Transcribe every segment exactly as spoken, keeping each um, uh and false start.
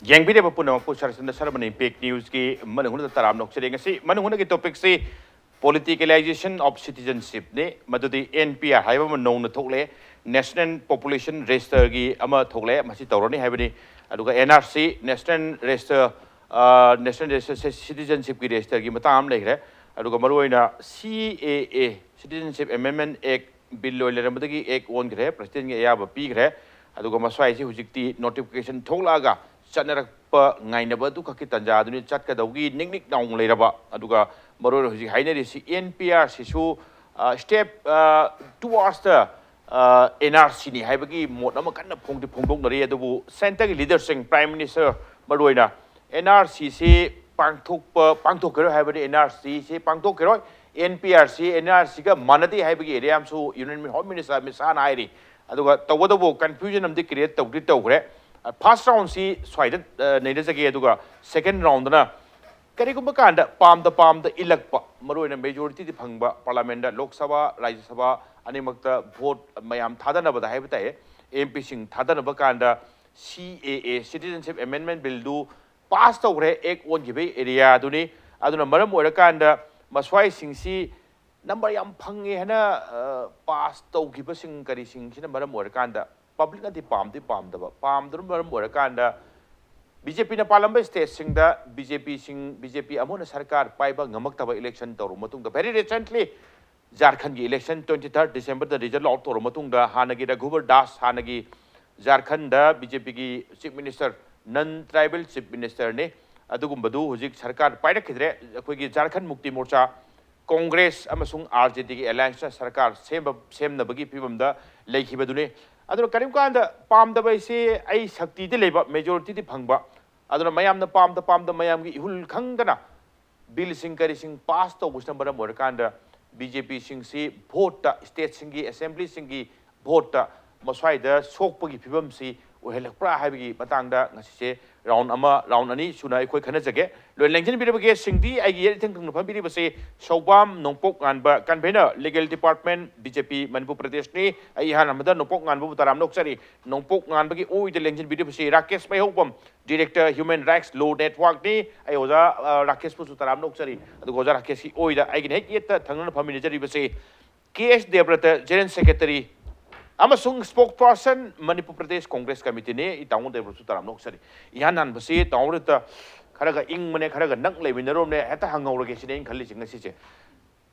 ꯌꯦꯡꯕꯤꯔꯤꯕ ꯄꯨꯝꯅꯃꯛꯄꯨ ꯁꯔꯆꯟꯗ ꯁꯔꯃꯅꯤ ꯄꯦꯛ ꯅ꯭ꯌꯨꯁꯀꯤ ꯃꯅꯨꯡ ꯍꯨꯠꯅ ꯇꯔꯥꯝꯅ ꯑꯣꯛꯆꯔꯤ꯫ ꯉꯁꯤ ꯃꯅꯨꯡ ꯍꯨꯠꯅꯒꯤ ꯇꯣꯄꯤꯛꯁꯤ politicalization of citizenship ꯅꯤ꯫ ꯃꯗꯨꯗꯤ N P R ꯍꯥꯏꯕ ꯑꯃ ꯅꯧꯅ ꯊꯣꯛꯂꯦ, National Population Registerꯒꯤ ꯑꯃ ꯊꯣꯛꯂꯦ, ꯃꯁꯤ ꯇꯧꯔꯅꯤ ꯍꯥꯏꯕꯅꯤ꯫ ꯑꯗꯨꯒ N R C, National Register, ꯑ, National Register, Citizenshipꯀꯤ registerꯒꯤ ꯃꯇꯥꯡ ꯑꯃ ꯂꯩꯈ꯭ꯔꯦ꯫ ꯑꯗꯨꯒ ꯃꯔꯨꯑꯣꯏꯅ C A A, Citizenship Amendment Act, bill ꯑꯣꯏꯅ ꯂꯩꯔꯝꯕꯗꯒꯤ ꯑꯦꯛ ꯑꯣꯟꯈ꯭ꯔꯦ, ꯄ꯭ꯔꯁꯤꯗꯦꯟꯒꯤ ꯑꯌꯥꯕ ꯄꯤꯈ꯭ꯔꯦ꯫ ꯑꯗꯨꯒ ꯃꯁ꯭ꯋꯥꯏꯁꯤ ꯍꯧꯖꯤꯛꯇꯤ ꯅꯣꯇꯤꯐꯤꯀꯦꯁꯟ ꯊꯣꯛꯂꯛꯑꯒ ꯆꯠꯅꯔꯛꯄ ꯉꯥꯏꯅꯕ ꯑꯗꯨꯈꯛꯀꯤ ꯇꯥꯟꯖꯥꯗꯨꯅꯤ꯫ ꯆꯠꯀꯗꯧꯒꯤ ꯅꯤꯛ ꯅꯤꯛ ꯅꯥꯎ ꯂꯩꯔꯕ꯫ ꯑꯗꯨꯒ ꯃꯔꯨꯑꯣꯏꯅ ꯍꯧꯖꯤꯛ ꯍꯥꯏꯅꯔꯤꯁꯤ N P R ꯁꯤꯁꯨ, ꯑ, step, ꯑ, towards the, ꯑ, N R C ꯅꯤ ꯍꯥꯏꯕꯒꯤ ꯃꯣꯠ ꯑꯃ ꯀꯟꯅ ꯐꯣꯡꯗꯤ ꯐꯣꯡꯗꯣꯛꯅꯔꯤ꯫ ꯑꯗꯨꯕꯨ ꯁꯦꯟꯇꯔꯒꯤ ꯂꯤꯗꯔꯁꯤꯡ, ꯄ꯭ꯔꯥꯏꯝ ꯃꯤꯅꯤꯁꯇꯔ ꯃꯔꯨꯑꯣꯏꯅ N R C ꯁꯤ ꯄꯥꯡꯊꯣꯛꯄ, ꯄꯥꯡꯊꯣꯛꯈꯤꯔꯣꯏ ꯍꯥꯏꯕꯗꯤ N R C ꯁꯤ ꯄꯥꯡꯊꯣꯛꯈꯤꯔꯣꯏ, N P R ꯁꯤ N R C ꯒ ꯃꯥꯟꯅꯗꯦ ꯍꯥꯏꯕꯒꯤ ꯑꯦꯔꯤꯌꯥ ꯑꯃꯁꯨ Union Home Minister ꯑꯃꯤꯠ ꯁꯥꯍꯅ ꯍꯥꯏꯔꯤ꯫ ꯑꯗꯨꯒ ꯇꯧꯕꯇꯕꯨ confusion ꯑꯃꯗꯤ create ꯇꯧꯗꯤ ꯇꯧꯈ꯭ꯔꯦ꯫ ꯐꯥꯔꯁ ꯔꯥꯎꯟꯁꯤ ꯁ꯭ꯋꯥꯏꯗ, ꯑ, ꯅꯩꯅꯖꯒꯦ꯫ ꯑꯗꯨꯒ ꯁꯦꯀꯦꯟ ꯔꯥꯎꯟꯗꯅ ꯀꯔꯤꯒꯨꯝꯕ ꯀꯥꯟꯗ ꯄꯥꯝꯗ ꯄꯥꯝꯗ ꯏꯜꯂꯛꯄ, ꯃꯔꯨꯑꯣꯏꯅ ꯃꯦꯖꯣꯔꯤꯇꯤꯗꯤ ꯐꯪꯕ, ꯄꯥꯔꯂꯥꯃꯦꯟꯗ, ꯂꯣꯛ ꯁꯚꯥ, ꯔꯥꯖ꯭ꯌ ꯁꯚꯥ ꯑꯅꯤꯃꯛꯇ ꯚꯣꯠ ꯃꯌꯥꯝ ꯊꯥꯗꯅꯕꯗ ꯍꯥꯏꯕ ꯇꯥꯏ, M P ꯁꯤꯡ ꯊꯥꯗꯅꯕ ꯀꯥꯟꯗ C A A, Citizenship Amendment Billꯗꯨ ꯄꯥꯁ ꯇꯧꯈ꯭ꯔꯦ, ꯑꯦꯛ ꯑꯣꯟꯈꯤꯕꯒꯤ ꯑꯦꯔꯤꯌꯥꯗꯨꯅꯤ꯫ ꯑꯗꯨꯅ ꯃꯔꯝ ꯑꯣꯏꯔꯀꯥꯟꯗ ꯃꯁ꯭ꯋꯥꯏꯁꯤꯡꯁꯤ ꯅꯝꯕꯔ ꯌꯥꯝ ꯐꯪꯉꯦ ꯍꯥꯏꯅ, ꯑ, ꯄꯥꯁ ꯇꯧꯈꯤꯕꯁꯤꯡ ꯀꯔꯤꯁꯤꯡꯁꯤꯅ ꯃꯔꯝ ꯑꯣꯏꯔꯀꯥꯟꯗ ꯄꯕ꯭ꯂꯤꯛꯅꯗꯤ ꯄꯥꯝꯗꯤ ꯄꯥꯝꯗꯕ, ꯄꯥꯝꯗꯕꯅ ꯃꯔꯝ ꯑꯣꯏꯔꯀꯥꯟꯗ B J Pꯅ ꯄꯥꯜꯂꯝꯕ ꯁ꯭ꯇꯦꯠꯁꯤꯡꯗ B J P ꯁꯤꯡ, B J P ꯑꯃꯨꯛ ꯍꯟꯅ ꯁꯔꯀꯥꯔ ꯄꯥꯏꯕ ꯉꯝꯃꯛꯇꯕ ꯏꯂꯦꯛꯁꯟ ꯇꯧꯔꯕ ꯃꯇꯨꯡꯗ, very recently ꯖꯥꯔꯈꯟꯒꯤ ꯏꯂꯦꯛꯁꯟ twenty third Decemberꯗ ꯔꯤꯖꯜ ꯑꯥꯎꯠ ꯇꯧꯔꯕ ꯃꯇꯨꯡꯗ, ꯍꯥꯟꯅꯒꯤ ꯔꯘꯨꯕꯔ ꯗꯥꯁ, ꯍꯥꯟꯅꯒꯤ ꯖꯥꯔꯈꯟꯗ B J Pꯒꯤ Chief Minister, non tribal Chief Ministerꯅꯤ, ꯑꯗꯨꯒꯨꯝꯕꯗꯨ ꯍꯧꯖꯤꯛ ꯁꯔꯀꯥꯔ ꯄꯥꯏꯔꯛꯈꯤꯗ꯭ꯔꯦ꯫ ꯑꯩꯈꯣꯏꯒꯤ ꯖꯥꯔꯈꯟ ꯃꯨꯛꯇꯤ ꯃꯣꯔꯆꯥ, ꯀꯣꯡꯒ꯭ꯔꯦꯁ ꯑꯃꯁꯨꯡ R J Dꯒꯤ allianceꯅ ꯁꯔꯀꯥꯔ ꯁꯦꯝꯕ, ꯁꯦꯝꯅꯕꯒꯤ ꯐꯤꯕꯝꯗ ꯂꯩꯈꯤꯕꯗꯨꯅꯤ꯫ ꯑꯗꯨꯅ ꯀꯔꯤꯒꯨꯝꯕ ꯀꯥꯟꯗ ꯄꯥꯝꯗꯕ ꯍꯥꯏꯁꯤ ꯑꯩ ꯁꯛꯇꯤꯗꯤ ꯂꯩꯕ, ꯃꯦꯖꯣꯔꯤꯇꯤꯗꯤ ꯐꯪꯕ, ꯑꯗꯨꯅ ꯃꯌꯥꯝꯅ ꯄꯥꯝꯗ ꯄꯥꯝꯗ ꯃꯌꯥꯝꯒꯤ ꯏꯍꯨꯜ ꯈꯪꯗꯅ ꯕꯤꯜꯁꯤꯡ ꯀꯔꯤꯁꯤꯡ ꯄꯥꯁ ꯇꯧꯕꯁꯤꯅ ꯃꯔꯝ ꯑꯣꯏꯔꯀꯥꯟꯗ B J Pꯁꯤꯡꯁꯤ ꯚꯣꯠꯇ, ꯁ꯭ꯇꯦꯠꯁꯤꯡꯒꯤ ꯑꯦꯁꯦꯝꯕ꯭ꯂꯤꯁꯤꯡꯒꯤ ꯚꯣꯠꯇ ꯃꯁ꯭ꯋꯥꯏꯗ ꯁꯣꯛꯄꯒꯤ ꯐꯤꯕꯝꯁꯤ ꯑꯣꯏꯍꯜꯂꯛꯄ꯭ꯔꯥ ꯍꯥꯏꯕꯒꯤ ꯃꯇꯥꯡꯗ ꯉꯁꯤꯁꯦ ꯔꯥꯎꯟ ꯑꯃ, ꯔꯥꯎꯟ ꯑꯅꯤ ꯁꯨꯅ ꯑꯩꯈꯣꯏ ꯈꯟꯅꯖꯒꯦ꯫ ꯂꯣꯏꯅ ꯂꯦꯡꯁꯤꯟꯕꯤꯔꯕꯒꯦ꯫ ꯁꯤꯡꯗꯤ ꯑꯩꯒꯤ ꯌꯦꯠ ꯏꯊꯪ ꯊꯪꯅ ꯐꯝꯕꯤꯔꯤꯕꯁꯤ ꯁꯧꯕꯥꯝ ꯅꯣꯡꯄꯣꯛ ꯉꯥꯟꯕ, convener, legal department, B J P Manipur ꯄ꯭ꯔꯗꯦꯁꯅꯤ꯫ ꯑꯩ ꯏꯍꯥꯟ ꯍꯥꯟꯕꯗ ꯅꯣꯡꯄꯣꯛ ꯉꯥꯟꯕꯕꯨ ꯇꯔꯥꯝꯅ ꯑꯣꯛꯆꯔꯤ꯫ ꯅꯣꯡꯄꯣꯛ ꯉꯥꯟꯕꯒꯤ ꯑꯣꯏꯗ ꯂꯦꯡꯁꯤꯟꯕꯤꯔꯤꯕꯁꯤ ꯔꯥꯀꯦꯁ ꯃꯩꯍꯧꯕꯝ, ꯗꯤꯔꯦꯛꯇꯔ, ꯍ꯭ꯌꯨꯃꯦꯟ ꯔꯥꯏꯠꯁ ꯂꯣ ꯅꯦꯠꯋꯥꯔꯛꯅꯤ꯫ ꯑꯩ ꯑꯣꯖꯥ, ꯑ, ꯔꯥꯀꯦꯁꯄꯨꯁꯨ ꯇꯔꯥꯝꯅ ꯑꯣꯛꯆꯔꯤ꯫ ꯑꯗꯨꯒ ꯑꯣꯖꯥ ꯔꯥꯀꯦꯁꯀꯤ ꯑꯣꯏꯗ ꯑꯩꯒꯤꯅ ꯍꯦꯛ ꯌꯦꯠꯇ ꯊꯪꯅꯅ ꯐꯝꯃꯤꯟꯅꯖꯔꯤꯕꯁꯤ ꯀꯦ ꯑꯦꯁ ꯗꯦꯕ꯭ꯔꯇ, ꯖꯦꯅꯔꯦꯜ ꯁꯦꯀ꯭ꯔꯦꯇꯔꯤ ꯑꯃꯁꯨꯡ ꯁ꯭ꯄꯣꯛꯁ ꯄꯥꯔꯁꯟ, ꯃꯅꯤꯄꯨꯔ ꯄ꯭ꯔꯗꯦꯁ ꯀꯣꯡꯒ꯭ꯔꯦꯁ ꯀꯃꯤꯇꯤꯅꯤ꯫ ꯑꯩ ꯇꯥꯃꯣ ꯗꯦꯕ꯭ꯔꯇꯁꯨ ꯇꯔꯥꯝꯅ ꯑꯣꯛꯆꯔꯤ꯫ ꯏꯍꯥꯟ ꯍꯥꯟꯕꯁꯤ ꯇꯥꯃꯣ ꯗꯦꯕ꯭ꯔꯇ ꯈꯔꯒ ꯏꯪꯕꯅꯦ, ꯈꯔꯒ ꯅꯛ ꯂꯩꯃꯤꯟꯅꯔꯨꯕꯅꯦ, ꯍꯦꯛꯇ ꯍꯪꯍꯧꯔꯒꯦ ꯁꯤꯅꯤ ꯑꯩꯅ ꯈꯜꯂꯤꯁꯤ ꯉꯁꯤꯁꯦ꯫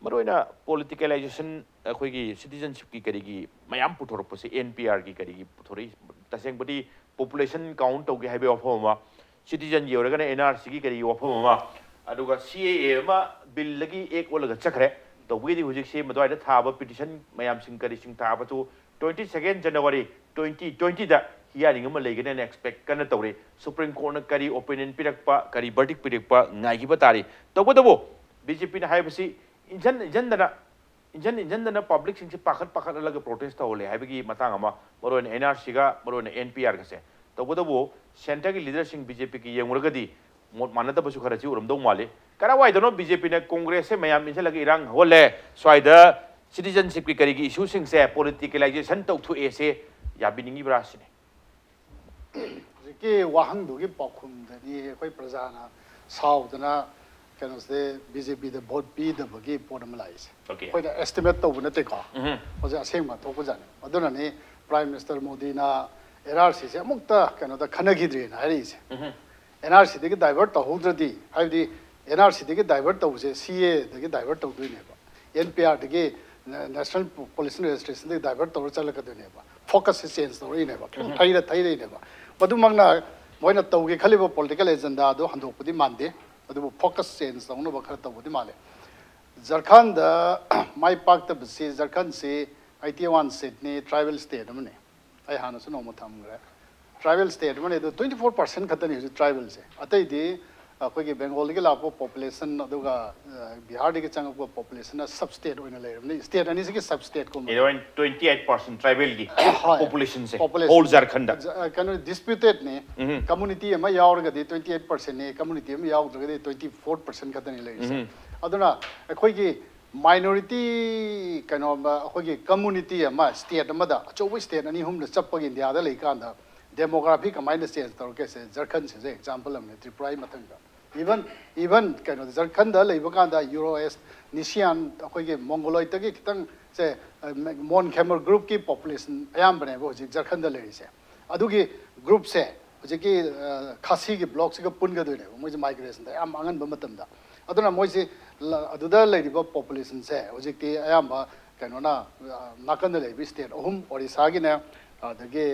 ꯃꯔꯨꯑꯣꯏꯅ ꯄꯣꯂꯤꯇꯤꯀꯦꯂꯥꯏꯖꯦꯁꯟ, ꯑꯩꯈꯣꯏꯒꯤ ꯁꯤꯇꯤꯖꯟꯁꯤꯞꯀꯤ ꯀꯔꯤꯒꯤ ꯃꯌꯥꯝ ꯄꯨꯊꯣꯔꯛꯄꯁꯦ, ꯑꯦꯟ ꯄꯤ ꯑꯥꯔꯒꯤ ꯀꯔꯤꯒꯤ ꯄꯨꯊꯣꯔꯛꯏ, ꯇꯁꯦꯡꯕꯗꯤ ꯄꯣꯄꯨꯂꯦꯁꯟ ꯀꯥꯎꯟ ꯇꯧꯒꯦ ꯍꯥꯏꯕꯒꯤ ꯋꯥꯐꯝ ꯑꯃ, ꯁꯤꯇꯤꯖꯟꯒꯤ ꯑꯣꯏꯔꯒꯅ ꯑꯦꯟ ꯑꯥꯔ ꯁꯤꯒꯤ ꯀꯔꯤꯒꯤ ꯋꯥꯐꯝ ꯑꯃ, ꯑꯗꯨꯒ ꯁꯤ ꯑꯦ ꯑꯦ ꯑꯃ ꯕꯤꯜꯗꯒꯤ ꯑꯦꯛ ꯑꯣꯜꯂꯒ ꯆꯠꯈ꯭ꯔꯦ꯫ ꯇꯧꯕꯒꯤꯗꯤ ꯍꯧꯖꯤꯛꯁꯤ ꯃꯗꯨꯋꯥꯏꯗ ꯊꯥꯕ ꯄꯤꯇꯤꯁꯟ ꯃꯌꯥꯝꯁꯤꯡ ꯀꯔꯤꯁꯤꯡ ꯊꯥꯕꯁꯨ twenty second January twenty twenty ꯗ ꯍꯤꯌꯥꯔꯤꯡ ꯑꯃ ꯂꯩꯒꯅꯦꯅ ꯑꯦꯛꯁꯄꯦꯛ ꯀꯟꯅ ꯇꯧꯔꯤ꯫ ꯁꯨꯄ꯭ꯔꯤꯝ ꯀꯣꯔꯠꯅ ꯀꯔꯤ ꯑꯣꯄꯤꯅꯤꯌꯟ ꯄꯤꯔꯛꯄ, ꯀꯔꯤ ꯕꯔꯗꯤꯛ ꯄꯤꯔꯛꯄ ꯉꯥꯏꯈꯤꯕ ꯇꯥꯔꯤ꯫ ꯇꯧꯕꯇꯕꯨ ꯕꯤ ꯖꯦ ꯄꯤꯅ ꯍꯥꯏꯕꯁꯤ ꯏꯟꯖꯟ ꯏꯟꯖꯟꯗꯅ, ꯏꯟꯖꯟ ꯏꯟꯖꯟꯗꯅ ꯄꯕ꯭ꯂꯤꯛꯁꯤꯡꯁꯤ ꯄꯥꯈꯠ ꯄꯥꯈꯠꯍꯜꯂꯒ ꯄ꯭ꯔꯣꯇꯦꯁ ꯇꯧꯍꯜꯂꯦ ꯍꯥꯏꯕꯒꯤ ꯃꯇꯥꯡ ꯑꯃ, ꯃꯔꯨꯑꯣꯏꯅ ꯑꯦꯟ ꯑꯥꯔ ꯁꯤꯒ ꯃꯔꯨꯑꯣꯏꯅ ꯑꯦꯟ ꯄꯤ ꯑꯥꯔꯒꯁꯦ꯫ ꯇꯧꯕꯇꯕꯨ ꯁꯦꯟꯇꯔꯒꯤ ꯂꯤꯗꯔꯁꯤꯡ ꯕꯤ ꯖꯦ ꯄꯤꯒꯤ ꯌꯦꯡꯂꯨꯔꯒꯗꯤ ꯃꯣꯠ ꯃꯥꯟꯅꯗꯕꯁꯨ ꯈꯔꯁꯤ ꯎꯔꯝꯗꯧ ꯃꯥꯜꯂꯤ꯫ ꯀꯔꯥꯏꯋꯥꯏꯗꯅꯣ ꯕꯤ ꯖꯦ ꯄꯤꯅ ꯀꯣꯡꯒ꯭ꯔꯦꯁꯁꯦ ꯃꯌꯥꯝ ꯏꯟꯁꯤꯜꯂꯒ ꯏꯔꯥꯡ ꯍꯧꯍꯜꯂꯦ, ꯁ꯭ꯋꯥꯏꯗ ꯁꯤꯇꯤꯖꯟꯁꯤꯞꯀꯤ ꯀꯔꯤꯒꯤ ꯏꯁꯨꯁꯤꯡꯁꯦ ꯄꯣꯂꯤꯇꯤꯀꯦꯂꯥꯏꯖꯦꯁꯟ ꯇꯧꯊꯣꯛꯑꯦꯁꯦ ꯌꯥꯕꯤꯅꯤꯡꯉꯤꯕ꯭ꯔꯥ ꯁꯤꯅꯤ꯫ ꯍꯧꯖꯤꯛꯀꯤ ꯋꯥꯍꯪꯗꯨꯒꯤ ꯄꯥꯎꯈꯨꯝꯗꯅꯤ ꯑꯩꯈꯣꯏ ꯄ꯭ꯔꯖꯥꯅ ꯁꯥꯎꯗꯅ ꯀꯩꯅꯣꯁꯦ ꯕꯤ ꯖꯦ ꯄꯤꯗ ꯚꯣꯠ ꯄꯤꯗꯕꯒꯤ ꯄꯣꯠ ꯑꯃ ꯂꯥꯛꯏꯁꯦ꯫ Okay. ꯑꯩꯈꯣꯏꯅ ꯑꯦꯁꯇꯤꯃꯦꯠ ꯇꯧꯕ ꯅꯠꯇꯦꯀꯣ꯫ ꯎꯝꯍꯨꯝ꯫ ꯍꯧꯖꯤꯛ ꯑꯁꯦꯡꯕ ꯊꯣꯛꯄꯖꯥꯠꯅꯤ꯫ ꯑꯗꯨꯅꯅꯤ ꯄ꯭ꯔꯥꯏꯝ ꯃꯤꯅꯤꯁꯇꯔ ꯃꯣꯗꯤꯅ ꯑꯦꯟ ꯑꯥꯔ ꯁꯤꯁꯦ ꯑꯃꯨꯛꯇ ꯀꯩꯅꯣꯗ ꯈꯟꯅꯈꯤꯗ꯭ꯔꯦꯅ ꯍꯥꯏꯔꯛꯏꯁꯦ꯫ ꯎꯝꯍꯨꯝ꯫ ꯑꯦꯟ ꯑꯥꯔ ꯁꯤꯗꯒꯤ ꯗꯥꯏꯚꯔꯠ ꯇꯧꯍꯧꯗ꯭ꯔꯗꯤ, ꯍꯥꯏꯕꯗꯤ ꯑꯦꯟ ꯑꯥꯔ ꯁꯤꯗꯒꯤ ꯗꯥꯏꯚꯔꯠ ꯇꯧꯕꯁꯦ ꯁꯤ ꯑꯦꯗꯒꯤ ꯗꯥꯏꯚꯔꯠ ꯇꯧꯗꯣꯏꯅꯦꯕ, ꯑꯦꯟ ꯄꯤ ꯑꯥꯔꯗꯒꯤ, ꯅꯦꯁꯅꯦꯜ ꯄꯣꯂꯨꯁꯟ ꯔꯦꯖꯤꯁꯇ꯭ꯔꯦꯁꯟꯗꯒꯤ ꯗꯥꯏꯚꯔꯠ ꯇꯧꯔ ꯆꯠꯂꯛꯀꯗꯣꯏꯅꯦꯕ꯫ ꯐꯣꯀꯁꯁꯦ ꯆꯦꯟꯖ ꯇꯧꯔꯛꯏꯅꯦꯕ, ꯈꯤꯇꯪ ꯎꯝ꯫ ꯊꯩꯔ ꯊꯩꯔꯛꯏꯅꯦꯕ꯫ ꯃꯗꯨꯃꯛꯅ ꯃꯣꯏꯅ ꯇꯧꯒꯦ ꯈꯜꯂꯤꯕ ꯄꯣꯂꯤꯇꯤꯀꯦꯜ ꯑꯦꯖꯦꯟꯗꯥꯗꯣ ꯍꯟꯗꯣꯛꯄꯗꯤ ꯃꯥꯟꯗꯦ, ꯑꯗꯨꯕꯨ ꯐꯣꯀꯁ ꯆꯦꯟꯖ ꯇꯧꯅꯕ ꯈꯔ ꯇꯧꯕꯗꯤ ꯃꯥꯜꯂꯦ꯫ ꯖꯔꯈꯟꯗ ꯃꯥꯏ ꯄꯥꯛꯇꯕꯁꯤ, ꯖꯔꯈꯟꯁꯤ ꯑꯩꯠꯇꯤ ꯋꯥꯟ ꯁꯤꯠꯅꯤ, ꯇ꯭ꯔꯥꯏꯕꯦꯜ ꯁ꯭ꯇꯦꯠ ꯑꯃꯅꯤ꯫ ꯑꯩ ꯍꯥꯟꯅꯁꯨ ꯅꯣꯡꯃ ꯊꯝꯈ꯭ꯔꯦ꯫ ꯇ꯭ꯔꯥꯏꯕꯦꯜ ꯁ꯭ꯇꯦꯠ ꯑꯃꯅꯤ, ꯑꯗꯨ twenty four percent ꯈꯛꯇꯅꯤ ꯍꯧꯖꯤꯛ ꯇ꯭ꯔꯥꯏꯕꯦꯜꯁꯦ꯫ ꯑꯇꯩꯗꯤ ꯑꯩꯈꯣꯏꯒꯤ ꯕꯦꯡꯒꯣꯜꯗꯒꯤ ꯂꯥꯛꯄ ꯄꯣꯄꯨꯂꯦꯁꯟ ꯑꯗꯨꯒ ꯕꯤꯍꯥꯔꯗꯒꯤ ꯆꯪꯉꯛꯄ ꯄꯣꯄꯨꯂꯦꯁꯟꯅ ꯁꯕ ꯁ꯭ꯇꯦꯠ ꯑꯣꯏꯅ ꯂꯩꯔꯕꯅꯤ, ꯁ꯭ꯇꯦꯠ ꯑꯅꯤꯁꯤꯒꯤ ꯁꯕ ꯁ꯭ꯇꯦꯠꯀꯨꯝꯕ꯫ ꯑꯦꯔꯥꯎꯟ ꯇ꯭ꯋꯦꯟꯇꯤ ꯑꯩꯠ ꯄꯥꯔꯁꯦꯟ ꯇ꯭ꯔꯥꯏꯕꯦꯜꯒꯤ ꯍꯣꯏ꯫ ꯄꯣꯄꯨꯂꯦꯁꯟꯁꯦ Population. ꯍꯣꯜ ꯖꯥꯔꯈꯟꯗ꯫ ꯀꯩꯅꯣ, ꯗꯤꯁꯄ꯭ꯌꯨꯇꯦꯠꯅꯤ꯫ ꯎꯝ꯫ ꯀꯝꯃꯨꯅꯤꯇꯤ ꯑꯃ ꯌꯥꯎꯔꯒꯗꯤ ꯇ꯭ꯋꯦꯟꯇꯤ ꯑꯩꯠ ꯄꯥꯔꯁꯦꯟꯅꯤ, ꯀꯝꯃꯨꯅꯤꯇꯤ ꯑꯃ ꯌꯥꯎꯗ꯭ꯔꯒꯗꯤ ꯇ꯭ꯋꯦꯟꯇꯤ ꯐꯣꯔ ꯄꯥꯔꯁꯦꯟ ꯈꯛꯇꯅꯤ ꯂꯩꯔꯤꯁꯦ꯫ ꯎꯝ꯫ ꯑꯗꯨꯅ ꯑꯩꯈꯣꯏꯒꯤ ꯃꯥꯏꯅꯣꯔꯤꯇꯤ ꯀꯩꯅꯣ ꯑꯃ, ꯑꯩꯈꯣꯏꯒꯤ ꯀꯝꯃꯨꯅꯤꯇꯤ ꯑꯃ ꯁ꯭ꯇꯦꯠ ꯑꯃꯗ, ꯑꯆꯧꯕ ꯁ꯭ꯇꯦꯠ ꯑꯅꯤ ꯑꯍꯨꯝꯗ ꯆꯠꯄꯒꯤ ꯏꯟꯗꯤꯌꯥꯗ ꯂꯩꯀꯥꯟꯗ ꯗꯦꯃꯣꯒ꯭ꯔꯥꯐꯤ ꯀꯃꯥꯏꯅ ꯆꯦꯟꯖ ꯇꯧꯔꯛꯀꯦꯁꯦ, ꯖꯔꯈꯟꯁꯤꯁꯦ ꯑꯦꯛꯖꯥꯝꯄꯜ ꯑꯃꯅꯤ, ꯇ꯭ꯔꯤꯄꯨꯔꯥꯒꯤ ꯃꯊꯪꯗ꯫ ꯏꯚꯟ ꯏꯚꯟ ꯀꯩꯅꯣꯗ ꯖꯔꯈꯟꯗ ꯂꯩꯕ ꯀꯥꯟꯗ ꯌꯨꯔꯣ ꯑꯦꯁ ꯅꯤꯁꯤꯌꯥꯟ, ꯑꯩꯈꯣꯏꯒꯤ ꯃꯣꯡꯒꯣꯂꯣꯏꯠꯇꯒꯤ ꯈꯤꯇꯪ ꯁꯦ, ꯃꯣꯟ ꯈꯦꯃꯔ ꯒ꯭ꯔꯨꯞꯀꯤ ꯄꯣꯄꯨꯂꯦꯁꯟ ꯑꯌꯥꯝꯕꯅꯦꯕ ꯍꯧꯖꯤꯛ ꯖꯔꯈꯟꯗ ꯂꯩꯔꯤꯁꯦ꯫ ꯑꯗꯨꯒꯤ ꯒ꯭ꯔꯨꯞꯁꯦ ꯍꯧꯖꯤꯛꯀꯤ ꯈꯥꯁꯤꯒꯤ ꯕ꯭ꯂꯣꯛꯁꯤꯒ ꯄꯨꯟꯒꯗꯣꯏꯅꯦꯕ, ꯃꯣꯏꯁꯦ ꯃꯥꯏꯒ꯭ꯔꯦꯁꯟꯗ ꯌꯥꯝ ꯑꯉꯟꯕ ꯃꯇꯝꯗ꯫ ꯑꯗꯨꯅ ꯃꯣꯏꯁꯤ ꯑꯗꯨꯗ ꯂꯩꯔꯤꯕ ꯄꯣꯄꯨꯂꯦꯁꯟꯁꯦ ꯍꯧꯖꯤꯛꯇꯤ ꯑꯌꯥꯝꯕ ꯀꯩꯅꯣꯅ, ꯅꯥꯀꯟꯗ ꯂꯩꯔꯤꯕ ꯁ꯭ꯇꯦꯠ ꯑꯍꯨꯝ, ꯑꯣꯔꯤꯁꯥꯒꯤꯅꯦ, ꯑꯗꯒꯤ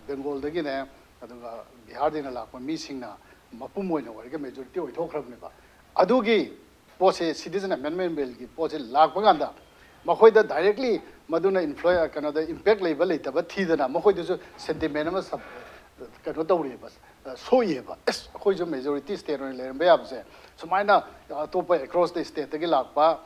ꯕꯦꯡꯒꯣꯜꯗꯒꯤꯅꯦ, ꯑꯗꯨꯒ ꯕꯤꯍꯥꯔꯗꯒꯤꯅ ꯂꯥꯛꯄ ꯃꯤꯁꯤꯡꯅ ꯃꯄꯨꯝ ꯑꯣꯏꯅ ꯑꯣꯏꯔꯒ ꯃꯦꯖꯣꯔꯤꯇꯤ ꯑꯣꯏꯊꯣꯛꯈ꯭ꯔꯕꯅꯦꯕ꯫ ꯑꯗꯨꯒꯤ ꯄꯣꯠꯁꯦ, ꯁꯤꯇꯤꯖꯟ ꯑꯦꯃꯦꯟꯗꯃꯦꯟ ꯕꯤꯜꯒꯤ ꯄꯣꯠꯁꯦ ꯂꯥꯛꯄ ꯀꯥꯟꯗ ꯃꯈꯣꯏꯗ ꯗꯥꯏꯔꯦꯛꯂꯤ ꯃꯗꯨꯅ ꯏꯟꯐ꯭ꯂꯨ-, ꯀꯩꯅꯣꯗ ꯏꯝꯄꯦꯛ ꯂꯩꯕ ꯂꯩꯇꯕ ꯊꯤꯗꯅ ꯃꯈꯣꯏꯗꯁꯨ ꯁꯦꯟꯇꯤꯃꯦꯟ ꯑꯃ ꯁꯞ-, ꯀꯩꯅꯣ ꯇꯧꯔꯤꯑꯕ, ꯁꯣꯛꯏꯑꯕ꯫ ꯑꯦꯁ, ꯑꯩꯈꯣꯏꯁꯨ ꯃꯦꯖꯣꯔꯤꯇꯤ ꯁ꯭ꯇꯦꯠ ꯑꯣꯏꯅ ꯂꯩꯔꯝꯕ ꯌꯥꯕꯁꯦ, ꯁꯨꯃꯥꯏꯅ ꯑꯇꯣꯞꯄ ꯑꯦꯀ꯭ꯔꯣꯁ ꯗ ꯁ꯭ꯇꯦꯠꯇꯒꯤ ꯂꯥꯛꯄ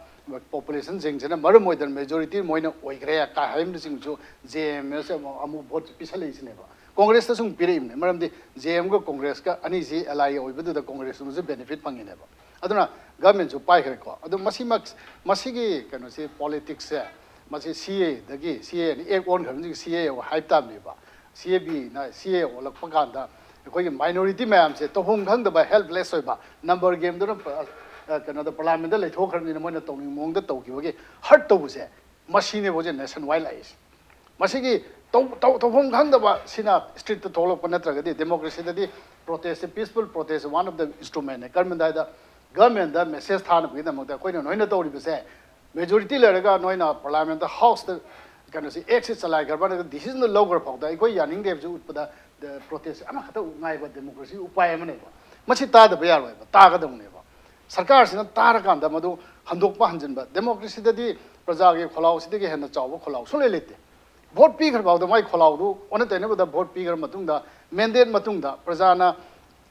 ꯄꯣꯄꯨꯂꯦꯁꯟꯁꯤꯡꯁꯤꯅ ꯃꯔꯝ ꯑꯣꯏꯗꯅ ꯃꯦꯖꯣꯔꯤꯇꯤ ꯃꯣꯏꯅ ꯑꯣꯏꯈ꯭ꯔꯦ ꯀꯥꯏ ꯍꯥꯏꯕꯅꯆꯤꯡꯕꯁꯨ ꯖꯦ ꯑꯦꯝ ꯑꯦꯁ ꯑꯃꯨꯛ, ꯑꯃꯨꯛ ꯚꯣꯠ ꯄꯤꯁꯜꯂꯛꯏꯁꯤꯅꯦꯕ꯫ ꯀꯣꯡꯒ꯭ꯔꯦꯁꯇ ꯁꯨꯝ ꯄꯤꯔꯛꯏꯕꯅꯦ, ꯃꯔꯝꯗꯤ ꯖꯦ ꯑꯦꯝꯒ ꯀꯣꯡꯒ꯭ꯔꯦꯁꯀ ꯑꯅꯤꯁꯤ ꯑꯦꯂꯥꯏ ꯑꯣꯏꯕꯗꯨꯗ ꯀꯣꯡꯒ꯭ꯔꯦꯁꯇꯨꯅꯁꯨ ꯕꯦꯅꯤꯐꯤꯠ ꯐꯪꯉꯤꯅꯦꯕ꯫ ꯑꯗꯨꯅ ꯒꯚꯔꯟꯃꯦꯟꯁꯨ ꯄꯥꯏꯈ꯭ꯔꯦꯀꯣ꯫ ꯑꯗꯨ ꯃꯁꯤꯃꯛ, ꯃꯁꯤꯒꯤ ꯀꯩꯅꯣꯁꯤ, ꯄꯣꯂꯤꯇꯤꯛꯁꯁꯦ, ꯃꯁꯤ ꯁꯤ ꯑꯦꯗꯒꯤ, ꯁꯤ ꯑꯦꯅ ꯑꯦꯛ ꯑꯣꯟꯈ꯭ꯔꯕꯅꯤꯅ ꯁꯤ ꯑꯦ ꯍꯥꯏꯕ ꯇꯥꯕꯅꯦꯕ꯫ ꯁꯤ ꯑꯦ ꯕꯤꯅ ꯁꯤ ꯑꯦ ꯑꯣꯜꯂꯛꯄ ꯀꯥꯟꯗ ꯑꯩꯈꯣꯏꯒꯤ ꯃꯥꯏꯅꯣꯔꯤꯇꯤ ꯃꯌꯥꯝꯁꯦ ꯇꯧꯐꯝ ꯈꯪꯗꯕ, ꯍꯦꯜꯞꯂꯦꯁ ꯑꯣꯏꯕ, ꯅꯝꯕꯔ ꯒꯦꯝꯗꯨꯅ ꯄ-, ꯑ, ꯀꯩꯅꯣꯗ, ꯄꯥꯔꯂꯤꯌꯥꯃꯦꯟꯗ ꯂꯩꯊꯣꯛꯈ꯭ꯔꯕꯅꯤꯅ ꯃꯣꯏꯅ ꯇꯧꯅꯤꯡꯕ ꯃꯑꯣꯡꯗ ꯇꯧꯈꯤꯕꯒꯤ ꯍꯔꯠ ꯇꯧꯕꯁꯦ, ꯃꯁꯤꯅꯦꯕ ꯍꯧꯖꯤꯛ ꯅꯦꯁꯟ ꯋꯥꯏꯗ ꯂꯥꯛꯏꯁꯦ꯫ ꯃꯁꯤꯒꯤ ꯇꯧ-, ꯇꯧ-, ꯇꯧꯐꯝ ꯈꯪꯗꯕ ꯁꯤꯅ ꯁ꯭ꯇ꯭ꯔꯤꯠꯇ ꯊꯣꯛꯂꯛꯄ ꯅꯠꯇ꯭ꯔꯒꯗꯤ ꯗꯦꯃꯣꯀ꯭ꯔꯦꯁꯤꯗꯗꯤ ꯄ꯭ꯔꯣꯇꯦꯁꯁꯦ, ꯄꯤꯁꯐꯨꯜ ꯄ꯭ꯔꯣꯇꯦꯁ ꯋꯥꯟ ꯑꯣꯐ ꯗ ꯏꯟꯁꯇ꯭ꯔꯨꯃꯦꯟꯅꯦ꯫ ꯀꯔꯝꯕꯗ ꯍꯥꯏꯗ ꯒꯚꯔꯟꯃꯦꯟꯗ ꯃꯦꯁꯦꯖ ꯊꯥꯅꯕꯒꯤꯗꯃꯛꯇ ꯑꯩꯈꯣꯏꯅ ꯅꯣꯏꯅ ꯇꯧꯔꯤꯕꯁꯦ, ꯃꯦꯖꯣꯔꯤꯇꯤ ꯂꯩꯔꯒ ꯅꯣꯏꯅ ꯄꯥꯔꯂꯤꯌꯥꯃꯦꯟꯗ, ꯍꯥꯎꯁꯇ ꯀꯩꯅꯣꯁꯤ, ꯑꯦꯛꯁꯤ ꯆꯂꯥꯏꯈ꯭ꯔꯕ ꯅꯠꯇ꯭ꯔꯒ ꯗꯤꯁꯤꯖꯟꯗꯣ ꯂꯧꯈ꯭ꯔ ꯐꯥꯎꯗ ꯑꯩꯈꯣꯏ ꯌꯥꯅꯤꯡꯗꯦ ꯍꯥꯏꯕꯁꯤ ꯎꯠꯄꯗ ꯄ꯭ꯔꯣꯇꯦꯁ ꯑꯃꯈꯛꯇ ꯉꯥꯏꯕ ꯗꯦꯃꯣꯀ꯭ꯔꯦꯁꯤ ꯎꯄꯥꯏ ꯑꯃꯅꯦꯕ꯫ ꯃꯁꯤ ꯇꯥꯗꯕ ꯌꯥꯔꯣꯏꯕ, ꯇꯥꯒꯗꯧꯅꯦꯕ꯫ ꯁꯔꯀꯥꯔꯁꯤꯅ ꯇꯥꯔꯀꯥꯟꯗ ꯃꯗꯨ ꯍꯟꯗꯣꯛꯄ ꯍꯟꯖꯤꯟꯕ꯫ ꯗꯦꯃꯣꯀ꯭ꯔꯦꯁꯤꯗꯗꯤ ꯄ꯭ꯔꯖꯥꯒꯤ ꯈꯣꯜꯂꯥꯎꯁꯤꯗꯒꯤ ꯍꯦꯟꯅ ꯆꯥꯎꯕ ꯈꯣꯜꯂꯥꯎ ꯁꯨꯡꯂꯩ ꯂꯩꯇꯦ꯫ ꯚꯣꯠ ꯄꯤꯈ꯭ꯔ ꯐꯥꯎꯗ, ꯃꯥꯏ ꯈꯣꯜꯂꯥꯎꯗꯨ ꯑꯣꯟꯅ ꯇꯩꯅꯕꯗ ꯚꯣꯠ ꯄꯤꯈ꯭ꯔ ꯃꯇꯨꯡꯗ, ꯃꯦꯟꯗꯦꯠ ꯃꯇꯨꯡꯗ ꯄ꯭ꯔꯖꯥꯅ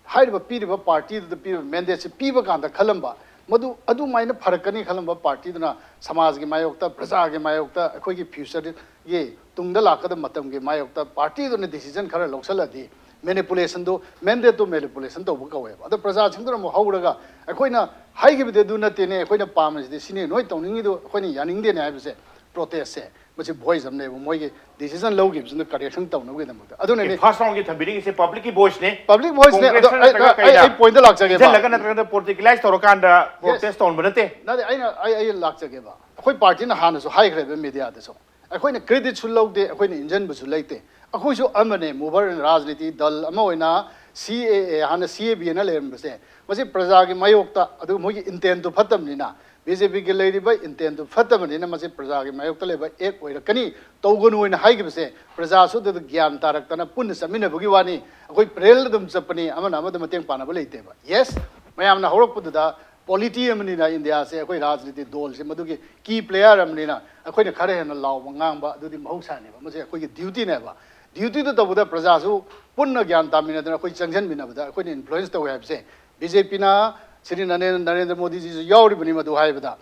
ꯍꯥꯏꯔꯤꯕ ꯄꯤꯔꯤꯕ ꯄꯥꯔꯇꯤꯗꯨꯗ ꯄꯤꯔꯤꯕ ꯃꯦꯟꯗꯦꯠꯁꯦ ꯄꯤꯕ ꯀꯥꯟꯗ ꯈꯜꯂꯝꯕ, ꯃꯗꯨ ꯑꯗꯨꯃꯥꯏꯅ ꯐꯔꯛꯀꯅꯤ ꯈꯜꯂꯝꯕ ꯄꯥꯔꯇꯤꯗꯨꯅ ꯁꯃꯥꯖꯒꯤ ꯃꯥꯌꯣꯛꯇ, ꯄ꯭ꯔꯖꯥꯒꯤ ꯃꯥꯌꯣꯛꯇ, ꯑꯩꯈꯣꯏꯒꯤ ꯐ꯭ꯌꯨꯆꯔꯒꯤ ꯇꯨꯡꯗ ꯂꯥꯛꯀꯗꯕ ꯃꯇꯝꯒꯤ ꯃꯥꯌꯣꯛꯇ ꯄꯥꯔꯇꯤꯗꯨꯅ ꯗꯤꯁꯤꯖꯟ ꯈꯔ ꯂꯧꯁꯜꯂꯗꯤ, ꯃꯦꯅꯤꯄꯨꯂꯦꯁꯟꯗꯨ, ꯃꯦꯟꯗꯦꯠꯇꯨ ꯃꯦꯅꯤꯄꯨꯂꯦꯁꯟ ꯇꯧꯕ ꯀꯧꯋꯦꯕ꯫ ꯑꯗꯣ ꯄ꯭ꯔꯖꯥꯁꯤꯡꯗꯨꯅ ꯑꯃꯨꯛ ꯍꯧꯔꯒ, "ꯑꯩꯈꯣꯏꯅ ꯍꯥꯏꯈꯤꯕꯗꯤ ꯑꯗꯨ ꯅꯠꯇꯦꯅꯦ, ꯑꯩꯈꯣꯏꯅ ꯄꯥꯝꯃꯤꯁꯤꯗꯤ ꯁꯤꯅꯤ, ꯅꯣꯏ ꯇꯧꯅꯤꯡꯉꯤꯗꯨ ꯑꯩꯈꯣꯏꯅ ꯌꯥꯅꯤꯡꯗꯦꯅꯦ" ꯍꯥꯏꯕꯁꯦ, ꯄ꯭ꯔꯣꯇꯦꯁꯁꯦ, ꯃꯁꯤ ꯚꯣꯏꯁ ꯑꯃꯅꯦꯕ, ꯃꯣꯏꯒꯤ ꯗꯤꯁꯤꯖꯟ ꯂꯧꯈꯤꯕꯁꯤꯅ ꯀꯔꯦꯛꯁꯟ ꯇꯧꯅꯕꯒꯤꯗꯃꯛꯇ꯫ ꯑꯗꯨꯅꯅꯦ꯫ ꯐꯥꯔꯁ ꯔꯥꯎꯟꯒꯤ ꯊꯝꯕꯤꯔꯤꯁꯦ ꯄꯕ꯭ꯂꯤꯛꯀꯤ ꯚꯣꯏꯁꯅꯦ꯫ ꯄꯕ꯭ꯂꯤꯛ ꯚꯣꯏꯁꯅꯦ꯫ ꯑꯗꯣ ꯀꯣꯡꯒ꯭ꯔꯦꯁꯅ ꯑꯩ ꯅꯠꯇ꯭ꯔꯒ ꯑꯩ- ꯀꯩꯅ ꯑꯩ ꯄꯣꯏꯟꯗ ꯂꯥꯛꯆꯒꯦꯕ꯫ ꯏꯟꯁꯤꯜꯂꯒ ꯅꯠꯇ꯭ꯔꯒ ꯄꯣꯂꯤꯇꯤꯀꯦꯂꯥꯏꯁ ꯇꯧꯔꯀꯥꯟꯗ ꯄ꯭ꯔꯣꯇꯦꯁ ꯇꯧꯍꯟꯕ ꯅꯠꯇꯦ꯫ ꯅꯠꯇꯦ, ꯑꯩꯅ ꯑꯩ ꯑꯩ ꯂꯥꯛꯆꯒꯦꯕ꯫ ꯑꯩꯈꯣꯏ ꯄꯥꯔꯇꯤꯅ ꯍꯥꯟꯅꯁꯨ ꯍꯥꯏꯈ꯭ꯔꯦꯕ ꯃꯦꯗꯤꯌꯥꯗꯁꯨ, ꯑꯩꯈꯣꯏꯅ ꯀ꯭ꯔꯦꯗꯤꯠꯁꯨ ꯂꯧꯗꯦ, ꯑꯩꯈꯣꯏꯅ ꯏꯟꯖꯟꯕꯁꯨ ꯂꯩꯇꯦ꯫ ꯑꯩꯈꯣꯏꯁꯨ ꯑꯃꯅꯦ, ꯃꯨꯚꯔ ꯔꯥꯖꯅꯤꯇꯤ ꯗꯜ ꯑꯃ ꯑꯣꯏꯅ ꯁꯤ ꯑꯦ ꯑꯦ, ꯍꯥꯟꯅ ꯁꯤ ꯑꯦ ꯕꯤ ꯑꯦꯅ ꯂꯩꯔꯝꯕꯁꯦ, ꯃꯁꯤ ꯄ꯭ꯔꯖꯥꯒꯤ ꯃꯥꯌꯣꯛꯇ, ꯑꯗꯨ ꯃꯣꯏꯒꯤ ꯏꯟꯇꯦꯟꯠꯇꯨ ꯐꯠꯇꯕꯅꯤꯅ, ꯕꯤ ꯖꯦ ꯄꯤꯒꯤ ꯂꯩꯔꯤꯕ ꯏꯟꯇꯦꯟꯠꯇꯨ ꯐꯠꯇꯕꯅꯤꯅ ꯃꯁꯤ ꯄ꯭ꯔꯖꯥꯒꯤ ꯃꯥꯌꯣꯛꯇ ꯂꯩꯕ ꯑꯦꯛ ꯑꯣꯏꯔꯛꯀꯅꯤ, ꯇꯧꯒꯅꯨ ꯍꯥꯏꯅ ꯍꯥꯏꯈꯤꯕꯁꯦ, ꯄ꯭ꯔꯖꯥꯁꯨ ꯑꯗꯨꯗ ꯒ꯭ꯌꯥꯟ ꯇꯥꯔꯛꯇꯅ ꯄꯨꯟꯅ ꯆꯠꯃꯤꯟꯅꯕꯒꯤ ꯋꯥꯅꯤ꯫ ꯑꯩꯈꯣꯏ ꯄꯦꯔꯦꯂꯦꯜꯗ ꯑꯗꯨꯝ ꯆꯠꯄꯅꯤ, ꯑꯃꯅ ꯑꯃꯗ ꯃꯇꯦꯡ ꯄꯥꯡꯅꯕ ꯂꯩꯇꯦꯕ꯫ ꯌꯦꯁ, ꯃꯌꯥꯝꯅ ꯍꯧꯔꯛꯄꯗꯨꯗ ꯄꯣꯂꯤꯇꯤ ꯑꯃꯅꯤꯅ ꯏꯟꯗꯤꯌꯥꯁꯦ, ꯑꯩꯈꯣꯏ ꯔꯥꯖꯅꯤꯇꯤ ꯗꯣꯜꯁꯦ ꯃꯗꯨꯒꯤ ꯀꯤ ꯄ꯭ꯂꯦꯌꯔ ꯑꯃꯅꯤꯅ ꯑꯩꯈꯣꯏꯅ ꯈꯔ ꯍꯦꯟꯅ ꯂꯥꯎꯕ ꯉꯥꯡꯕ ꯑꯗꯨꯗꯤ ꯃꯍꯧꯁꯥꯅꯦꯕ꯫ ꯃꯁꯤ ꯑꯩꯈꯣꯏꯒꯤ ꯗ꯭ꯌꯨꯇꯤꯅꯦꯕ꯫ ꯗ꯭ꯌꯨꯇꯤꯗꯨ ꯇꯧꯕꯗ ꯄ꯭ꯔꯖꯥꯁꯨ ꯄꯨꯟꯅ ꯒ꯭ꯌꯥꯟ ꯇꯥꯃꯤꯟꯅꯗꯅ ꯑꯩꯈꯣꯏ ꯆꯪꯁꯤꯟꯃꯤꯟꯅꯕꯗ ꯑꯩꯈꯣꯏꯅ ꯏꯟꯐ꯭ꯂꯨꯌꯦꯟꯁ ꯇꯧꯋꯦ ꯍꯥꯏꯕꯁꯦ ꯕꯤ ꯖꯦ ꯄꯤꯅ, ꯁ꯭ꯔꯤ ꯅꯔꯦꯟ-, ꯅꯔꯦꯟꯗ꯭ꯔ ꯃꯣꯗꯤꯖꯤꯁꯨ ꯌꯥꯎꯔꯤꯕꯅꯤ ꯃꯗꯨ ꯍꯥꯏꯕꯗ꯫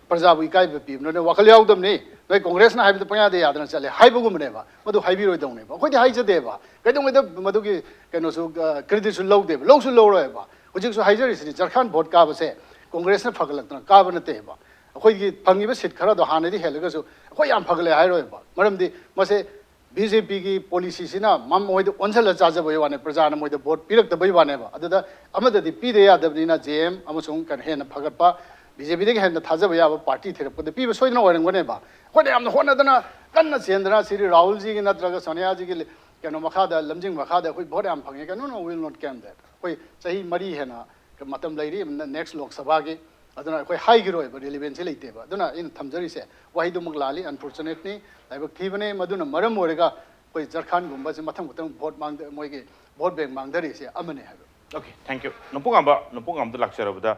ꯄ꯭ꯔꯖꯥꯕꯨ ꯏꯀꯥꯏꯕ ꯄꯤꯕꯅꯣꯅꯦ, ꯋꯥꯈꯜ ꯌꯥꯎꯗꯕꯅꯤ, ꯅꯣꯏ ꯀꯣꯡꯒ꯭ꯔꯦꯁꯅ ꯍꯥꯏꯕꯗ ꯄꯪꯌꯥꯗ ꯌꯥꯗꯅ ꯆꯠꯂꯦ ꯍꯥꯏꯕꯒꯨꯝꯕꯅꯦꯕ꯫ ꯃꯗꯨ ꯍꯥꯏꯕꯤꯔꯣꯏꯗꯧꯅꯦꯕ꯫ ꯑꯩꯈꯣꯏꯗꯤ ꯍꯥꯏꯖꯗꯦꯕ, ꯀꯩꯗꯧꯉꯩꯗ ꯃꯗꯨꯒꯤ ꯀꯩꯅꯣꯁꯨ, ꯑ, ꯀ꯭ꯔꯦꯗꯤꯠꯁꯨ ꯂꯧꯗꯦꯕ, ꯂꯧꯁꯨ ꯂꯧꯔꯣꯏꯕ꯫ ꯍꯧꯖꯤꯛꯁꯨ ꯍꯥꯏꯖꯔꯤꯁꯤꯅꯤ, ꯖꯔꯈꯥꯟ ꯚꯣꯠ ꯀꯥꯕꯁꯦ ꯀꯣꯡꯒ꯭ꯔꯦꯁꯅ ꯐꯒꯠꯂꯛꯇꯅ ꯀꯥꯕ ꯅꯠꯇꯦꯕ꯫ ꯑꯩꯈꯣꯏꯒꯤ ꯐꯪꯉꯤꯕ ꯁꯤꯠ ꯈꯔꯗꯣ ꯍꯥꯟꯅꯗꯤ ꯍꯦꯜꯂꯒꯁꯨ ꯑꯩꯈꯣꯏ ꯌꯥꯝ ꯐꯒꯠꯂꯦ ꯍꯥꯏꯔꯣꯏꯕ꯫ ꯃꯔꯝꯗꯤ ꯃꯁꯦ ꯕꯤ ꯖꯦ ꯄꯤꯒꯤ ꯄꯣꯂꯤꯁꯤꯁꯤꯅ ꯃꯝ-, ꯃꯣꯏꯗ ꯑꯣꯟꯁꯤꯜꯂ ꯆꯥꯖꯕꯒꯤ ꯋꯥꯅꯦ, ꯄ꯭ꯔꯖꯥꯅ ꯃꯣꯏꯗ ꯚꯣꯠ ꯄꯤꯔꯛꯇꯕꯒꯤ ꯋꯥꯅꯦꯕ꯫ ꯑꯗꯨꯗ ꯑꯃꯗꯗꯤ ꯄꯤꯗ ꯌꯥꯗꯕꯅꯤꯅ ꯖꯦ ꯑꯦꯝ ꯑꯃꯁꯨꯡ ꯀꯩꯅꯣ ꯍꯦꯟꯅ ꯐꯒꯠꯄ, ꯕꯤ ꯖꯦ ꯄꯤꯗꯒꯤ ꯍꯦꯟꯅ ꯊꯥꯖꯕ ꯌꯥꯕ ꯄꯥꯔꯇꯤ ꯊꯤꯔꯛꯄꯗ ꯄꯤꯕ ꯁꯣꯏꯗꯅ ꯑꯣꯏꯔꯝꯒꯅꯦꯕ꯫ ꯑꯩꯈꯣꯏꯅ ꯌꯥꯝꯅ ꯍꯣꯠꯅꯗꯅ ꯀꯟꯅ ꯆꯦꯟꯗꯅ ꯁꯤꯗꯤ ꯔꯥꯍꯨꯜꯖꯤꯒꯤ ꯅꯠꯇ꯭ꯔꯒ ꯁꯣꯅꯤꯌꯥꯖꯤꯒꯤ ꯂꯤ-, ꯀꯩꯅꯣ ꯃꯈꯥꯗ, ꯂꯝꯖꯤꯡ ꯃꯈꯥꯗ ꯑꯩꯈꯣꯏ ꯚꯣꯠ ꯌꯥꯝ ꯐꯪꯉꯦ, ꯀꯩꯅꯣ, no, we will not claim that꯫ ꯑꯩꯈꯣꯏ ꯆꯍꯤ ꯃꯔꯤ ꯍꯦꯟꯅ ꯃꯇꯝ ꯂꯩꯔꯤ ꯅꯦꯛꯁ ꯂꯣꯛ ꯁꯚꯥꯒꯤ꯫ ꯑꯗꯨꯅ ꯑꯩꯈꯣꯏ ꯍꯥꯏꯈꯤꯔꯣꯏꯕ, ꯔꯤꯂꯤꯚꯦꯟꯁꯤ ꯂꯩꯇꯦꯕ꯫ ꯑꯗꯨꯅ ꯑꯩꯅ ꯊꯝꯖꯔꯤꯁꯦ, ꯋꯥꯍꯩꯗꯨꯃꯛ ꯂꯥꯜꯂꯤ, ꯑꯟꯐꯣꯔꯆꯨꯅꯦꯠꯅꯤ, ꯂꯥꯏꯕꯛ ꯊꯤꯕꯅꯦ꯫ ꯃꯗꯨꯅ ꯃꯔꯝ ꯑꯣꯏꯔꯒ ꯑꯩꯈꯣꯏ ꯖꯔꯈꯥꯟꯒꯨꯝꯕꯁꯦ ꯃꯊꯪ ꯃꯊꯪ ꯚꯣꯠ ꯃꯥꯡꯗ-, ꯃꯣꯏꯒꯤ ꯚꯣꯠ ꯕꯦꯡ ꯃꯥꯡꯊꯔꯤꯁꯦ ꯑꯃꯅꯤ ꯍꯥꯏꯕ꯫ Okay, thank you. ꯅꯣꯡꯄꯣꯛꯉꯥꯝꯕ, ꯅꯣꯡꯄꯣꯛꯉꯥꯝꯕꯗ ꯂꯥꯛꯆꯔꯕꯗ,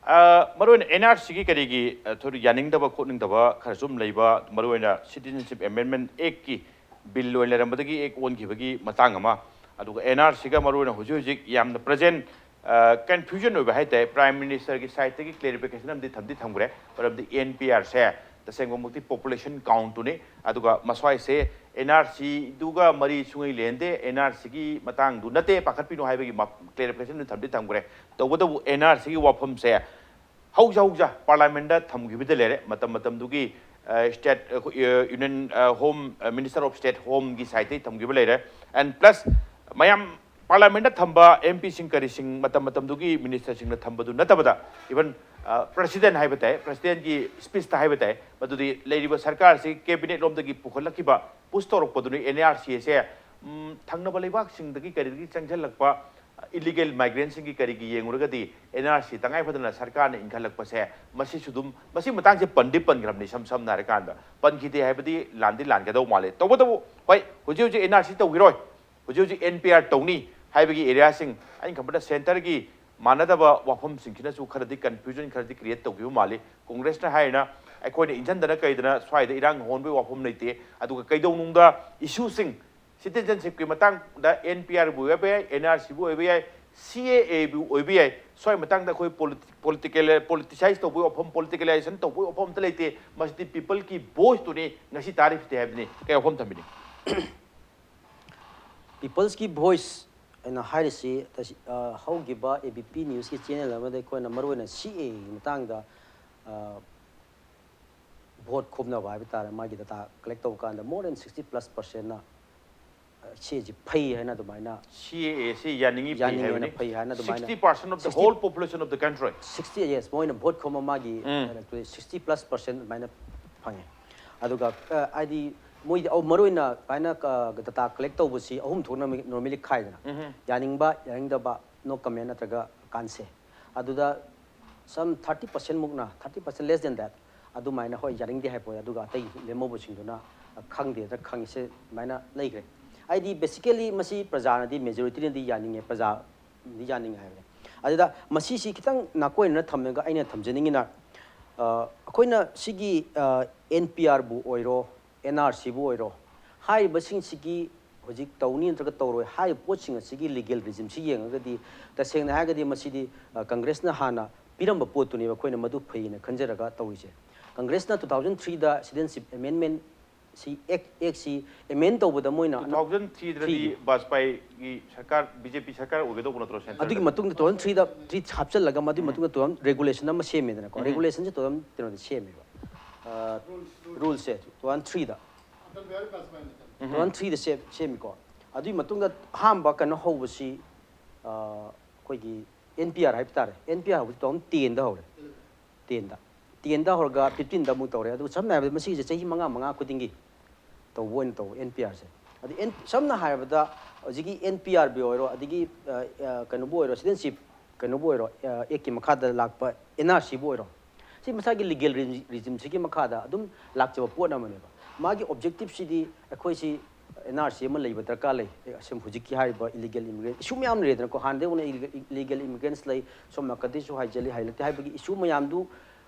ꯑ, ꯃꯔꯨꯑꯣꯏꯅ ꯑꯦꯟ ꯑꯥꯔ ꯁꯤꯒꯤ ꯀꯔꯤꯒꯤ, ꯑ, ꯊꯣꯏꯗꯣꯛ ꯌꯥꯅꯤꯡꯗꯕ ꯈꯣꯠꯅꯤꯡꯗꯕ ꯈꯔꯁꯨ ꯑꯗꯨꯝ ꯂꯩꯕ, ꯃꯔꯨꯑꯣꯏꯅ ꯁꯤꯇꯤꯖꯦꯟꯁꯤꯞ ꯑꯦꯃꯦꯟꯃꯦꯟ ꯑꯦꯛꯀꯤ ꯕꯤꯜ ꯑꯣꯏꯅ ꯂꯩꯔꯝꯕꯗꯒꯤ ꯑꯦꯛ ꯑꯣꯟꯈꯤꯕꯒꯤ ꯃꯇꯥꯡ ꯑꯃ, ꯑꯗꯨꯒ ꯑꯦꯟ ꯑꯥꯔ ꯁꯤꯒ ꯃꯔꯨꯑꯣꯏꯅ ꯍꯧꯖꯤꯛ ꯍꯧꯖꯤꯛ ꯌꯥꯝꯅ ꯄ꯭ꯔꯖꯦꯟ ꯀꯟꯐ꯭ꯌꯨꯖꯟ ꯑꯣꯏꯕ ꯍꯥꯏ ꯇꯥꯔꯦ, ꯄ꯭ꯔꯥꯏꯝ ꯃꯤꯅꯤꯁꯇꯔꯒꯤ ꯁꯥꯏꯠꯇꯒꯤ ꯀ꯭ꯂꯦꯔꯤꯐꯤꯀꯦꯁꯟ ꯑꯃꯗꯤ ꯊꯝꯗꯤ ꯊꯝꯈ꯭ꯔꯦ꯫ ꯃꯔꯝꯗꯤ ꯑꯦꯟ ꯄꯤ ꯑꯥꯔꯁꯦ ꯇꯁꯦꯡꯕꯃꯛꯇꯤ ꯄꯣꯄꯨꯂꯦꯁꯟ ꯀꯥꯎꯟꯠꯇꯨꯅꯤ꯫ ꯑꯗꯨꯒ ꯃꯁ꯭ꯋꯥꯏꯁꯦ ꯑꯦꯟ ꯑꯥꯔ ꯁꯤꯗꯨꯒ ꯃꯔꯤ ꯁꯨꯡꯂꯩ ꯂꯩꯅꯗꯦ, ꯑꯦꯟ ꯑꯥꯔ ꯁꯤꯒꯤ ꯃꯇꯥꯡꯗꯨ ꯅꯠꯇꯦ ꯄꯥꯈꯠꯄꯤꯅꯣ ꯍꯥꯏꯕꯒꯤ ꯀ꯭ꯂꯦꯔꯤꯐꯤꯀꯦꯁꯟ ꯊꯝꯗꯤ ꯊꯝꯈ꯭ꯔꯦ꯫ ꯇꯧꯕꯇꯕꯨ ꯑꯦꯟ ꯑꯥꯔ ꯁꯤꯒꯤ ꯋꯥꯐꯝꯁꯦ ꯍꯧꯖ ꯍꯧꯖ ꯄꯥꯔꯂꯥꯃꯦꯟꯗ ꯊꯝꯈꯤꯕꯗ ꯂꯩꯔꯦ꯫ ꯃꯇꯝ ꯃꯇꯝꯗꯨꯒꯤ state union home minister of state ꯍꯣꯝꯒꯤ ꯁꯥꯏꯠꯇꯒꯤ ꯊꯝꯈꯤꯕ ꯂꯩꯔꯦ꯫ ꯑꯦꯟ ꯄ꯭ꯂꯁ ꯃꯌꯥꯝ ꯄꯥꯔꯂꯥꯃꯦꯟꯗ ꯊꯝꯕ ꯑꯦꯝ ꯄꯤꯁꯤꯡ ꯀꯔꯤꯁꯤꯡ ꯃꯇꯝ ꯃꯇꯝꯗꯨꯒꯤ ꯃꯤꯅꯤꯁꯇꯔꯁꯤꯡꯅ ꯊꯝꯕꯗꯨ ꯅꯠꯇꯕꯗ, ꯏꯚꯟ ꯄ꯭ꯔꯁꯤꯗꯦꯟ ꯍꯥꯏꯕ ꯇꯥꯏ, ꯄ꯭ꯔꯁꯤꯗꯦꯟꯒꯤ ꯁ꯭ꯄꯤꯆꯇ ꯍꯥꯏꯕ ꯇꯥꯏ, ꯃꯗꯨꯗꯤ ꯂꯩꯔꯤꯕ ꯁꯔꯀꯥꯔꯁꯤ ꯀꯦꯕꯤꯅꯦꯠ ꯂꯣꯝꯗꯒꯤ ꯄꯨꯈꯠꯂꯛꯈꯤꯕ, ꯄꯨꯁ ꯇꯧꯔꯛꯄꯗꯨꯅꯤ ꯑꯦꯟ ꯑꯥꯔ ꯁꯤ ꯑꯁꯦ ꯊꯪꯅꯕ ꯂꯩꯕꯥꯛꯁꯤꯡꯗꯒꯤ ꯀꯔꯤꯗꯒꯤ ꯆꯪꯁꯤꯜꯂꯛꯄ ꯏꯂꯤꯒꯦꯜ ꯃꯥꯏꯒ꯭ꯔꯦꯟꯁꯤꯡꯒꯤ ꯀꯔꯤꯒꯤ ꯌꯦꯡꯉꯨꯔꯒꯗꯤ ꯑꯦꯟ ꯑꯥꯔ ꯁꯤ ꯇꯉꯥꯏ ꯐꯗꯅ ꯁꯔꯀꯥꯔꯅ ꯏꯟꯈꯠꯂꯛꯄꯁꯦ, ꯃꯁꯤꯁꯨ ꯑꯗꯨꯝ, ꯃꯁꯤ ꯃꯇꯥꯡꯁꯦ ꯄꯟꯗꯤ ꯄꯟꯈ꯭ꯔꯕꯅꯤ꯫ ꯏꯁꯝ ꯁꯝꯅ ꯍꯥꯏꯔꯀꯥꯟꯗ ꯄꯟꯈꯤꯗꯦ ꯍꯥꯏꯕꯗꯤ ꯂꯥꯟꯗꯤ ꯂꯥꯟꯒꯗꯧ ꯃꯥꯜꯂꯦ꯫ ꯇꯧꯕꯇꯕꯨ ꯍꯣꯏ, ꯍꯧꯖꯤꯛ ꯍꯧꯖꯤꯛ ꯑꯦꯟ ꯑꯥꯔ ꯁꯤ ꯇꯧꯈꯤꯔꯣꯏ, ꯍꯧꯖꯤꯛ ꯍꯧꯖꯤꯛ ꯑꯦꯟ ꯄꯤ ꯑꯥꯔ ꯇꯧꯅꯤ ꯍꯥꯏꯕꯒꯤ ꯑꯦꯔꯤꯌꯥꯁꯤꯡ, ꯑꯩꯅ ꯈꯟꯕꯗ ꯁꯦꯟꯇꯔꯒꯤ ꯃꯥꯟꯅꯗꯕ ꯋꯥꯐꯝꯁꯤꯡꯁꯤꯅꯁꯨ ꯈꯔꯗꯤ ꯀꯟꯐ꯭ꯌꯨꯖꯟ ꯈꯔꯗꯤ ꯀ꯭ꯔꯤꯌꯦꯠ ꯇꯧꯈꯤꯕ ꯃꯥꯜꯂꯤ꯫ ꯀꯣꯡꯒ꯭ꯔꯦꯁꯅ ꯍꯥꯏꯔꯤꯅ ꯑꯩꯈꯣꯏꯅ ꯏꯟꯖꯟꯗꯅ ꯀꯩꯗꯅ ꯁ꯭ꯋꯥꯏꯗ ꯏꯔꯥꯡ ꯍꯧꯍꯟꯕꯒꯤ ꯋꯥꯐꯝ ꯂꯩꯇꯦ꯫ ꯑꯗꯨꯒ ꯀꯩꯗꯧꯅꯨꯡꯗ ꯏꯁꯨꯁꯤꯡ, ꯁꯤꯇꯤꯖꯟꯁꯤꯞꯀꯤ ꯃꯇꯥꯡꯗ ꯑꯦꯟ ꯄꯤ ꯑꯥꯔꯕꯨ ꯑꯣꯏꯕ ꯌꯥꯏ, ꯑꯦꯟ ꯑꯥꯔ ꯁꯤꯕꯨ ꯑꯣꯏꯕ ꯌꯥꯏ, ꯁꯤ ꯑꯦ ꯑꯦꯕꯨ ꯑꯣꯏꯕ ꯌꯥꯏ, ꯁ꯭ꯋꯥꯏ ꯃꯇꯥꯡꯗ ꯑꯩꯈꯣꯏ ꯄꯣꯂꯤꯇꯤꯀꯦꯜ, ꯄꯣꯂꯤꯇꯤꯁꯥꯏꯁ ꯇꯧꯕꯒꯤ ꯋꯥꯐꯝ, ꯄꯣꯂꯤꯇꯤꯀꯦꯂꯥꯏꯖꯦꯁꯟ ꯇꯧꯕꯒꯤ ꯋꯥꯐꯝ ꯑꯝꯇ ꯂꯩꯇꯦ꯫ ꯃꯁꯤꯗꯤ ꯄꯤꯄꯜꯒꯤ ꯚꯣꯏꯁꯇꯨꯅꯤ ꯉꯁꯤ ꯇꯥꯔꯤꯕꯁꯤꯗꯤ ꯍꯥꯏꯕꯅꯤ꯫ ꯀꯩ ꯋꯥꯐꯝ ꯊꯝꯕꯤꯅꯤꯡ? ꯄꯤꯄꯜꯁꯀꯤ ꯚꯣꯏꯁ ꯑꯩꯅ ꯍꯥꯏꯔꯤꯁꯤ ꯇꯁꯤ-, ꯑ, ꯍꯧꯈꯤꯕ ꯑꯦ ꯕꯤ ꯄꯤ ꯅ꯭ꯌꯨꯁꯀꯤ ꯆꯦꯅꯦꯜ ꯑꯃꯗ ꯑꯩꯈꯣꯏꯅ ꯃꯔꯨꯑꯣꯏꯅ ꯁꯤ ꯑꯦ ꯃꯇꯥꯡꯗ, ꯑ, ꯚꯣꯠ ꯈꯣꯝꯅꯕ ꯍꯥꯏꯕ ꯇꯥꯔꯦ, ꯃꯥꯒꯤ ꯗꯇꯥ ꯀꯂꯦꯛ ꯇꯧꯕ ꯀꯥꯟꯗ more than sixty plus percentꯅ, ꯑ, ꯁꯤ ꯑꯦꯁꯤ ꯐꯩ ꯍꯥꯏꯅ ꯑꯗꯨꯃꯥꯏꯅ ꯁꯤ ꯑꯦ ꯑꯦ ꯁꯤ ꯌꯥꯅꯤꯡꯉꯤ, ꯐꯩ ꯌꯥꯅꯤꯡꯉꯦꯅ ꯍꯥꯏꯕꯅꯤ꯫ ꯐꯩ ꯍꯥꯏꯅ ꯑꯗꯨꯃꯥꯏꯅ Sixty percent of the sixty whole population of the country. Sixty, yes, ꯃꯣꯏꯅ ꯚꯣꯠ ꯈꯣꯝꯕ ꯃꯥꯒꯤ ꯎꯝ꯫ electorate sixty plus percent ꯑꯗꯨꯃꯥꯏꯅ ꯐꯪꯉꯦ꯫ ꯑꯗꯨꯒ, ꯑ, ꯍꯥꯏꯗꯤ ꯃꯣꯏꯗꯤ, ꯑꯧ, ꯃꯔꯨꯑꯣꯏꯅ ꯑꯗꯨꯃꯥꯏꯅ, ꯑ, ꯗꯇꯥ ꯀꯂꯦꯛ ꯇꯧꯕꯁꯤ ꯑꯍꯨꯝ ꯊꯣꯛꯅ normally ꯈꯥꯏꯗꯅ, ꯎꯝꯍꯨꯝ꯫ ꯌꯥꯅꯤꯡꯕ, ꯌꯥꯅꯤꯡꯗꯕ, no comment ꯅꯠꯇ꯭ꯔꯒ ꯀꯥꯟꯁꯦ꯫ ꯑꯗꯨꯗ some thirty percent ꯃꯨꯛꯅ, thirty percent less than that, ꯑꯗꯨꯃꯥꯏꯅ ꯍꯣꯏ ꯌꯥꯅꯤꯡꯗꯦ ꯍꯥꯏꯕ ꯌꯥꯎꯋꯦ, ꯑꯗꯨꯒ ꯑꯇꯩ ꯂꯦꯝꯍꯧꯕꯁꯤꯡꯗꯨꯅ, ꯑ, ꯈꯪꯗꯦ ꯅꯠꯇ꯭ꯔꯒ ꯈꯪꯉꯤ, ꯁꯤ ꯑꯗꯨꯃꯥꯏꯅ ꯂꯩꯈ꯭ꯔꯦ꯫ ꯍꯥꯏꯗꯤ basically ꯃꯁꯤ ꯄ꯭ꯔꯖꯥꯅꯗꯤ, majorityꯅꯗꯤ ꯌꯥꯅꯤꯡꯉꯦ, ꯄ꯭ꯔꯖꯥ ꯗꯤ ꯌꯥꯅꯤꯡꯉꯦ ꯍꯥꯏꯕꯅꯦ꯫ ꯑꯗꯨꯗ ꯃꯁꯤꯁꯤ ꯈꯤꯇꯪ ꯅꯥꯀꯣꯏꯅꯅ ꯊꯝꯃꯒ ꯑꯩꯅ ꯊꯝꯖꯅꯤꯡꯉꯤꯅ, ꯑ, ꯑꯩꯈꯣꯏꯅ ꯁꯤꯒꯤ, ꯑ, ꯑꯦꯟ ꯄꯤ ꯑꯥꯔꯕꯨ ꯑꯣꯏꯔꯣ, ꯑꯦꯟ ꯑꯥꯔ ꯁꯤꯕꯨ ꯑꯣꯏꯔꯣ, ꯍꯥꯏꯔꯤꯕꯁꯤꯡꯁꯤꯒꯤ ꯍꯧꯖꯤꯛ ꯇꯧꯅꯤ ꯅꯠꯇ꯭ꯔꯒ ꯇꯧꯔꯣꯏ ꯍꯥꯏꯔꯤꯕ ꯄꯣꯠꯁꯤꯡ ꯑꯁꯤꯒꯤ ꯂꯤꯒꯦꯜ ꯔꯤꯖꯤꯝꯁꯤ ꯌꯦꯡꯉꯒꯗꯤ, ꯇꯁꯦꯡꯅ ꯍꯥꯏꯔꯒꯗꯤ ꯃꯁꯤꯗꯤ, ꯑ, ꯀꯪꯒ꯭ꯔꯦꯁꯅ ꯍꯥꯟꯅ ꯄꯤꯔꯝꯕ ꯄꯣꯠꯇꯨꯅꯦꯕ ꯑꯩꯈꯣꯏꯅ ꯃꯗꯨ ꯐꯩꯅ ꯈꯟꯖꯔꯒ ꯇꯧꯔꯤꯁꯦ꯫ ꯀꯪꯒ꯭ꯔꯦꯁꯅ two thousand three ꯗ citizenship amendment ꯁꯤ ꯑꯦꯛ ꯑꯦꯛꯁꯤ ꯑꯦꯃꯦꯟ ꯇꯧꯕꯗ ꯃꯣꯏꯅ two thousand three ꯗꯗꯤ ꯕꯥꯖꯄꯥꯏꯒꯤ ꯁꯔꯀꯥꯔ, ꯕꯤ ꯖꯦ ꯄꯤ ꯁꯔꯀꯥꯔ ꯑꯣꯏꯒꯗꯧꯕ ꯅꯠꯇ꯭ꯔꯣ centre ꯑꯗꯨꯒꯤ ꯗ? ꯃꯇꯨꯡꯗ two thousand three ꯗ ꯊ꯭ꯔꯤ ꯍꯥꯞꯆꯤꯜꯂꯒ ꯃꯗꯨꯒꯤ ꯃꯇꯨꯡꯗ two thousand regulation ꯑꯃ ꯁꯦꯝꯃꯦꯗꯅꯀꯣ꯫ Regulation ꯁꯦ two thousand ꯀꯩꯅꯣꯗ ꯁꯦꯝꯃꯦꯕ꯫ Rules ꯁꯦ two thousand three ꯗ, two thousand three ꯗ ꯁꯦꯝ ꯁꯦꯝꯃꯤꯀꯣ꯫ ꯑꯗꯨꯒꯤ ꯃꯇꯨꯡꯗ ꯑꯍꯥꯟꯕ ꯀꯩꯅꯣ ꯍꯧꯕꯁꯤ, ꯑ, ꯑꯩꯈꯣꯏꯒꯤ ꯑꯦꯟ ꯄꯤ ꯑꯥꯔ ꯍꯥꯏꯕ ꯇꯥꯔꯦ꯫ ꯑꯦꯟ ꯄꯤ ꯑꯥꯔ ꯍꯧꯕꯁꯤ two thousand ten ꯗ ꯍꯧꯔꯦ꯫ ten ꯗ꯫ ten ꯗ ꯍꯧꯔꯒ fifteen ꯗ ꯑꯃꯨꯛ ꯇꯧꯔꯦ꯫ ꯑꯗꯨꯒ ꯁꯝꯅ ꯍꯥꯏꯔꯕꯗ ꯃꯁꯤꯒꯤꯁꯦ ꯆꯍꯤ ꯃꯉꯥ ꯃꯉꯥ ꯈꯨꯗꯤꯡꯒꯤ ꯇꯧꯕ ꯑꯣꯏꯅ ꯇꯧꯕ ꯑꯦꯟ ꯄꯤ ꯑꯥꯔꯁꯦ꯫ ꯑꯗꯨ ꯑꯦꯟ ꯁꯝꯅ ꯍꯥꯏꯔꯕꯗ ꯍꯧꯖꯤꯛꯀꯤ ꯑꯦꯟ ꯄꯤ ꯑꯥꯔꯕꯨ ꯑꯣꯏꯔꯣ, ꯑꯗꯒꯤ, ꯑ, ꯑ, ꯀꯩꯅꯣꯕꯨ ꯑꯣꯏꯔꯣ, citizenship ꯀꯩꯅꯣꯕꯨ ꯑꯣꯏꯔꯣ, ꯑ, ꯑꯦꯛꯀꯤ ꯃꯈꯥꯗ ꯂꯥꯛꯄ ꯑꯦꯟ ꯑꯥꯔ ꯁꯤꯕꯨ ꯑꯣꯏꯔꯣ, ꯁꯤ ꯃꯁꯥꯒꯤ ꯂꯤꯒꯦꯜ ꯔꯤꯖꯤꯝꯁꯤꯒꯤ ꯃꯈꯥꯗ ꯑꯗꯨꯝ ꯂꯥꯛꯆꯕ ꯄꯣꯠ ꯑꯃꯅꯦꯕ꯫ ꯃꯥꯒꯤ objective ꯁꯤꯗꯤ ꯑꯩꯈꯣꯏꯁꯤ ꯑꯦꯟ ꯑꯥꯔ ꯁꯤ ꯑꯃ ꯂꯩꯕ ꯗꯔꯀꯥꯔ ꯂꯩ꯫ ꯑꯦ, ꯑꯁꯨꯝ ꯍꯧꯖꯤꯛꯀꯤ ꯍꯥꯏꯔꯤꯕ illegal immigrant issue ꯃꯌꯥꯝ ꯂꯩꯔꯦꯗꯅꯀꯣ, ꯍꯥꯟꯅꯗꯩ ꯍꯧꯅ illegal immigrants ꯂꯩ, ꯁꯣꯝ ꯅꯥꯀꯟꯗꯩꯁꯨ ꯍꯥꯏꯖꯜꯂꯤ ꯍꯥꯏꯂꯛꯇꯦ ꯍꯥꯏꯕꯒꯤ issue ꯃꯌꯥꯝꯗꯨ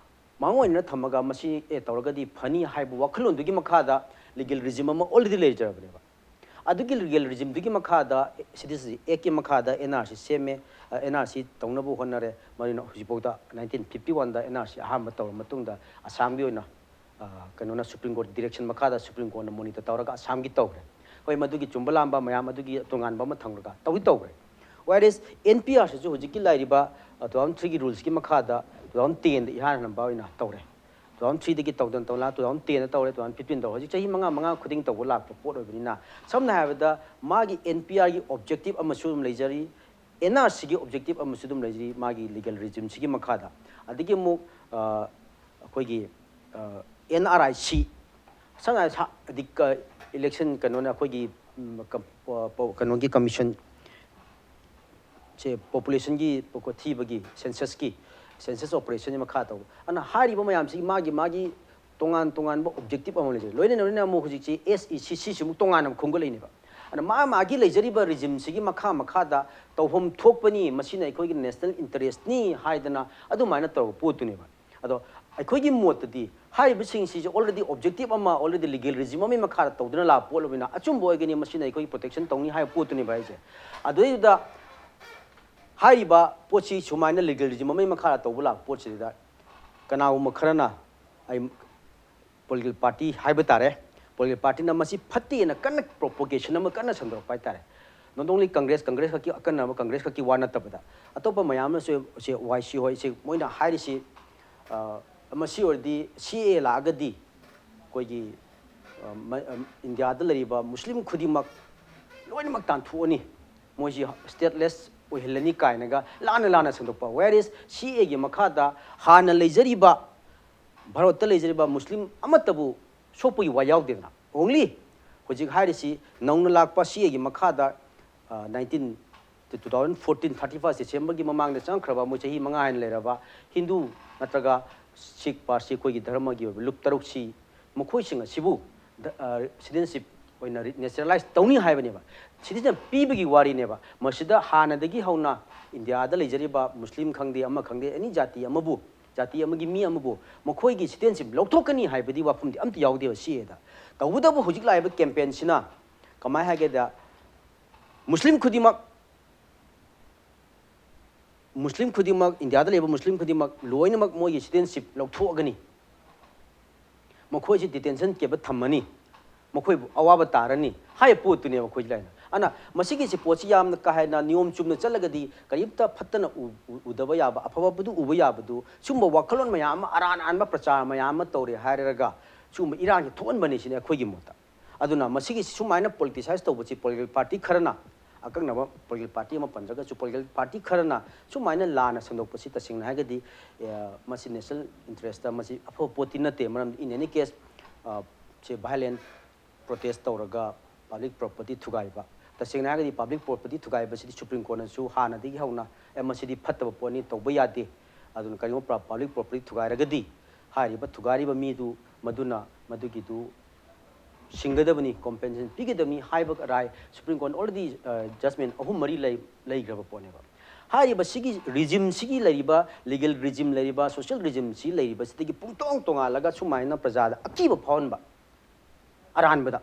ꯃꯥꯡ ꯑꯣꯏꯅ ꯊꯝꯃꯒ ꯃꯁꯤ ꯑꯦ ꯇꯧꯔꯒꯗꯤ ꯐꯅꯤ ꯍꯥꯏꯕ ꯋꯥꯈꯜꯂꯣꯟꯗꯨꯒꯤ ꯃꯈꯥꯗ ꯂꯤꯒꯦꯜ ꯔꯤꯖꯤꯝ ꯑꯃ already ꯂꯩꯖꯔꯕꯅꯦꯕ꯫ ꯑꯗꯨꯒꯤ ꯂꯤꯒꯦꯜ ꯔꯤꯖꯤꯝꯗꯨꯒꯤ ꯃꯈꯥꯗ citizenship ꯑꯦꯛꯀꯤ ꯃꯈꯥꯗ ꯑꯦꯟ ꯑꯥꯔ ꯁꯤ ꯁꯦꯝꯃꯦ꯫ ꯑꯦꯟ ꯑꯥꯔ ꯁꯤ ꯇꯧꯅꯕ ꯍꯣꯠꯅꯔꯦ꯫ ꯃꯗꯨꯅ ꯍꯧꯖꯤꯛꯐꯥꯎꯗ nineteen fifty one ꯗ ꯑꯦꯟ ꯑꯥꯔ ꯁꯤ ꯑꯍꯥꯟꯕ ꯇꯧꯔ ꯃꯇꯨꯡꯗ ꯑꯁꯥꯝꯒꯤ ꯑꯣꯏꯅ, ꯑ, ꯀꯩꯅꯣꯅ Supreme Court direction ꯃꯈꯥꯗ Supreme Court ꯅ monitor ꯇꯧꯔꯒ ꯑꯁꯥꯝꯒꯤ ꯇꯧꯈ꯭ꯔꯦ꯫ ꯍꯣꯏ, ꯃꯗꯨꯒꯤ ꯆꯨꯝꯕ ꯂꯥꯟꯕ ꯃꯌꯥꯝ ꯑꯗꯨꯒꯤ ꯇꯣꯉꯥꯟꯕ ꯑꯃ ꯊꯝꯈ꯭ꯔꯒ ꯇꯧꯗꯤ ꯇꯧꯈ꯭ꯔꯦ꯫ Whereas ꯑꯦꯟ ꯄꯤ ꯑꯥꯔ ꯁꯤꯁꯨ ꯍꯧꯖꯤꯛꯀꯤ ꯂꯩꯔꯤꯕ, ꯑ, two thousand three ꯒꯤ rules ꯀꯤ ꯃꯈꯥꯗ two thousand ten ꯗ ꯏꯍꯥꯟ ꯍꯥꯟꯕ ꯑꯣꯏꯅ ꯇꯧꯔꯦ꯫ Two thousand three ꯗꯒꯤ ꯇꯧꯗꯅ ꯇꯧꯗꯅ two thousand ten ꯗ ꯇꯧꯔꯦ, two thousand fifteen ꯇꯧꯔꯦ꯫ ꯍꯧꯖꯤꯛ ꯆꯍꯤ ꯃꯉꯥ ꯃꯉꯥ ꯈꯨꯗꯤꯡ ꯇꯧꯕ ꯂꯥꯛꯄ ꯄꯣꯠ ꯑꯣꯏꯕꯅꯤꯅ, ꯁꯝꯅ ꯍꯥꯏꯔꯕꯗ ꯃꯥꯒꯤ ꯑꯦꯟ ꯄꯤ ꯑꯥꯔꯒꯤ objective ꯑꯃꯁꯨ ꯑꯗꯨꯝ ꯂꯩꯖꯔꯤ, ꯑꯦꯟ ꯑꯥꯔ ꯁꯤꯒꯤ objective ꯑꯃꯁꯨ ꯑꯗꯨꯝ ꯂꯩꯖꯔꯤ ꯃꯥꯒꯤ ꯂꯤꯒꯦꯜ ꯔꯤꯖꯤꯝꯁꯤꯒꯤ ꯃꯈꯥꯗ꯫ ꯑꯗꯒꯤ ꯑꯃꯨꯛ, ꯑ, ꯑꯩꯈꯣꯏꯒꯤ, ꯑ, ꯑꯦꯟ ꯑꯥꯔ ꯑꯥꯏ ꯁꯤ, ꯁꯝꯅ ꯍꯥꯏꯔꯕꯗ ꯁꯥ-, ꯍꯥꯏꯗꯤ ꯀ-, election ꯀꯩꯅꯣꯅ ꯑꯩꯈꯣꯏꯒꯤ, ꯎꯝ, ꯀ-, ꯄ-, ꯄ-, ꯀꯩꯅꯣꯒꯤ commission ꯁꯦ population ꯒꯤ ꯊꯤꯕꯒꯤ census ꯀꯤ, census operation ꯒꯤ ꯃꯈꯥ ꯇꯧꯕ꯫ ꯑꯗꯨꯅ ꯍꯥꯏꯔꯤꯕ ꯃꯌꯥꯝꯁꯤ ꯃꯥꯒꯤ, ꯃꯥꯒꯤ ꯇꯣꯉꯥꯟ ꯇꯣꯉꯥꯟꯕ objective ꯑꯃ ꯂꯩꯖꯩ꯫ ꯂꯣꯏꯅꯅ, ꯂꯣꯏꯅꯅ ꯑꯃꯨꯛ ꯍꯧꯖꯤꯛꯁꯤ ꯑꯦꯁ ꯏ ꯁꯤ ꯁꯤ ꯁꯤ ꯑꯃꯨꯛ ꯇꯣꯉꯥꯟꯅ ꯑꯃꯨꯛ ꯈꯣꯝꯒꯠꯂꯛꯏꯅꯦꯕ꯫ ꯑꯗꯨꯅ ꯃꯥ ꯃꯥꯒꯤ ꯂꯩꯖꯔꯤꯕ ꯔꯤꯖꯤꯝꯁꯤꯒꯤ ꯃꯈꯥ ꯃꯈꯥꯗ ꯇꯧꯐꯝ ꯊꯣꯛꯄꯅꯤ, ꯃꯁꯤꯅ ꯑꯩꯈꯣꯏꯒꯤ national interest ꯅꯤ ꯍꯥꯏꯗꯅ ꯑꯗꯨꯃꯥꯏꯅ ꯇꯧꯔꯕ ꯄꯣꯠꯇꯨꯅꯦꯕ꯫ ꯑꯗꯣ ꯑꯩꯈꯣꯏꯒꯤ ꯃꯣꯠꯇꯗꯤ ꯍꯥꯏꯔꯤꯕꯁꯤꯡꯁꯤꯁꯨ already objective ꯑꯃ, already legal regime ꯑꯃꯒꯤ ꯃꯈꯥꯗ ꯇꯧꯗꯨꯅ ꯂꯥꯛꯄ ꯄꯣꯠ ꯑꯣꯏꯕꯅꯤꯅ ꯑꯆꯨꯝꯕ ꯑꯣꯏꯒꯅꯤ, ꯃꯁꯤꯅ ꯑꯩꯈꯣꯏꯒꯤ protection ꯇꯧꯅꯤ ꯍꯥꯏꯕ ꯄꯣꯠꯇꯨꯅꯦꯕ ꯑꯩꯁꯦ꯫ ꯑꯗꯨꯗꯩꯗꯨꯗ ꯍꯥꯏꯔꯤꯕ ꯄꯣꯠꯁꯤ ꯁꯨꯃꯥꯏꯅ legal regime ꯑꯃꯒꯤ ꯃꯈꯥꯗ ꯇꯧꯕ ꯂꯥꯛꯄ ꯄꯣꯠꯁꯤꯗ ꯀꯅꯥꯒꯨꯝꯕ ꯈꯔꯅ ꯑꯩ political party ꯍꯥꯏꯕ ꯇꯥꯔꯦ, political partyꯅ ꯃꯁꯤ ꯐꯠꯇꯦꯅ ꯀꯟꯅ propagation ꯑꯃ ꯀꯟꯅ ꯁꯟꯗꯣꯔꯛꯄ ꯍꯥꯏꯇꯥꯔꯦ꯫ Not only Congress, Congress ꯈꯛꯀꯤ ꯑꯀꯟꯅꯕ Congress ꯈꯛꯀꯤ ꯋꯥ ꯅꯠꯇꯕꯗ ꯑꯇꯣꯞꯄ ꯃꯌꯥꯝ ꯑꯃꯁꯨ ꯁꯦ ꯋꯥꯏ ꯁꯤ ꯍꯣꯏ ꯁꯦ ꯃꯣꯏꯅ ꯍꯥꯏꯔꯤꯁꯤ, ꯑ, ꯃꯁꯤ ꯑꯣꯏꯔꯗꯤ ꯁꯤ ꯑꯦ ꯂꯥꯛꯑꯒꯗꯤ ꯑꯩꯈꯣꯏꯒꯤ, ꯑ, ꯃ-, ꯑ, ꯏꯟꯗꯤꯌꯥꯗ ꯂꯩꯔꯤꯕ ꯃꯨꯁꯂꯤꯝ ꯈꯨꯗꯤꯡꯃꯛ ꯂꯣꯏꯅꯃꯛ ꯇꯥꯟꯊꯣꯛꯑꯅꯤ, ꯃꯣꯏꯁꯤ stateless ꯑꯣꯏꯍꯜꯂꯅꯤ ꯀꯥꯏꯅꯒ ꯂꯥꯟꯅ ꯂꯥꯟꯅ ꯁꯟꯗꯣꯛꯄ꯫ Whereas ꯁꯤ ꯑꯦꯒꯤ ꯃꯈꯥꯗ ꯍꯥꯟꯅ ꯂꯩꯖꯔꯤꯕ ꯚꯥꯔꯠꯇ ꯂꯩꯖꯔꯤꯕ ꯃꯨꯁꯂꯤꯝ ꯑꯃꯠꯇꯕꯨ ꯁꯣꯛꯄꯒꯤ ꯋꯥ ꯌꯥꯎꯗꯦꯗꯅ꯫ Only ꯍꯧꯖꯤꯛ ꯍꯥꯏꯔꯤꯁꯤ ꯅꯧꯅ ꯂꯥꯛꯄ ꯁꯤ ꯑꯦꯒꯤ ꯃꯈꯥꯗ, ꯑ, nineteen, two thousand fourteen thirty first Decemberꯒꯤ ꯃꯃꯥꯡꯗ ꯆꯪꯈ꯭ꯔꯕ, ꯃꯣꯏ ꯆꯍꯤ ꯃꯉꯥ ꯍꯦꯟꯅ ꯂꯩꯔꯕ ꯍꯤꯟꯗꯨ ꯅꯠꯇ꯭ꯔꯒ ꯁꯤꯈ, ꯄꯥꯔꯁꯤ ꯑꯩꯈꯣꯏꯒꯤ ꯙꯔꯃꯒꯤ ꯑꯣꯏꯕ ꯂꯨꯞ ꯇꯔꯨꯛꯁꯤ, ꯃꯈꯣꯏꯁꯤꯡ ꯑꯁꯤꯕꯨ ꯗ-, ꯑ, citizenship ꯑꯣꯏꯅ ꯔꯤ-, naturalize ꯇꯧꯅꯤ ꯍꯥꯏꯕꯅꯦꯕ꯫ Citizen ꯄꯤꯕꯒꯤ ꯋꯥꯔꯤꯅꯦꯕ꯫ ꯃꯁꯤꯗ ꯍꯥꯟꯅꯗꯒꯤ ꯍꯧꯅ ꯏꯟꯗꯤꯌꯥꯗ ꯂꯩꯖꯔꯤꯕ ꯃꯨꯁꯂꯤꯝ ꯈꯪꯗꯦ, ꯑꯃ ꯈꯪꯗꯦ, ꯑꯦꯅꯤ ꯖꯥꯇꯤ ꯑꯃꯕꯨ, ꯖꯥꯇꯤ ꯑꯃꯒꯤ ꯃꯤ ꯑꯃꯕꯨ ꯃꯈꯣꯏꯒꯤ citizenship ꯂꯧꯊꯣꯛꯀꯅꯤ ꯍꯥꯏꯕꯗꯤ ꯋꯥꯐꯝꯗꯤ ꯑꯝꯇ ꯌꯥꯎꯗꯦꯕ ꯁꯤ ꯑꯦꯗ꯫ ꯇꯧꯕꯇꯕꯨ ꯍꯧꯖꯤꯛ ꯂꯥꯛꯏꯕ campaignꯁꯤꯅ ꯀꯃꯥꯏ ꯍꯥꯏꯒꯦꯗ, ꯃꯨꯁꯂꯤꯝ ꯈꯨꯗꯤꯡꯃꯛ, ꯃꯨꯁꯂꯤꯝ ꯈꯨꯗꯤꯡꯃꯛ, ꯏꯟꯗꯤꯌꯥꯗ ꯂꯩꯕ ꯃꯨꯁꯂꯤꯝ ꯈꯨꯗꯤꯡꯃꯛ ꯂꯣꯏꯅꯃꯛ ꯃꯣꯏꯒꯤ citizenship ꯂꯧꯊꯣꯛꯑꯒꯅꯤ, ꯃꯈꯣꯏꯁꯤ detention campꯇ ꯊꯝꯃꯅꯤ, ꯃꯈꯣꯏꯕꯨ ꯑꯋꯥꯕ ꯇꯥꯔꯅꯤ ꯍꯥꯏꯕ ꯄꯣꯠꯇꯨꯅꯦꯕ ꯑꯩꯈꯣꯏ ꯂꯥꯏꯅ꯫ ꯑꯗꯨꯅ ꯃꯁꯤꯒꯤꯁꯤ ꯄꯣꯠꯁꯤ ꯌꯥꯝꯅ ꯀꯥ ꯍꯦꯟꯅ ꯅꯤꯌꯣꯝ ꯆꯨꯝꯅ ꯆꯠꯂꯒꯗꯤ ꯀꯔꯤꯝꯇ ꯐꯠꯇꯅ ꯎ-, ꯎ-, ꯎꯗꯕ ꯌꯥꯕ, ꯑꯐꯕꯕꯨꯗꯨ ꯎꯕ ꯌꯥꯕꯗꯨ, ꯁꯨꯝꯕ ꯋꯥꯈꯜꯂꯣꯟ ꯃꯌꯥꯝ ꯑꯃ, ꯑꯔꯥꯟ ꯑꯔꯥꯟꯕ ꯄ꯭ꯔꯆꯥꯔ ꯃꯌꯥꯝ ꯑꯃ ꯇꯧꯔꯦ ꯍꯥꯏꯔꯒ ꯁꯨꯝꯕ ꯏꯔꯥꯡꯁꯤ ꯊꯣꯛꯍꯟꯕꯅꯤ ꯁꯤꯅꯤ ꯑꯩꯈꯣꯏꯒꯤ ꯃꯣꯠꯇ꯫ ꯑꯗꯨꯅ ꯃꯁꯤꯒꯤ ꯁꯨꯃꯥꯏꯅ politicize ꯇꯧꯕꯁꯤ political party ꯈꯔꯅ, ꯑꯀꯛꯅꯕ political party ꯑꯃ ꯄꯟꯗ꯭ꯔꯒꯁꯨ political party ꯈꯔꯅ ꯁꯨꯃꯥꯏꯅ ꯂꯥꯟꯅ ꯁꯟꯗꯣꯛꯄꯁꯤ ꯇꯁꯦꯡꯅ ꯍꯥꯏꯔꯒꯗꯤ, ꯑ, ꯃꯁꯤ national interestꯇ ꯃꯁꯤ ꯑꯐꯕ ꯄꯣꯠꯇꯤ ꯅꯠꯇꯦ꯫ ꯃꯔꯝꯗꯤ in any case, ꯑ, ꯁꯤ violent protest ꯇꯧꯔꯒ public property ꯊꯨꯒꯥꯏꯕ, ꯇꯁꯦꯡꯅ ꯍꯥꯏꯔꯒꯗꯤ public property ꯊꯨꯒꯥꯏꯕꯁꯤꯗꯤ Supreme Courtꯅꯁꯨ ꯍꯥꯟꯅꯗꯒꯤ ꯍꯧꯅ, "ꯑꯦ, ꯃꯁꯤꯗꯤ ꯐꯠꯇꯕ ꯄꯣꯠꯅꯤ, ꯇꯧꯕ ꯌꯥꯗꯦ"꯫ ꯑꯗꯨꯅ ꯀꯔꯤꯒꯨꯝꯕ ꯄ꯭ꯔ-, public property ꯊꯨꯒꯥꯏꯔꯒꯗꯤ ꯍꯥꯏꯔꯤꯕ ꯊꯨꯒꯥꯏꯔꯤꯕ ꯃꯤꯗꯨ ꯃꯗꯨꯅ ꯃꯗꯨꯒꯤꯗꯨ ꯁꯤꯡꯒꯗꯕꯅꯤ, compensation ꯄꯤꯒꯗꯕꯅꯤ ꯍꯥꯏꯕ ꯔꯥꯏ Supreme Court already, ꯑ, judgment ꯑꯍꯨꯝ ꯃꯔꯤ ꯂꯩ-, ꯂꯩꯈ꯭ꯔꯕ ꯄꯣꯠꯅꯦꯕ꯫ ꯍꯥꯏꯔꯤꯕ ꯁꯤꯒꯤ ꯔꯤꯖꯤꯝꯁꯤꯒꯤ ꯂꯩꯔꯤꯕ, ꯂꯤꯒꯦꯜ ꯔꯤꯖꯤꯝ ꯂꯩꯔꯤꯕ, ꯁꯣꯁꯤꯌꯦꯜ ꯔꯤꯖꯤꯝꯁꯤ ꯂꯩꯔꯤꯕꯁꯤꯗꯒꯤ ꯄꯨꯡꯇꯣꯡ ꯇꯣꯉꯥꯜꯂꯒ ꯁꯨꯃꯥꯏꯅ ꯄ꯭ꯔꯖꯥꯗ ꯑꯀꯤꯕ ꯐꯥꯎꯍꯟꯕ, ꯑꯔꯥꯟꯕꯗ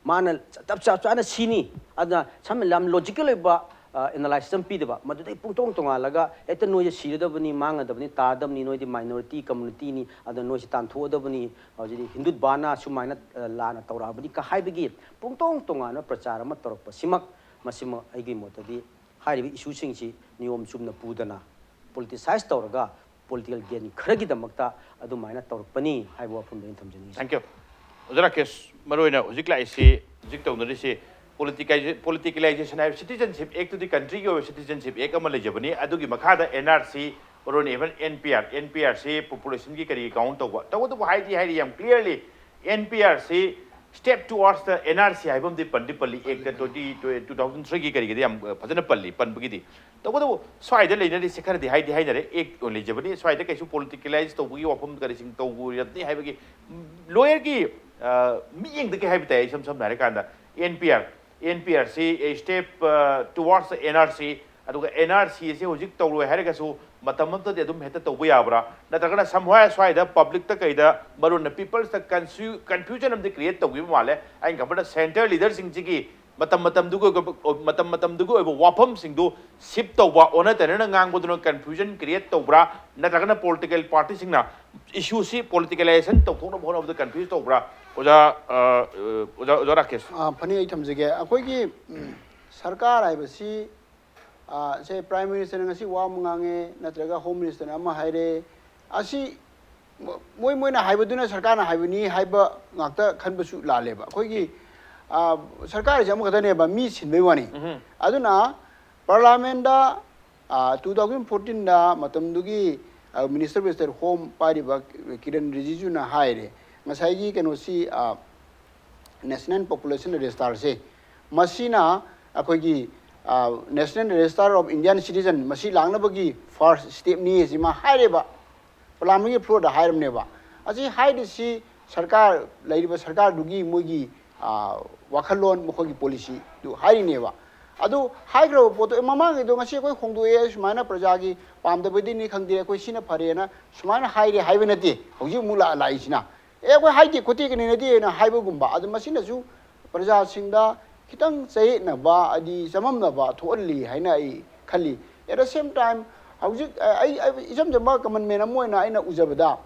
ꯃꯥꯅ ꯆꯞ ꯆꯞ ꯆꯥꯅ ꯁꯤꯅꯤ꯫ ꯑꯗꯨꯅ ꯁꯝꯅ ꯌꯥꯝ ꯂꯣꯖꯤꯀꯦꯜ ꯑꯣꯏꯕ ꯑꯦꯅꯥꯂꯥꯏꯁꯤꯁ ꯑꯃ ꯄꯤꯗꯕ, ꯃꯗꯨꯗꯩ ꯄꯨꯡꯇꯣꯡ ꯇꯣꯉꯥꯜꯂꯒ ꯍꯦꯛꯇ ꯅꯣꯏꯁꯦ ꯁꯤꯔꯗꯕꯅꯤ, ꯃꯥꯡꯉꯗꯕꯅꯤ, ꯇꯥꯔꯗꯕꯅꯤ, ꯅꯣꯏꯗꯤ ꯃꯥꯏꯅꯣꯔꯤꯇꯤ ꯀꯝꯃꯨꯅꯤꯇꯤꯅꯤ, ꯑꯗ ꯅꯣꯏꯁꯦ ꯇꯥꯟꯊꯣꯛꯑꯗꯕꯅꯤ, ꯍꯧꯖꯤꯛꯇꯤ ꯍꯤꯟꯗꯨꯠꯕꯥꯅ ꯁꯨꯃꯥꯏꯅ ꯑ, ꯂꯥꯟꯅ ꯇꯧꯔꯛꯑꯕꯅꯤ ꯀ ꯍꯥꯏꯕꯒꯤ ꯄꯨꯡꯇꯣꯡ ꯇꯣꯉꯥꯟꯕ ꯄ꯭ꯔꯆꯥꯔ ꯑꯃ ꯇꯧꯔꯛꯄꯁꯤꯃꯛ, ꯃꯁꯤꯃꯛ ꯑꯩꯒꯤ ꯃꯣꯠꯇꯗꯤ ꯍꯥꯏꯔꯤꯕ ꯏꯁꯨꯁꯤꯡꯁꯤ ꯅꯤꯌꯣꯝ ꯆꯨꯝꯅ ꯄꯨꯗꯅ ꯄꯣꯂꯤꯇꯤꯁꯥꯏꯁ ꯇꯧꯔꯒ ꯄꯣꯂꯤꯇꯤꯀꯦꯜ ꯒꯦꯟ ꯈꯔꯒꯤꯗꯃꯛꯇ ꯑꯗꯨꯃꯥꯏꯅ ꯇꯧꯔꯛꯄꯅꯤ ꯍꯥꯏꯕ ꯋꯥꯐꯝꯗꯣ ꯑꯩꯅ ꯊꯝꯖꯅꯤꯡꯉꯤ꯫ Thank you. ꯑꯣꯖꯥ ꯔꯥꯀꯦꯁ, ꯃꯔꯨꯑꯣꯏꯅ ꯍꯧꯖꯤꯛ ꯂꯥꯛꯏꯁꯤ, ꯍꯧꯖꯤꯛ ꯇꯧꯅꯔꯤꯁꯤ ꯄꯣꯂꯤꯇꯤꯀꯥꯏꯖꯦ- ꯄꯣꯂꯤꯇꯤꯀꯦꯂꯥꯏꯖꯦꯁꯟ ꯍꯥꯏꯕ, ꯁꯤꯇꯤꯖꯟꯁꯤꯞ ꯑꯦꯛꯇꯨꯗꯤ ꯀꯟꯇ꯭ꯔꯤꯒꯤ ꯑꯣꯏꯕ ꯁꯤꯇꯤꯖꯟꯁꯤꯞ ꯑꯦꯛ ꯑꯃ ꯂꯩꯖꯕꯅꯤ꯫ ꯑꯗꯨꯒꯤ ꯃꯈꯥꯗ ꯑꯦꯟ ꯑꯥꯔ ꯁꯤ, ꯃꯔꯨꯑꯣꯏꯅ even N P R, N P R C ꯄꯣꯄꯨꯂꯦꯁꯟꯒꯤ ꯀꯔꯤ ꯀꯥꯎꯟ ꯇꯧꯕ, ꯇꯧꯕꯇꯕꯨ ꯍꯥꯏꯗꯤ ꯍꯥꯏꯔꯤ ꯌꯥꯝ clearly, N P R C step ꯇꯨꯋꯥꯔꯗꯁꯇ ꯑꯦꯟ ꯑꯥꯔ ꯁꯤ ꯍꯥꯏꯕ ꯑꯃꯗꯤ ꯄꯟꯗꯤ ꯄꯜꯂꯤ, ꯑꯦꯛꯇ ꯇ꯭ꯋꯦꯟꯇꯤ, ꯇꯨ ꯊꯥꯎꯖꯟ ꯊ꯭ꯔꯤꯒꯤ ꯀꯔꯤꯒꯤꯗꯤ ꯌꯥꯝ ꯐꯖꯅ ꯄꯜꯂꯤ꯫ ꯄꯟꯕꯒꯤꯗꯤ ꯇꯧꯕꯇꯕꯨ ꯁ꯭ꯋꯥꯏꯗ ꯂꯩꯅꯔꯤꯁꯦ ꯈꯔꯗꯤ ꯍꯥꯏꯗꯤ ꯍꯥꯏꯅꯔꯦ, ꯑꯦꯛ ꯑꯣꯏꯅ ꯂꯩꯖꯕꯅꯤ꯫ ꯁ꯭ꯋꯥꯏꯗ ꯀꯩꯁꯨ ꯄꯣꯂꯤꯇꯤꯀꯦꯂꯥꯏꯁ ꯇꯧꯕꯒꯤ ꯋꯥꯐꯝ ꯀꯔꯤꯁꯤꯡ ꯇꯧꯔꯕꯅꯤ ꯍꯥꯏꯕꯒꯤ ꯂꯣꯌꯔꯒꯤ ꯃꯤꯠꯌꯦꯡꯗꯒꯤ ꯍꯥꯏꯕ ꯇꯥꯏ꯫ ꯏꯁꯝ ꯁꯝꯅ ꯍꯥꯏꯔꯀꯥꯟꯗ N P R, N P R C step ꯇꯨꯋꯥꯔꯗꯁ ꯑꯦꯟ ꯑꯥꯔ ꯁꯤ, ꯑꯗꯨꯒ ꯑꯦꯟ ꯑꯥꯔ ꯁꯤ ꯑꯁꯤ ꯍꯧꯖꯤꯛ ꯇꯧꯔꯣꯏ ꯍꯥꯏꯔꯒꯁꯨ ꯃꯇꯝ ꯑꯃꯗꯗꯤ ꯑꯗꯨꯝ ꯍꯦꯛꯇ ꯇꯧꯕ ꯌꯥꯕ꯭ꯔꯥ? ꯅꯠꯇ꯭ꯔꯒꯅ ꯁꯝꯍꯥꯏ ꯁ꯭ꯋꯥꯏꯗ ꯄꯕ꯭ꯂꯤꯛꯇ ꯀꯩꯗ ꯃꯔꯨꯑꯣꯏꯅ ꯄꯤꯄꯜꯁꯇ ꯀꯟꯐ꯭ꯌꯨ ꯀꯟꯐ꯭ꯌꯨꯖꯟ ꯑꯃꯗꯤ ꯀ꯭ꯔꯤꯌꯦꯠ ꯇꯧꯈꯤꯕ ꯃꯥꯜꯂꯦ꯫ ꯑꯩꯅ ꯈꯟꯕꯗ ꯁꯦꯟꯇ꯭ꯔꯦꯜ ꯂꯤꯗꯔꯁꯤꯡꯁꯤꯒꯤ ꯃꯇꯝ ꯃꯇꯝꯗꯨꯒꯤ ꯑꯣꯏꯕ, ꯃꯇꯝ ꯃꯇꯝꯗꯨꯒꯤ ꯑꯣꯏꯕ ꯋꯥꯐꯝꯁꯤꯡꯗꯨ ꯁꯤꯞ ꯇꯧꯕ, ꯑꯣꯟꯅ ꯇꯩꯅꯅ ꯉꯥꯡꯕꯗꯨꯅ ꯀꯟꯐ꯭ꯌꯨꯖꯟ ꯀ꯭ꯔꯤꯌꯦꯠ ꯇꯧꯕ꯭ꯔꯥ? ꯅꯠꯇ꯭ꯔꯒꯅ ꯄꯣꯂꯤꯇꯤꯀꯦꯜ ꯄꯥꯔꯇꯤꯁꯤꯡꯅ ꯏꯁꯨꯁꯤ ꯄꯣꯂꯤꯇꯤꯀꯦꯂꯥꯏꯖꯦꯁꯟ ꯇꯧꯊꯣꯛꯅꯕ ꯍꯣꯠꯅꯕꯗ ꯀꯟꯐ꯭ꯌꯨꯁ ꯇꯧꯕ꯭ꯔꯥ? ꯑꯣꯖꯥ, ꯑ, ꯑ, ꯑꯣꯖꯥ, ꯑꯣꯖꯥ ꯔꯥꯀꯦꯁ꯫ ꯑ, ꯐꯅꯤ, ꯑꯩ ꯊꯝꯖꯒꯦ꯫ ꯑꯩꯈꯣꯏꯒꯤ ꯎꯝ, ꯁꯔꯀꯥꯔ ꯍꯥꯏꯕꯁꯤ, ꯑ, ꯁꯦ ꯄ꯭ꯔꯥꯏꯝ ꯃꯤꯅꯤꯁꯇꯔꯅ ꯉꯁꯤ ꯋꯥ ꯑꯃ ꯉꯥꯡꯉꯦ, ꯅꯠꯇ꯭ꯔꯒ ꯍꯣꯝ ꯃꯤꯅꯤꯁꯇꯔꯅ ꯑꯃ ꯍꯥꯏꯔꯦ, ꯑꯁꯤ ꯃꯣꯏ ꯃꯣꯏꯅ ꯍꯥꯏꯕꯗꯨꯅ ꯁꯔꯀꯥꯔꯅ ꯍꯥꯏꯕꯅꯤ ꯍꯥꯏꯕ ꯉꯥꯛꯇ ꯈꯟꯕꯁꯨ ꯂꯥꯜꯂꯦꯕ꯫ ꯑꯩꯈꯣꯏꯒꯤ, ꯑ, ꯁꯔꯀꯥꯔꯁꯦ ꯑꯃꯈꯛꯇꯅꯦꯕ, ꯃꯤ ꯁꯤꯟꯕꯩ ꯋꯥꯅꯤ꯫ ꯎꯝ꯫ ꯑꯗꯨꯅ ꯄꯥꯔꯂꯥꯃꯦꯟꯗ, ꯑ, ꯇꯨ ꯊꯥꯎꯖꯟ ꯐꯣꯔꯇꯤꯟꯗ ꯃꯇꯝꯗꯨꯒꯤ, ꯑ, ꯃꯤꯅꯤꯁꯇꯔ ꯃꯤꯅꯤꯁꯇꯔ ꯍꯣꯝ ꯄꯥꯏꯔꯤꯕ ꯀꯤꯔꯟ ꯔꯤꯖꯤꯖꯨꯅ ꯍꯥꯏꯔꯦ, ꯉꯁꯥꯏꯒꯤ ꯀꯩꯅꯣꯁꯤ, ꯑ, ꯅꯦꯁꯅꯦꯜ ꯄꯣꯄꯨꯂꯦꯁꯟ ꯔꯦꯖꯤꯁꯇꯥꯔꯁꯦ, ꯃꯁꯤꯅ ꯑꯩꯈꯣꯏꯒꯤ, ꯑ, National Register of Indian Citizen ꯃꯁꯤ ꯂꯥꯛꯅꯕꯒꯤ ꯐꯥꯔꯁ ꯁ꯭ꯇꯦꯞꯅꯤ ꯁꯤ ꯃꯥ ꯍꯥꯏꯔꯦꯕ, ꯄꯥꯔꯂꯥꯃꯦꯟꯒꯤ ꯐ꯭ꯂꯣꯔꯗ ꯍꯥꯏꯔꯕꯅꯦꯕ꯫ ꯑꯁꯤ ꯍꯥꯏꯔꯤꯁꯤ ꯁꯔꯀꯥꯔ, ꯂꯩꯔꯤꯕ ꯁꯔꯀꯥꯔꯗꯨꯒꯤ ꯃꯣꯏꯒꯤ, ꯑ, ꯋꯥꯈꯜꯂꯣꯟ, ꯃꯈꯣꯏꯒꯤ ꯄꯣꯂꯤꯁꯤꯗꯨ ꯍꯥꯏꯔꯤꯅꯦꯕ꯫ ꯑꯗꯨ ꯍꯥꯏꯈ꯭ꯔꯕ ꯄꯣꯠꯇꯣ, "ꯑꯦ, ꯃꯃꯥꯡꯒꯤꯗꯣ ꯉꯁꯤ ꯑꯩꯈꯣꯏ ꯍꯣꯡꯗꯣꯛꯑꯦ, ꯁꯨꯃꯥꯏꯅ ꯄ꯭ꯔꯖꯥꯒꯤ ꯄꯥꯝꯗꯕꯗꯤꯅꯤ ꯈꯪꯗꯦ, ꯑꯩꯈꯣꯏ ꯁꯤꯅ ꯐꯔꯦꯅ ꯁꯨꯃꯥꯏꯅ ꯍꯥꯏꯔꯦ" ꯍꯥꯏꯕ ꯅꯠꯇꯦ꯫ ꯍꯧꯖꯤꯛ ꯑꯃꯨꯛ ꯂꯥꯛ-, ꯂꯥꯛꯏꯁꯤꯅ, "ꯑꯦ, ꯑꯩꯈꯣꯏ ꯍꯥꯏꯗꯦ ꯈꯣꯠꯇꯦ, ꯀꯩꯅꯣ ꯅꯠꯇꯦꯅ" ꯍꯥꯏꯕꯒꯨꯝꯕ꯫ ꯑꯗꯨ ꯃꯁꯤꯅꯁꯨ ꯄ꯭ꯔꯖꯥꯁꯤꯡꯗ ꯈꯤꯇꯪ ꯆꯌꯦꯠꯅꯕ, ꯍꯥꯏꯗꯤ ꯆꯃꯝꯅꯕ ꯊꯣꯛꯍꯜꯂꯤ ꯍꯥꯏꯅ ꯑꯩ ꯈꯜꯂꯤ꯫ At the same time, ꯍꯧꯖꯤꯛ, ꯑ, ꯑꯩ, ꯑꯩ ꯏꯆꯝ ꯆꯝꯕ common man ꯑꯃ ꯑꯣꯏꯅ ꯑꯩꯅ ꯎꯖꯕꯗ,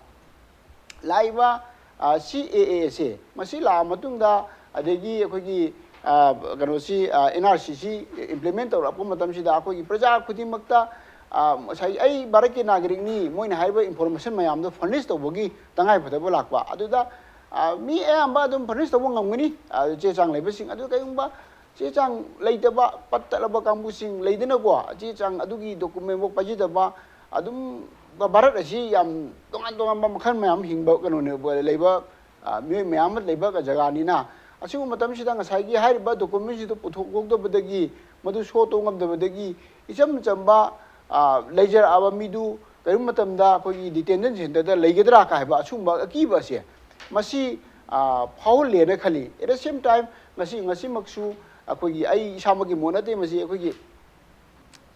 ꯂꯥꯛꯏꯕ, ꯑ, C A A ꯑꯁꯦ, ꯃꯁꯤ ꯂꯥꯛꯑ ꯃꯇꯨꯡꯗ, ꯑꯗꯒꯤ ꯑꯩꯈꯣꯏꯒꯤ, ꯑ, ꯀꯩꯅꯣꯁꯤ, ꯑ, N R C C implement ꯇꯧꯔꯛꯄ ꯃꯇꯝꯁꯤꯗ, ꯑꯩꯈꯣꯏꯒꯤ ꯄ꯭ꯔꯖꯥ ꯈꯨꯗꯤꯡꯃꯛꯇ, ꯑ, ꯉꯁꯥꯏ "ꯑꯩ ꯚꯥꯔꯠꯀꯤ ꯅꯥꯒꯔꯤꯛꯅꯤ", ꯃꯣꯏꯅ ꯍꯥꯏꯔꯤꯕ information ꯃꯌꯥꯝꯗꯣ furnish ꯇꯧꯕꯒꯤ ꯇꯉꯥꯏꯐꯗꯕ ꯂꯥꯛꯄ꯫ ꯑꯗꯨꯗ, ꯑ, ꯃꯤ ꯑꯌꯥꯝꯕ ꯑꯗꯨꯝ furnish ꯇꯧꯕ ꯉꯝꯒꯅꯤ, ꯑ, ꯆꯦ ꯆꯥꯡ ꯂꯩꯕꯁꯤꯡ꯫ ꯑꯗꯨ ꯀꯩꯒꯨꯝꯕ ꯆꯦ ꯆꯥꯡ ꯂꯩꯇꯕ, ꯄꯠ ꯇꯠꯂꯕ ꯀꯥꯡꯕꯨꯁꯤꯡ ꯂꯩꯗꯅꯀꯣ, ꯆꯦ ꯆꯥꯡ ꯑꯗꯨꯒꯤ document ꯐꯥꯎ ꯄꯥꯏꯖꯗꯕ, ꯑꯗꯨꯝ ꯚꯥꯔꯠ ꯑꯁꯤ ꯌꯥꯝ ꯇꯣꯉꯥꯟ ꯇꯣꯉꯥꯟꯕ ꯃꯈꯜ ꯃꯌꯥꯝ ꯍꯤꯡꯕ ꯀꯩꯅꯣꯅꯦ, ꯂꯩꯕ, ꯑ, ꯃꯤꯑꯣꯏ ꯃꯌꯥꯝ ꯑꯃ ꯂꯩꯕ ꯖꯒꯥꯅꯤꯅ, ꯑꯁꯤꯒꯨꯝꯕ ꯃꯇꯝꯁꯤꯗ ꯉꯁꯥꯏꯒꯤ ꯍꯥꯏꯔꯤꯕ document ꯁꯤꯡꯗꯨ ꯄꯨꯊꯣꯛꯍꯧꯗꯕꯗꯒꯤ, ꯃꯗꯨ show ꯇꯧ ꯉꯝꯗꯕꯗꯒꯤ, ꯏꯆꯝ ꯆꯝꯕ, ꯑ, ꯂꯩꯖꯔꯛꯑꯕ ꯃꯤꯗꯨ ꯀꯔꯤꯒꯨꯝꯕ ꯃꯇꯝꯗ ꯑꯩꯈꯣꯏꯒꯤ detention center ꯗ ꯂꯩꯒꯗ꯭ꯔꯥ ꯀꯥꯏ ꯍꯥꯏꯕ ꯑꯁꯤꯒꯨꯝꯕ ꯑꯀꯤꯕ ꯑꯁꯦ, ꯃꯁꯤ, ꯑ, ꯐꯥꯎꯍꯜꯂꯦꯅ ꯈꯜꯂꯤ꯫ At the same time, ꯉꯁꯤ, ꯉꯁꯤꯃꯛꯁꯨ ꯑꯩꯈꯣꯏꯒꯤ, ꯑꯩ ꯏꯁꯥꯃꯛꯀꯤ ꯃꯣꯠ ꯅꯠꯇꯦ, ꯃꯁꯤ ꯑꯩꯈꯣꯏꯒꯤ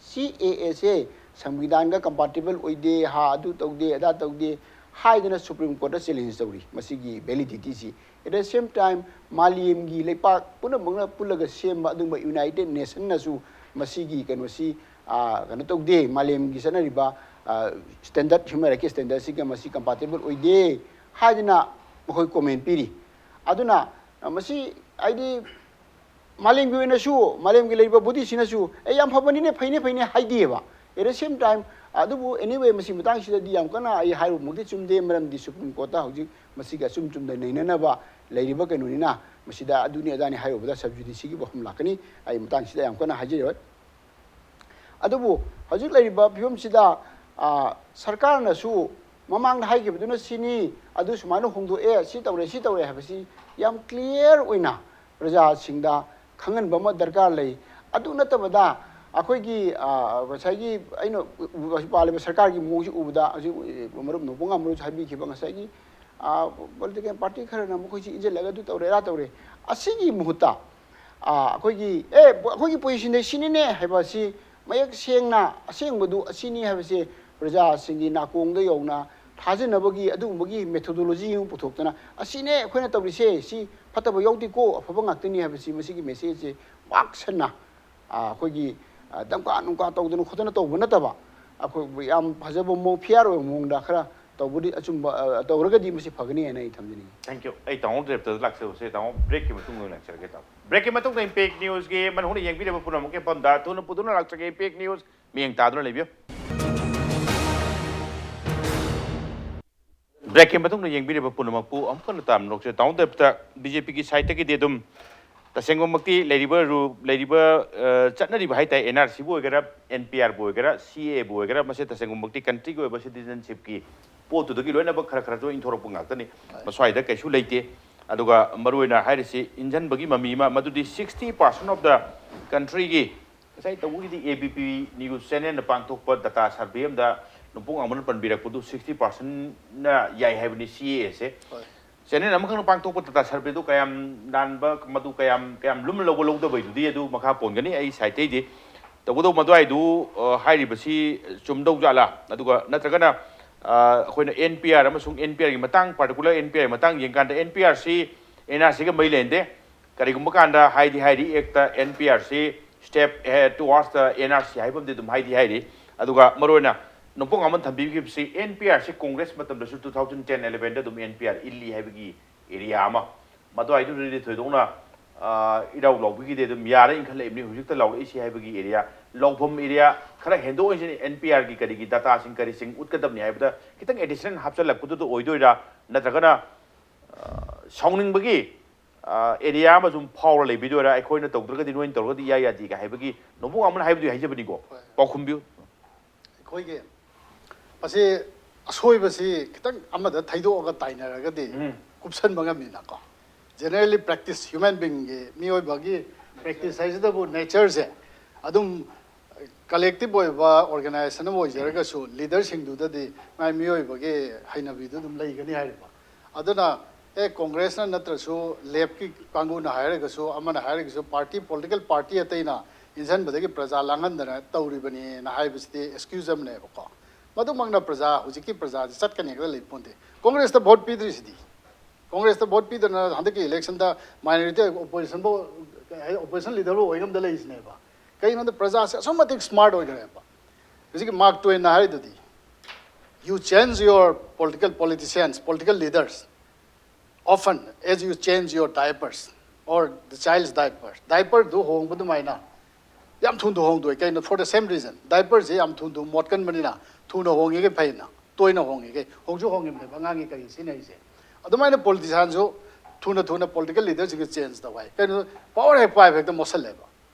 C A A say ꯁꯪꯕꯤꯙꯥꯟꯒ compatible ꯑꯣꯏꯗꯦ, ꯍꯥ, ꯑꯗꯨ ꯇꯧꯗꯦ, ꯑꯗꯥ ꯇꯧꯗꯦ ꯍꯥꯏꯗꯅ Supreme Court ꯇ challenge ꯇꯧꯔꯤ ꯃꯁꯤꯒꯤ validity ꯁꯤ꯫ At the same time, ꯃꯥꯂꯦꯝꯒꯤ ꯂꯩꯄꯥꯛ ꯄꯨꯝꯅꯃꯛꯅ ꯄꯨꯜꯂꯒ ꯁꯦꯝꯕ ꯑꯗꯨꯒꯨꯝꯕ United Nation ꯅꯁꯨ ꯃꯁꯤꯒꯤ ꯀꯩꯅꯣꯁꯤ, ꯑ, ꯀꯩꯅꯣ ꯇꯧꯗꯦ, ꯃꯥꯂꯦꯝꯒꯤ ꯆꯠꯅꯔꯤꯕ, ꯑ, standard, human rights ꯀꯤ standard ꯁꯤꯒ ꯃꯁꯤ compatible ꯑꯣꯏꯗꯦ ꯍꯥꯏꯗꯅ ꯃꯈꯣꯏ comment ꯄꯤꯔꯤ꯫ ꯑꯗꯨꯅ, ꯑ, ꯃꯁꯤ ꯍꯥꯏꯗꯤ ꯃꯥꯂꯦꯝꯒꯤ ꯑꯣꯏꯅꯁꯨ, ꯃꯥꯂꯦꯝꯒꯤ ꯂꯩꯔꯤꯕ body ꯁꯤꯅꯁꯨ, "ꯑꯦ, ꯌꯥꯝ ꯐꯕꯅꯤꯅꯦ, ꯐꯩꯅꯦ, ꯐꯩꯅꯦ" ꯍꯥꯏꯗꯦꯕ꯫ At the same time, ꯑꯗꯨꯕꯨ anyway, ꯃꯁꯤ ꯃꯇꯥꯡꯁꯤꯗꯗꯤ ꯌꯥꯝ ꯀꯟꯅ ꯑꯩ ꯍꯥꯏꯔꯨꯕꯃꯛꯇꯤ ꯆꯨꯝꯗꯦ, ꯃꯔꯝꯗꯤ Supreme Court ꯇ ꯍꯧꯖꯤꯛ ꯃꯁꯤꯒ ꯑꯆꯨꯝ ꯆꯨꯝꯗ ꯅꯩꯅꯅꯕ ꯂꯩꯔꯤꯕ ꯀꯩꯅꯣꯅꯤꯅ, ꯃꯁꯤꯗ ꯑꯗꯨꯅꯤ ꯑꯗꯥꯅꯤ ꯍꯥꯏꯔꯨꯕꯗ sub judice ꯒꯤ ꯋꯥꯐꯝ ꯂꯥꯛꯀꯅꯤ꯫ ꯑꯩ ꯃꯇꯥꯡꯁꯤꯗ ꯌꯥꯝ ꯀꯟꯅ ꯍꯥꯏꯖꯔꯣꯏ꯫ ꯑꯗꯨꯕꯨ ꯍꯧꯖꯤꯛ ꯂꯩꯔꯤꯕ ꯐꯤꯕꯝꯁꯤꯗ, ꯑ, ꯁꯔꯀꯥꯔꯅꯁꯨ ꯃꯃꯥꯡꯗ ꯍꯥꯏꯈꯤꯕꯗꯨꯅ ꯁꯤꯅꯤ, ꯑꯗꯨ ꯁꯨꯃꯥꯏꯅ ꯍꯣꯡꯗꯣꯛꯑꯦ, ꯁꯤ ꯇꯧꯔꯦ, ꯁꯤ ꯇꯧꯔꯦ ꯍꯥꯏꯕꯁꯤ ꯌꯥꯝ clear ꯑꯣꯏꯅ ꯄ꯭ꯔꯖꯥꯁꯤꯡꯗ ꯈꯪꯍꯟꯕ ꯑꯃ ꯗꯔꯀꯥꯔ ꯂꯩ꯫ ꯑꯗꯨ ꯅꯠꯇꯕꯗ ꯑꯩꯈꯣꯏꯒꯤ, ꯑ, ꯉꯁꯥꯏꯒꯤ ꯑꯩꯅ ꯎ-, ꯎ-, ꯄꯥꯜꯂꯤꯕ ꯁꯔꯀꯥꯔꯒꯤ ꯃꯑꯣꯡꯁꯤ ꯎꯕꯗ, ꯍꯧꯖꯤꯛ, ꯑ, ꯃꯔꯨꯞ ꯅꯣꯡꯄꯣꯛ ꯉꯥꯝꯕꯅꯁꯨ ꯍꯥꯏꯕꯤꯈꯤꯕ ꯉꯁꯥꯏꯒꯤ, ꯑ, political party ꯈꯔꯅ ꯃꯈꯣꯏꯁꯤ ꯏꯟꯁꯤꯜꯂꯒ ꯑꯗꯨ ꯇꯧꯔꯦ, ꯑꯗꯥ ꯇꯧꯔꯦ, ꯑꯁꯤꯒꯤ ꯃꯍꯨꯠꯇ ꯑꯩꯈꯣꯏꯒꯤ ꯑꯦ ꯑꯩꯈꯣꯏꯒꯤ ꯄꯣꯖꯤꯁꯟꯗ ꯁꯤꯅꯤꯅꯦ ꯍꯥꯏꯕ ꯑꯁꯤ ꯃꯌꯦꯛ ꯁꯦꯡꯅ ꯑꯁꯦꯡꯕꯗꯨ ꯑꯁꯤꯅꯤ ꯍꯥꯏꯕꯁꯦ ꯄ꯭ꯔꯖꯥꯁꯤꯡꯒꯤ ꯅꯥꯀꯣꯡꯗ ꯌꯧꯅ ꯊꯥꯖꯅꯕꯒꯤ ꯑꯗꯨꯒꯨꯝꯕꯒꯤ ꯃꯦꯊꯣꯗꯣꯂꯣꯖꯤ ꯑꯃ ꯄꯨꯊꯣꯛꯇꯅ ꯑꯁꯤꯅꯦ ꯑꯩꯈꯣꯏꯅ ꯇꯧꯔꯤꯁꯦ, ꯁꯤ ꯐꯠꯇꯕ ꯌꯥꯎꯗꯦꯀꯣ, ꯑꯐꯕ ꯉꯥꯛꯇꯅꯤ ꯍꯥꯏꯕꯁꯤ ꯃꯁꯤꯒꯤ ꯃꯦꯁꯦꯖꯁꯦ ꯄꯥꯛ ꯁꯟꯅ ꯑꯩꯈꯣꯏꯒꯤ ꯗꯝꯀꯥ ꯅꯨꯡꯀꯥ ꯇꯧꯗꯅ ꯈꯣꯠꯇꯅ ꯇꯧꯕ ꯅꯠꯇꯕ, ꯑꯩꯈꯣꯏ ꯌꯥꯝ ꯐꯖꯕ ꯃꯑꯣꯡ, ꯐꯤꯌꯥꯔ ꯑꯣꯏꯕ ꯃꯑꯣꯡꯗ ꯈꯔ ꯇꯧꯕꯗꯤ ꯑꯆꯨꯝꯕ ꯇꯧꯔꯒꯗꯤ ꯃꯁꯤ ꯐꯒꯅꯤ ꯍꯥꯏꯅ ꯑꯩ ꯊꯝꯖꯅꯤꯡꯉꯤ꯫ Thank you꯫ ꯑꯩ ꯇꯥꯃꯣ ꯗꯦꯕꯇꯗ ꯂꯥꯛꯆꯕꯁꯦ ꯇꯥꯃꯣ ꯕ꯭ꯔꯦꯛꯀꯤ ꯃꯇꯨꯡꯗ ꯑꯣꯏꯅ ꯂꯥꯛꯆꯔꯒꯦ ꯇꯥꯃꯣ꯫ ꯕ꯭ꯔꯦꯛꯀꯤ ꯃꯇꯨꯡꯗ ꯏꯝꯄꯦꯛ ꯅ꯭ꯌꯨꯁꯀꯤ ꯃꯅꯨꯡꯗ ꯌꯦꯡꯕꯤꯔꯤꯕ ꯄꯨꯝꯅꯃꯛꯀꯤ ꯃꯐꯝꯗ ꯊꯨꯅ ꯄꯨꯗꯨꯅ ꯂꯥꯛꯆꯒꯦ꯫ ꯏꯝꯄꯦꯛ ꯅ꯭ꯌꯨꯁ ꯃꯤꯠꯌꯦꯡ ꯇꯥꯗꯨꯅ ꯂꯩꯕꯤꯌꯨ꯫ ꯕ꯭ꯔꯦꯛꯀꯤ ꯃꯇꯨꯡꯗ ꯌꯦꯡꯕꯤꯔꯤꯕ ꯄꯨꯝꯅꯃꯛꯄꯨ ꯑꯃꯨꯛ ꯍꯟꯅ ꯇꯥꯝꯅ ꯂꯧꯖꯩ꯫ ꯇꯥꯃꯣ ꯗꯦꯕꯇ ꯕꯤ ꯖꯦ ꯄꯤꯒꯤ ꯁꯥꯏꯠꯇꯒꯤꯗꯤ ꯑꯗꯨꯝ ꯇꯁꯦꯡꯕꯃꯛꯇꯤ ꯂꯩꯔꯤꯕ ꯔꯨ ꯂꯩꯔꯤꯕ ꯆꯠꯅꯔꯤꯕ ꯍꯥꯏ ꯇꯥꯏ, ꯑꯦꯟ ꯑꯥꯔ ꯁꯤꯕꯨ ꯑꯣꯏꯒꯦꯔꯥ, ꯑꯦꯟ ꯄꯤ ꯑꯥꯔꯕꯨ ꯑꯣꯏꯒꯦꯔꯥ, ꯁꯤ ꯑꯦ ꯑꯦꯕꯨ ꯑꯣꯏꯒꯦꯔꯥ, ꯃꯁꯤ ꯇꯁꯦꯡꯕꯃꯛꯇꯤ ꯀꯟꯇ꯭ꯔꯤꯒꯤ ꯑꯣꯏꯕ ꯁꯤꯇꯤꯖꯟꯁꯤꯞꯀꯤ ꯄꯣꯠꯇꯨꯗꯒꯤ ꯂꯣꯏꯅꯃꯛ ꯈꯔ ꯈꯔꯁꯨ ꯏꯟꯊꯣꯔꯛꯄ ꯉꯥꯛꯇꯅꯤ꯫ ꯃꯁ꯭ꯋꯥꯏꯗ ꯀꯩꯁꯨ ꯂꯩꯇꯦ꯫ ꯑꯗꯨꯒ ꯃꯔꯨꯑꯣꯏꯅ ꯍꯥꯏꯔꯤꯁꯤ ꯏꯟꯖꯟꯕꯒꯤ ꯃꯃꯤ ꯑꯃ, ꯃꯗꯨꯗꯤ sixty percent of the countryꯒꯤ ꯉꯁꯥꯏ ꯇꯧꯕꯒꯤꯗꯤ ꯑꯦ ꯕꯤ ꯄꯤ news channelꯅ ꯄꯥꯡꯊꯣꯛꯄ data survey ꯑꯃꯗ ꯅꯣꯡꯄꯣꯛ ꯉꯥꯟꯕꯅ ꯄꯟꯕꯤꯔꯛꯄꯗꯨ sixty percentꯅ ꯌꯥꯏ ꯍꯥꯏꯕꯅꯤ ꯁꯤ ꯑꯦ ꯑꯦꯁꯦ꯫ Channel ꯑꯃꯈꯛꯅ ꯄꯥꯡꯊꯣꯛꯄ data surveyꯗꯨ ꯀꯌꯥꯝ ꯂꯥꯟꯕ, ꯃꯗꯨ ꯀꯌꯥꯝ ꯀꯌꯥꯝ ꯂꯨꯝꯅ ꯂꯧꯕ ꯂꯧꯗꯕꯩꯗꯨꯗꯤ ꯑꯗꯨ ꯃꯈꯥ ꯄꯣꯟꯒꯅꯤ꯫ ꯑꯩ ꯁꯥꯏꯠꯇꯩꯗꯤ ꯇꯧꯕꯇꯕꯨ ꯃꯗꯨꯋꯥꯏꯗꯨ ꯍꯥꯏꯔꯤꯕꯁꯤ ꯆꯨꯝꯗꯧ ꯖꯥꯠꯂꯥ? ꯑꯗꯨꯒ ꯅꯠꯇ꯭ꯔꯒꯅ ꯑꯩꯈꯣꯏꯅ ꯑꯦꯟ ꯄꯤ ꯑꯥꯔ ꯑꯃꯁꯨꯡ ꯑꯦꯟ ꯄꯤ ꯑꯥꯔꯒꯤ ꯃꯇꯥꯡ, particular ꯑꯦꯟ ꯄꯤ ꯑꯥꯔꯒꯤ ꯃꯇꯥꯡ ꯌꯦꯡꯀꯥꯟꯗ ꯑꯦꯟ ꯄꯤ ꯑꯥꯔꯁꯤ ꯑꯦꯟ ꯑꯥꯔ ꯁꯤꯒ ꯃꯔꯤ ꯂꯩꯅꯗꯦ꯫ ꯀꯔꯤꯒꯨꯝꯕ ꯀꯥꯟꯗ ꯍꯥꯏꯗꯤ ꯍꯥꯏꯔꯤ ꯑꯦꯛꯇ ꯑꯦꯟ ꯄꯤ ꯑꯥꯔꯁꯤ step ahead towards the N R C ꯍꯥꯏꯕ ꯑꯃꯗꯤ ꯑꯗꯨꯝ ꯍꯥꯏꯗꯤ ꯍꯥꯏꯔꯤ꯫ ꯑꯗꯨꯒ ꯃꯔꯨꯑꯣꯏꯅ ꯅꯣꯡꯄꯣꯛ ꯉꯥꯟꯕꯅ ꯊꯝꯕꯤꯈꯤꯕꯁꯤ ꯑꯦꯟ ꯄꯤ ꯑꯥꯔꯁꯤ ꯀꯣꯡꯒ꯭ꯔꯦꯁ ꯃꯇꯝꯗꯁꯨ two thousand ten elevenꯗ ꯑꯗꯨꯝ ꯑꯦꯟ ꯄꯤ ꯑꯥꯔ ꯏꯜꯂꯤ ꯍꯥꯏꯕꯒꯤ area ꯑꯃ, ꯃꯗꯨꯋꯥꯏꯗꯨꯗꯗꯤ ꯊꯣꯏꯗꯣꯛꯅ ꯏꯔꯥꯎ ꯂꯥꯎꯕꯤꯈꯤꯗꯦ꯫ ꯑꯗꯨꯝ ꯌꯥꯔꯦ, ꯏꯟꯈꯠꯂꯛꯏꯕꯅꯤ ꯍꯧꯖꯤꯛꯇ ꯂꯥꯎꯔꯛꯏꯁꯤ ꯍꯥꯏꯕꯒꯤ area, ꯂꯥꯎꯐꯝ area ꯈꯔ ꯍꯦꯟꯗꯣꯛ ꯍꯦꯟꯖꯤꯟ ꯑꯦꯟ ꯄꯤ ꯑꯥꯔꯒꯤ ꯀꯔꯤꯒꯤ dataꯁꯤꯡ ꯀꯔꯤꯁꯤꯡ ꯎꯠꯀꯗꯕꯅꯤ ꯍꯥꯏꯕꯗ ꯈꯤꯇꯪ additional ꯍꯥꯞꯆꯤꯜꯂꯛꯄꯗꯨꯗ ꯑꯣꯏꯗꯣꯏꯔꯥ, ꯅꯠꯇ꯭ꯔꯒꯅ ꯁꯥꯎꯅꯤꯡꯕꯒꯤ area ꯑꯃ ꯁꯨꯝ ꯐꯥꯎꯔ ꯂꯩꯕꯤꯗꯣꯏꯔꯥ? ꯑꯩꯈꯣꯏꯅ ꯇꯧꯗ꯭ꯔꯒꯗꯤ ꯅꯣꯏꯅ ꯇꯧꯔꯒꯗꯤ ꯏꯌꯥ ꯌꯥꯗꯦꯒ ꯍꯥꯏꯕꯒꯤ ꯅꯣꯡꯄꯣꯛ ꯉꯥꯟꯕꯅ ꯍꯥꯏꯕꯗꯨꯒꯤ ꯍꯥꯏꯖꯕꯅꯤꯀꯣ꯫ ꯄꯥꯎꯈꯨꯝꯕꯤꯌꯨ꯫ ꯑꯩꯈꯣꯏꯒꯤ ꯃꯁꯤ ꯑꯁꯣꯏꯕꯁꯤ ꯈꯤꯇꯪ ꯑꯃꯗ ꯊꯩꯗꯣꯛꯑꯒ ꯇꯥꯏꯅꯔꯒꯗꯤ ꯀꯨꯞꯁꯟꯕ ꯉꯝꯃꯤꯅꯀꯣ꯫ Generally practice, human beingꯒꯤ, ꯃꯤꯑꯣꯏꯕꯒꯤ practice ꯍꯥꯏꯁꯤꯗꯕꯨ natureꯁꯦ ꯑꯗꯨꯝ collective ꯑꯣꯏꯕ organization ꯑꯃ ꯑꯣꯏꯖꯔꯒꯁꯨ leaderꯁꯤꯡꯗꯨꯗꯗꯤ ꯃꯥꯏ ꯃꯤꯑꯣꯏꯕꯒꯤ ꯍꯩꯅꯕꯤꯗꯨ ꯑꯗꯨꯝ ꯂꯩꯒꯅꯤ ꯍꯥꯏꯔꯤꯕ꯫ ꯑꯗꯨꯅ ꯑꯦ, ꯀꯣꯡꯒ꯭ꯔꯦꯁꯅ ꯅꯠꯇ꯭ꯔꯁꯨ, ꯂꯦꯞꯀꯤ ꯀꯥꯡꯕꯨꯅ ꯍꯥꯏꯔꯒꯁꯨ, ꯑꯃꯅ ꯍꯥꯏꯔꯒꯁꯨ, ꯄꯥꯔꯇꯤ, ꯄꯣꯂꯤꯇꯤꯀꯦꯜ ꯄꯥꯔꯇꯤ ꯑꯇꯩꯅ ꯏꯟꯁꯤꯟꯕꯗꯒꯤ ꯄ꯭ꯔꯖꯥ ꯂꯥꯡꯍꯟꯗꯅ ꯇꯧꯔꯤꯕꯅꯤꯅ ꯍꯥꯏꯕꯁꯤꯗꯤ ꯑꯦꯛꯁꯀ꯭ꯌꯨꯖ ꯑꯃꯅꯦꯕꯀꯣ꯫ ꯃꯗꯨꯃꯛꯅ ꯄ꯭ꯔꯖꯥ, ꯍꯧꯖꯤꯛꯀꯤ ꯄ꯭ꯔꯖꯥꯁꯤ ꯆꯠꯀꯅꯤ ꯍꯦꯛꯇ ꯂꯩ ꯄꯣꯟꯇꯦ꯫ ꯀꯣꯡꯒ꯭ꯔꯦꯁꯇ ꯚꯣꯠ ꯄꯤꯗ꯭ꯔꯤꯁꯤꯗꯤ, ꯀꯣꯡꯒ꯭ꯔꯦꯁꯇ ꯚꯣꯠ ꯄꯤꯗꯅ ꯍꯟꯗꯛꯀꯤ ꯏꯂꯦꯛꯁꯟꯗ ꯃꯥꯏꯅꯣꯔꯤꯇꯤ ꯑꯣꯄꯣꯖꯤꯁꯟꯕꯨ, ꯀꯩ ꯍꯥꯏ, ꯑꯣꯄꯣꯖꯤꯁꯟ ꯂꯤꯗꯔꯕꯨ ꯑꯣꯏ ꯉꯝꯗ ꯂꯩꯔꯤꯁꯤꯅꯦꯕ꯫ ꯀꯩꯒꯤꯅꯣꯗ ꯄ꯭ꯔꯖꯥꯁꯦ ꯑꯁꯨꯛ ꯃꯇꯤꯛ ꯁ꯭ꯃꯥꯔꯠ ꯑꯣꯏꯈ꯭ꯔꯦꯕ꯫ ꯍꯧꯖꯤꯛꯀꯤ mark ꯇ꯭ꯋꯦꯟꯅ ꯍꯥꯏꯔꯤꯗꯨꯗꯤ, "You change your political politicians, political leaders, often as you change your diapers or the child's diaper." ꯗꯥꯏꯄꯔꯗꯨ ꯍꯣꯡꯕ ꯑꯗꯨꯃꯥꯏꯅ ꯌꯥꯝ ꯊꯨꯅ ꯍꯣꯡꯗꯣꯛꯑꯦ꯫ ꯀꯩꯅꯣ? For the same reason. ꯗꯥꯏꯄꯔꯁꯦ ꯌꯥꯝ ꯊꯨꯅ ꯊꯨꯅ ꯃꯣꯠꯀꯟꯕꯅꯤꯅ ꯊꯨꯅ ꯍꯣꯡꯉꯤꯈꯩ ꯐꯩꯅ, ꯇꯣꯏꯅ ꯍꯣꯡꯉꯤꯈꯩ꯫ ꯍꯣꯡꯁꯨ ꯍꯣꯡꯉꯤꯕꯅꯦꯕ ꯑꯉꯥꯡꯒꯤ ꯀꯔꯤ ꯁꯤꯖꯤꯟꯅꯔꯤꯁꯦ꯫ ꯑꯗꯨꯃꯥꯏꯅ ꯄꯣꯂꯤꯇꯤꯁꯤꯌꯥꯟꯁꯨ ꯊꯨꯅ ꯊꯨꯅ ꯄꯣꯂꯤꯇꯤꯀꯦꯜ ꯂꯤꯗꯔꯁꯤꯡꯁꯦ ꯆꯦꯟꯖ ꯇꯧ ꯍꯥꯏ꯫ ꯀꯩꯅꯣ? ꯄꯋꯥꯔ ꯍꯦꯛ ꯄꯥꯏꯕ ꯍꯦꯛꯇ ꯃꯣꯠꯁꯜꯂꯦꯕ꯫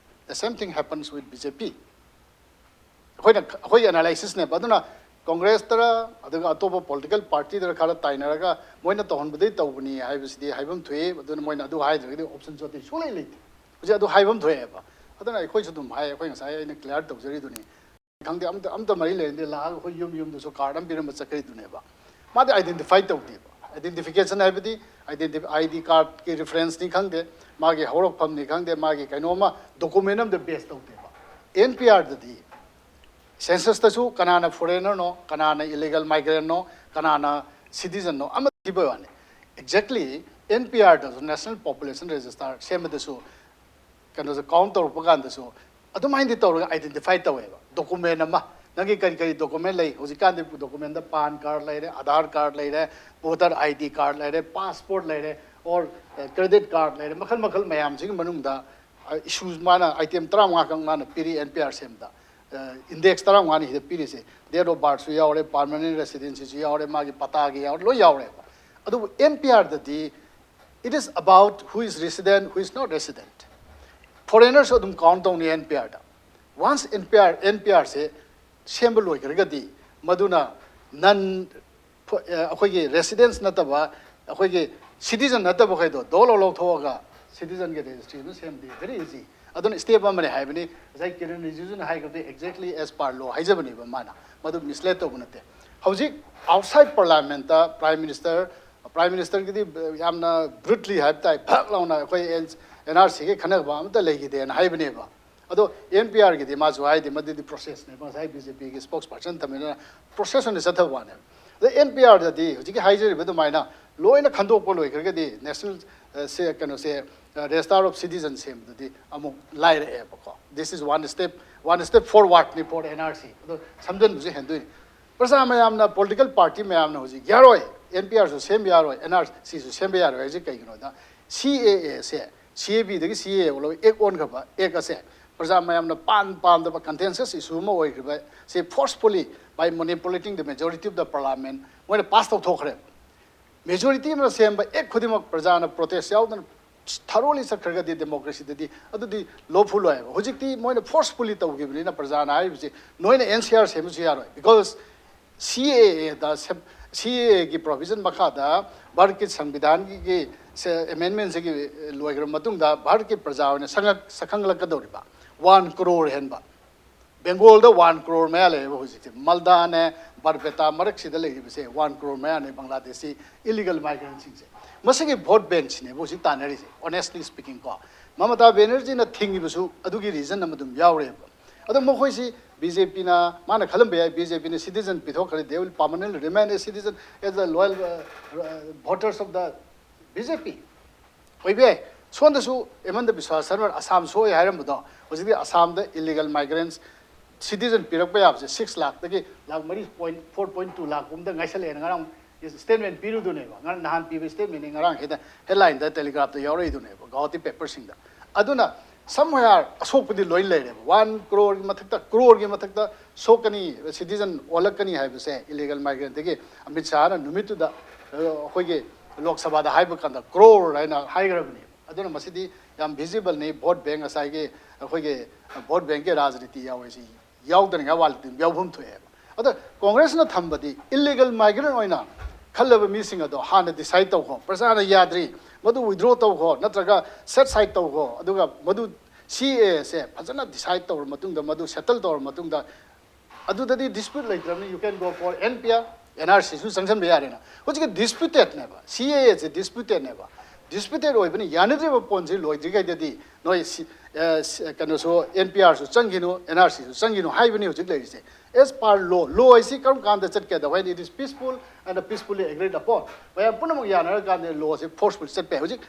The same thing happens with B J P. ꯑꯩꯈꯣꯏꯅ, ꯑꯩꯈꯣꯏꯒꯤ ꯑꯦꯅꯥꯂꯥꯏꯁꯤꯁꯅꯦꯕ꯫ ꯑꯗꯨꯅ ꯀꯣꯡꯒ꯭ꯔꯦꯁꯇꯔ ꯑꯗꯨꯒ ꯑꯇꯣꯞꯄ ꯄꯣꯂꯤꯇꯤꯀꯦꯜ ꯄꯥꯔꯇꯤꯗꯔ ꯈꯔ ꯇꯥꯏꯅꯔꯒ ꯃꯣꯏꯅ ꯇꯧꯍꯟꯕꯗꯒꯤ ꯇꯧꯕꯅꯤ ꯍꯥꯏꯕꯁꯤꯗꯤ ꯍꯥꯏꯐꯝ ꯊꯣꯛꯏ꯫ ꯑꯗꯨꯅ ꯃꯣꯏꯅ ꯑꯗꯨ ꯍꯥꯏꯗ꯭ꯔꯒꯗꯤ ꯑꯣꯞꯁꯟꯁꯨ ꯑꯇꯩ ꯁꯨꯡꯂꯩ ꯂꯩꯇꯦ꯫ ꯍꯧꯖꯤꯛ ꯑꯗꯨ ꯍꯥꯏꯐꯝ ꯊꯣꯛꯑꯦꯕ꯫ ꯑꯗꯨꯅ ꯑꯩꯈꯣꯏꯁꯨ ꯑꯗꯨꯝ ꯍꯥꯏ, ꯑꯩꯈꯣꯏ ꯉꯁꯥꯏ ꯑꯩꯅ ꯀ꯭ꯂꯤꯌꯥꯔ ꯇꯧꯖꯔꯤꯗꯨꯅꯤ꯫ ꯈꯪꯗꯦ, ꯑꯝꯇ, ꯑꯝꯇ ꯃꯔꯤ ꯂꯩꯅꯗꯦ꯫ ꯂꯥꯛꯑꯒ ꯑꯩꯈꯣꯏ ꯌꯨꯝ ꯌꯨꯝꯗꯁꯨ ꯀꯥꯔꯗ ꯑꯃ ꯄꯤꯔꯝꯕ ꯆꯠꯈ꯭ꯔꯤꯗꯨꯅꯦꯕ꯫ ꯃꯥꯗꯤ ꯑꯥꯏꯗꯦꯟꯇꯤꯐꯥꯏ ꯇꯧꯗꯦꯕ꯫ ꯑꯥꯏꯗꯦꯟꯇꯤꯐꯤꯀꯦꯁꯟ ꯍꯥꯏꯕꯗꯤ ꯑꯥꯏꯗꯦꯟꯇꯤ-, ꯑꯥꯏ ꯗꯤ ꯀꯥꯔꯗꯀꯤ ꯔꯤꯐꯔꯦꯟꯁꯅꯤ ꯈꯪꯗꯦ, ꯃꯥꯒꯤ ꯍꯧꯔꯛꯐꯝꯅꯤ ꯈꯪꯗꯦ, ꯃꯥꯒꯤ ꯀꯩꯅꯣꯝꯃ ꯗꯣꯀꯨꯃꯦꯟ ꯑꯃꯗ ꯕꯦꯁ ꯇꯧꯗꯦꯕ꯫ ꯑꯦꯟ ꯄꯤ ꯑꯥꯔꯗꯗꯤ ꯁꯦꯟꯁꯁꯇꯁꯨ ꯀꯅꯥꯅ ꯐꯣꯔꯦꯅꯔꯅꯣ, ꯀꯅꯥꯅ ꯏꯂꯤꯒꯦꯜ ꯃꯥꯏꯒ꯭ꯔꯦꯟꯅꯣ, ꯀꯅꯥꯅ ꯁꯤꯇꯤꯖꯟꯅꯣ ꯑꯃ ꯊꯤꯕ ꯋꯥꯅꯤ꯫ ꯑꯦꯛꯖꯦꯛꯂꯤ ꯑꯦꯟ ꯄꯤ ꯑꯥꯔꯗꯁꯨ, ꯅꯦꯁꯅꯦꯜ ꯄꯣꯄꯨꯂꯦꯁꯟ ꯔꯦꯖꯤꯁꯇꯥꯔ ꯁꯦꯝꯕꯗꯁꯨ, ꯀꯩꯅꯣꯁꯦ ꯀꯥꯎꯟ ꯇꯧꯔꯛꯄ ꯀꯥꯟꯗꯁꯨ ꯑꯗꯨꯃꯥꯏꯅꯗꯤ ꯇꯧꯔꯒ ꯑꯥꯏꯗꯦꯟꯇꯤꯐꯥꯏ ꯇꯧꯋꯦꯕ꯫ ꯗꯣꯀꯨꯃꯦꯟ ꯑꯃ, ꯅꯪꯒꯤ ꯀꯔꯤ ꯀꯔꯤ ꯗꯣꯀꯨꯃꯦꯟ ꯂꯩ? ꯍꯧꯖꯤꯛꯀꯥꯟꯗꯤ ꯗꯣꯀꯨꯃꯦꯟꯗ ꯄꯥꯟ ꯀꯥꯔꯗ ꯂꯩꯔꯦ, ꯑꯥꯙꯥꯔ ꯀꯥꯔꯗ ꯂꯩꯔꯦ, ꯚꯣꯇꯔ ꯑꯥꯏ ꯗꯤ ꯀꯥꯔꯗ ꯂꯩꯔꯦ, ꯄꯥꯁꯄꯣꯔꯠ ꯂꯩꯔꯦ, ꯑꯣꯔ ꯀ꯭ꯔꯦꯗꯤꯠ ꯀꯥꯔꯗ ꯂꯩꯔꯦ, ꯃꯈꯜ ꯃꯈꯜ ꯃꯌꯥꯝꯁꯤꯒꯤ ꯃꯅꯨꯡꯗ ꯏꯁꯨ ꯃꯥꯅ ꯑꯥꯏꯇꯦꯝ ꯇꯔꯥꯃꯉꯥꯈꯛ ꯃꯥꯅ ꯄꯤꯔꯤ ꯑꯦꯟ ꯄꯤ ꯑꯥꯔ ꯁꯦꯝꯕꯗ꯫ ꯏꯟꯗꯦꯛꯁ ꯇꯔꯥꯃꯉꯥꯅꯤ ꯁꯤꯗ ꯄꯤꯔꯤꯁꯦ, ꯗꯦꯠ ꯑꯣꯐ ꯕꯥꯔꯠꯁꯨ ꯌꯥꯎꯔꯦ, ꯄꯥꯔꯃꯅꯦꯟ ꯔꯦꯁꯤꯗꯦꯟꯁꯤꯁꯨ ꯌꯥꯎꯔꯦ, ꯃꯥꯒꯤ ꯄꯇꯥꯒꯤ ꯌꯥꯎꯔꯦ, ꯂꯣꯏ ꯌꯥꯎꯔꯦꯕ꯫ ꯑꯗꯨꯕꯨ ꯑꯦꯟ ꯄꯤ ꯑꯥꯔꯗꯗꯤ it is about who is resident, who is not resident. ꯐꯣꯔꯦꯅꯔꯁꯨ ꯑꯗꯨꯝ ꯀꯥꯎꯟ ꯇꯧꯅꯤ ꯑꯦꯟ ꯄꯤ ꯑꯥꯔꯗ꯫ Once N P R, N P ꯑꯥꯔꯁꯦ ꯁꯦꯝꯕ ꯂꯣꯏꯈ꯭ꯔꯒꯗꯤ, ꯃꯗꯨꯅ ꯅꯟ, ꯑꯩꯈꯣꯏꯒꯤ ꯔꯦꯁꯤꯗꯦꯟꯁ ꯅꯠꯇꯕ, ꯑꯩꯈꯣꯏꯒꯤ ꯁꯤꯇꯤꯖꯟ ꯅꯠꯇꯕꯈꯩꯗꯣ ꯗꯣ ꯂꯧ ꯂꯧꯊꯣꯛꯑꯒ ꯁꯤꯇꯤꯖꯟꯒꯤ ꯔꯦꯖꯤꯁꯇ꯭ꯔꯤ ꯑꯃ ꯁꯦꯝꯕꯗꯤ ꯚꯦꯔꯤ ꯏꯖꯤ꯫ ꯑꯗꯨꯅ ꯁ꯭ꯇꯦꯞ ꯑꯃꯅꯦ ꯍꯥꯏꯕꯅꯤ꯫ ꯉꯁꯥꯏ Kiran ꯔꯤꯖꯤꯖꯨꯅ ꯍꯥꯏꯈ꯭ꯔꯕꯗꯤ exactly as per law ꯍꯥꯏꯖꯕꯅꯦꯕ ꯃꯥꯅ, ꯃꯗꯨ ꯃꯤꯁꯂꯦꯗ ꯇꯧꯕ ꯅꯠꯇꯦ꯫ ꯍꯧꯖꯤꯛ ꯑꯥꯎꯠꯁꯥꯏꯗ ꯄꯥꯔꯂꯥꯃꯦꯟꯠꯇ ꯄ꯭ꯔꯥꯏꯝ ꯃꯤꯅꯤꯁꯇꯔ Prime Ministerꯒꯤꯗꯤ ꯌꯥꯝꯅ brutally ꯍꯥꯏꯕ ꯇꯥꯏ, ꯐꯛ ꯂꯥꯎꯅ ꯑꯩꯈꯣꯏ ꯑꯦꯟ ꯑꯥꯔ ꯁꯤꯒꯤ ꯈꯟꯅꯕ ꯑꯝꯇ ꯂꯩꯈꯤꯗꯦꯅ ꯍꯥꯏꯕꯅꯦꯕ꯫ ꯑꯗꯣ ꯑꯦꯟ ꯄꯤ ꯑꯥꯔꯒꯤꯗꯤ ꯃꯥꯁꯨ ꯍꯥꯏꯗꯤ ꯃꯗꯨꯗꯤ processꯅꯦ, ꯉꯁꯥꯏ ꯕꯤ ꯖꯦ ꯄꯤꯒꯤ spokesperson ꯊꯝꯃꯤꯗꯅ process ꯑꯣꯏꯅ ꯆꯠꯊꯕ ꯋꯥꯅꯦꯕ꯫ ꯑꯗꯣ ꯑꯦꯟ ꯄꯤ ꯑꯥꯔꯗꯗꯤ ꯍꯧꯖꯤꯛꯀꯤ ꯍꯥꯏꯖꯔꯤꯕ ꯑꯗꯨꯃꯥꯏꯅ ꯂꯣꯏꯅ ꯈꯟꯗꯣꯛꯄ ꯂꯣꯏꯈ꯭ꯔꯒꯗꯤ national ꯁꯦ ꯀꯩꯅꯣꯁꯦ registrar of citizen ꯁꯦꯝꯕꯗꯨꯗꯤ ꯑꯃꯨꯛ ꯂꯥꯏꯔꯛꯑꯦꯕꯀꯣ꯫ This is one step, one step forwardꯅꯤ for N R C꯫ ꯑꯗꯣ ꯁꯝꯖꯟꯕꯁꯨ ꯍꯦꯟꯗꯣꯏꯅꯤ꯫ ꯄ꯭ꯔꯖꯥ ꯃꯌꯥꯝꯅ, political party ꯃꯌꯥꯝꯅ ꯍꯧꯖꯤꯛ ꯌꯥꯔꯣꯏ, ꯑꯦꯟ ꯄꯤ ꯑꯥꯔꯁꯨ ꯁꯦꯝꯕ ꯌꯥꯔꯣꯏ, ꯑꯦꯟ ꯑꯥꯔ ꯁꯤꯁꯨ ꯁꯦꯝꯕ ꯌꯥꯔꯣꯏ ꯍꯥꯏꯁꯦ ꯀꯩꯒꯤꯅꯣꯗ, ꯁꯤ ꯑꯦ ꯑꯦꯁꯦ, ꯁꯤ ꯑꯦ ꯕꯤꯗꯒꯤ ꯁꯤ ꯑꯦ ꯑꯦ ꯑꯣꯜꯂꯒ ꯑꯦꯛ ꯑꯣꯟꯈ꯭ꯔꯕ ꯑꯦꯛ ꯑꯁꯦ ꯄ꯭ꯔꯖꯥ ꯃꯌꯥꯝꯅ ꯄꯥꯝ ꯄꯥꯝꯗꯕ contentious issue ꯑꯃ ꯑꯣꯏꯈ꯭ꯔꯤꯕ ꯁꯤ forcefully by manipulating the majority of the parliament ꯃꯣꯏꯅ pass ꯇꯧꯊꯣꯛꯈ꯭ꯔꯦ꯫ Majority ꯑꯃꯅ ꯁꯦꯝꯕ ꯑꯦꯛ ꯈꯨꯗꯤꯡꯃꯛ ꯄ꯭ꯔꯖꯥꯅ protest ꯌꯥꯎꯗꯅ thoroughly ꯆꯠꯈ꯭ꯔꯒꯗꯤ democracyꯗꯗꯤ ꯑꯗꯨꯗꯤ lawful ꯑꯣꯏꯌꯦꯕ꯫ ꯍꯧꯖꯤꯛꯇꯤ ꯃꯣꯏꯅ forcefully ꯇꯧꯈꯤꯕꯅꯤꯅ ꯄ꯭ꯔꯖꯥꯅ ꯍꯥꯏꯔꯤꯕꯁꯤ ꯅꯣꯏꯅ ꯑꯦꯟ ꯁꯤ ꯑꯥꯔ ꯁꯦꯝꯕꯁꯨ ꯌꯥꯔꯣꯏ, because ꯁꯤ ꯑꯦ ꯑꯦꯗ, ꯁꯤ ꯑꯦ ꯑꯦꯒꯤ provision ꯃꯈꯥꯗ ꯚꯥꯔꯠꯀꯤ ꯁꯪꯕꯤꯙꯥꯟꯒꯤ amendmentꯁꯤꯒꯤ ꯂꯣꯏꯈ꯭ꯔꯕ ꯃꯇꯨꯡꯗ ꯚꯥꯔꯠꯀꯤ ꯄ꯭ꯔꯖꯥ ꯑꯣꯏꯅ ꯁꯪꯉꯛ-, ꯁꯛꯈꯪꯂꯛꯀꯗꯧꯔꯤꯕ one crore ꯍꯦꯟꯕ꯫ ꯕꯦꯡꯒꯣꯜꯗ one crore ꯃꯌꯥ ꯂꯩꯌꯦꯕ ꯍꯧꯖꯤꯛꯁꯦ꯫ ꯃꯜꯗꯥꯅꯦ, ꯕꯔꯄꯦꯇꯥ ꯃꯔꯛꯁꯤꯗ ꯂꯩꯔꯤꯕꯁꯦ one crore ꯃꯌꯥꯅꯦ ꯕꯪꯒ꯭ꯂꯥꯗꯦꯁꯤ illegal migrantꯁꯤꯡꯁꯦ꯫ ꯃꯁꯤꯒꯤ vote bankꯁꯤꯅꯦꯕ ꯍꯧꯖꯤꯛ ꯇꯥꯟꯅꯔꯤꯁꯦ, honestly speaking ꯀꯣ꯫ ꯃꯃꯇꯥ ꯕꯦꯅꯔꯖꯤꯅ ꯊꯤꯡꯉꯤꯕꯁꯨ ꯑꯗꯨꯒꯤ reason ꯑꯃ ꯑꯗꯨꯝ ꯌꯥꯎꯔꯦꯕ꯫ ꯑꯗꯣ ꯃꯈꯣꯏꯁꯤ ꯕꯤ ꯖꯦ ꯄꯤꯅ, ꯃꯥꯅ ꯈꯜꯂꯝꯕ ꯌꯥꯏ, ꯕꯤ ꯖꯦ ꯄꯤꯅ citizen ꯄꯤꯊꯣꯛꯈ꯭ꯔꯗꯤ they will permanently remain a citizen as a loyal, uh, uh, voters of the B J P꯫ ꯑꯣꯏꯕ ꯌꯥꯏ꯫ ꯁꯣꯝꯗꯁꯨ ꯍꯤꯃꯟꯇ ꯕꯤꯁ꯭ꯋꯥ ꯁꯔꯃꯅ ꯑꯁꯥꯝ ꯁꯣꯛꯑꯦ ꯍꯥꯏꯔꯝꯕꯗꯣ, ꯍꯧꯖꯤꯛꯇꯤ ꯑꯁꯥꯝꯗ illegal migrants citizen ꯄꯤꯔꯛꯄ ꯌꯥꯕꯁꯦ six ꯂꯥꯛꯇꯒꯤ ꯂꯥꯛ ꯃꯔꯤ point four point two ꯂꯥꯛ ꯀꯨꯝꯗ ꯉꯥꯏꯁꯜꯂꯛꯑꯦꯅ ꯉꯔꯥꯡ statement ꯄꯤꯔꯨꯗꯨꯅꯦꯕ꯫ ꯉꯔꯥꯡ, ꯅꯍꯥꯟ ꯄꯤꯕ statementꯅꯤ, ꯉꯔꯥꯡ ꯍꯦꯗ-, headlineꯗ Telegraphꯇ ꯌꯥꯎꯔꯛꯏꯗꯨꯅꯦꯕ, ꯒꯧꯍꯥꯇꯤ paperꯁꯤꯡꯗ꯫ ꯑꯗꯨꯅ somewhere ꯑꯁꯣꯛꯄꯗꯤ ꯂꯣꯏ ꯂꯩꯔꯦꯕ꯫ One croreꯒꯤ ꯃꯊꯛꯇ, croreꯒꯤ ꯃꯊꯛꯇ ꯁꯣꯛꯀꯅꯤ, citizen ꯑꯣꯜꯂꯛꯀꯅꯤ ꯍꯥꯏꯕꯁꯦ illegal migrantꯇꯒꯤ ꯑꯃꯤꯠ ꯁꯥꯍꯅ ꯅꯨꯃꯤꯠꯇꯨꯗ, ꯑ, ꯑꯩꯈꯣꯏꯒꯤ ꯂꯣꯛ ꯁꯚꯥꯗ ꯍꯥꯏꯕ ꯀꯥꯟꯗ crore ꯍꯥꯏꯅ ꯍꯥꯏꯈ꯭ꯔꯕꯅꯦꯕ꯫ ꯑꯗꯨꯅ ꯃꯁꯤꯗꯤ ꯌꯥꯝ visibleꯅꯤ꯫ Vote bank, ꯉꯁꯥꯏꯒꯤ ꯑꯩꯈꯣꯏꯒꯤ vote bankꯀꯤ ꯔꯥꯖꯅꯤꯇꯤ ꯌꯥꯎꯔꯤꯁꯤ ꯌꯥꯎꯗꯅꯤꯡꯉꯥꯏ ꯋꯥꯠꯂꯗꯤ ꯌꯥꯎꯐꯝ ꯊꯣꯛꯑꯦꯕ꯫ ꯑꯗꯣ ꯀꯣꯡꯒ꯭ꯔꯦꯁꯅ ꯊꯝꯕꯗꯤ illegal migrant ꯑꯣꯏꯅ ꯈꯜꯂꯕ ꯃꯤꯁꯤꯡ ꯑꯗꯣ ꯍꯥꯟꯅ decide ꯇꯧꯈꯣ, ꯄ꯭ꯔꯖꯥꯅ ꯌꯥꯗ꯭ꯔꯤ, ꯃꯗꯨ withdraw ꯇꯧꯈꯣ, ꯅꯠꯇ꯭ꯔꯒ set side ꯇꯧꯈꯣ, ꯑꯗꯨꯒ ꯃꯗꯨ ꯁꯤ ꯑꯦ ꯑꯦꯁꯦ ꯐꯖꯅ decide ꯇꯧꯔ ꯃꯇꯨꯡꯗ, ꯃꯗꯨ settle ꯇꯧꯔ ꯃꯇꯨꯡꯗ, ꯑꯗꯨꯗꯗꯤ dispute ꯂꯩꯇ꯭ꯔꯕꯅꯤ, you can go for N P R, N R ꯁꯤꯁꯨ ꯆꯪꯁꯤꯟꯕ ꯌꯥꯔꯦꯅ꯫ ꯍꯧꯖꯤꯛꯀꯤ ꯗꯤꯁꯄ꯭ꯌꯨꯇꯦꯠꯅꯦꯕ, ꯁꯤ ꯑꯦ ꯑꯦꯁꯦ ꯗꯤꯁꯄ꯭ꯌꯨꯇꯦꯠꯅꯦꯕ꯫ ꯗꯤꯁꯄ꯭ꯌꯨꯇꯦꯠ ꯑꯣꯏꯕꯅ ꯌꯥꯅꯗ꯭ꯔꯤꯕ ꯄꯣꯟꯁꯤ ꯂꯣꯏꯗ꯭ꯔꯤꯉꯩꯗꯗꯤ ꯅꯣꯏ ꯁꯤ, ꯑ, ꯁꯤ, ꯀꯩꯅꯣꯁꯨ, ꯑꯦꯟ ꯄꯤ ꯑꯥꯔꯁꯨ ꯆꯪꯈꯤꯅꯨ, ꯑꯦꯟ ꯑꯥꯔ ꯁꯤꯁꯨ ꯆꯪꯈꯤꯅꯨ ꯍꯥꯏꯕꯅꯤ ꯍꯧꯖꯤꯛ ꯂꯩꯔꯤꯁꯦ꯫ As per law, law ꯍꯥꯏꯁꯤ ꯀꯔꯝ ꯀꯥꯟꯗ ꯆꯠꯀꯦꯗ? When it is peaceful and peacefully agreed upon, ꯃꯌꯥꯝ ꯄꯨꯝꯅꯃꯛ ꯌꯥꯅꯔꯀꯥꯟꯗ ꯂꯣꯁꯤ ꯐꯣꯔꯁꯐꯨꯜ ꯆꯠꯄ ꯌꯥꯏ꯫ ꯍꯧꯖꯤꯛ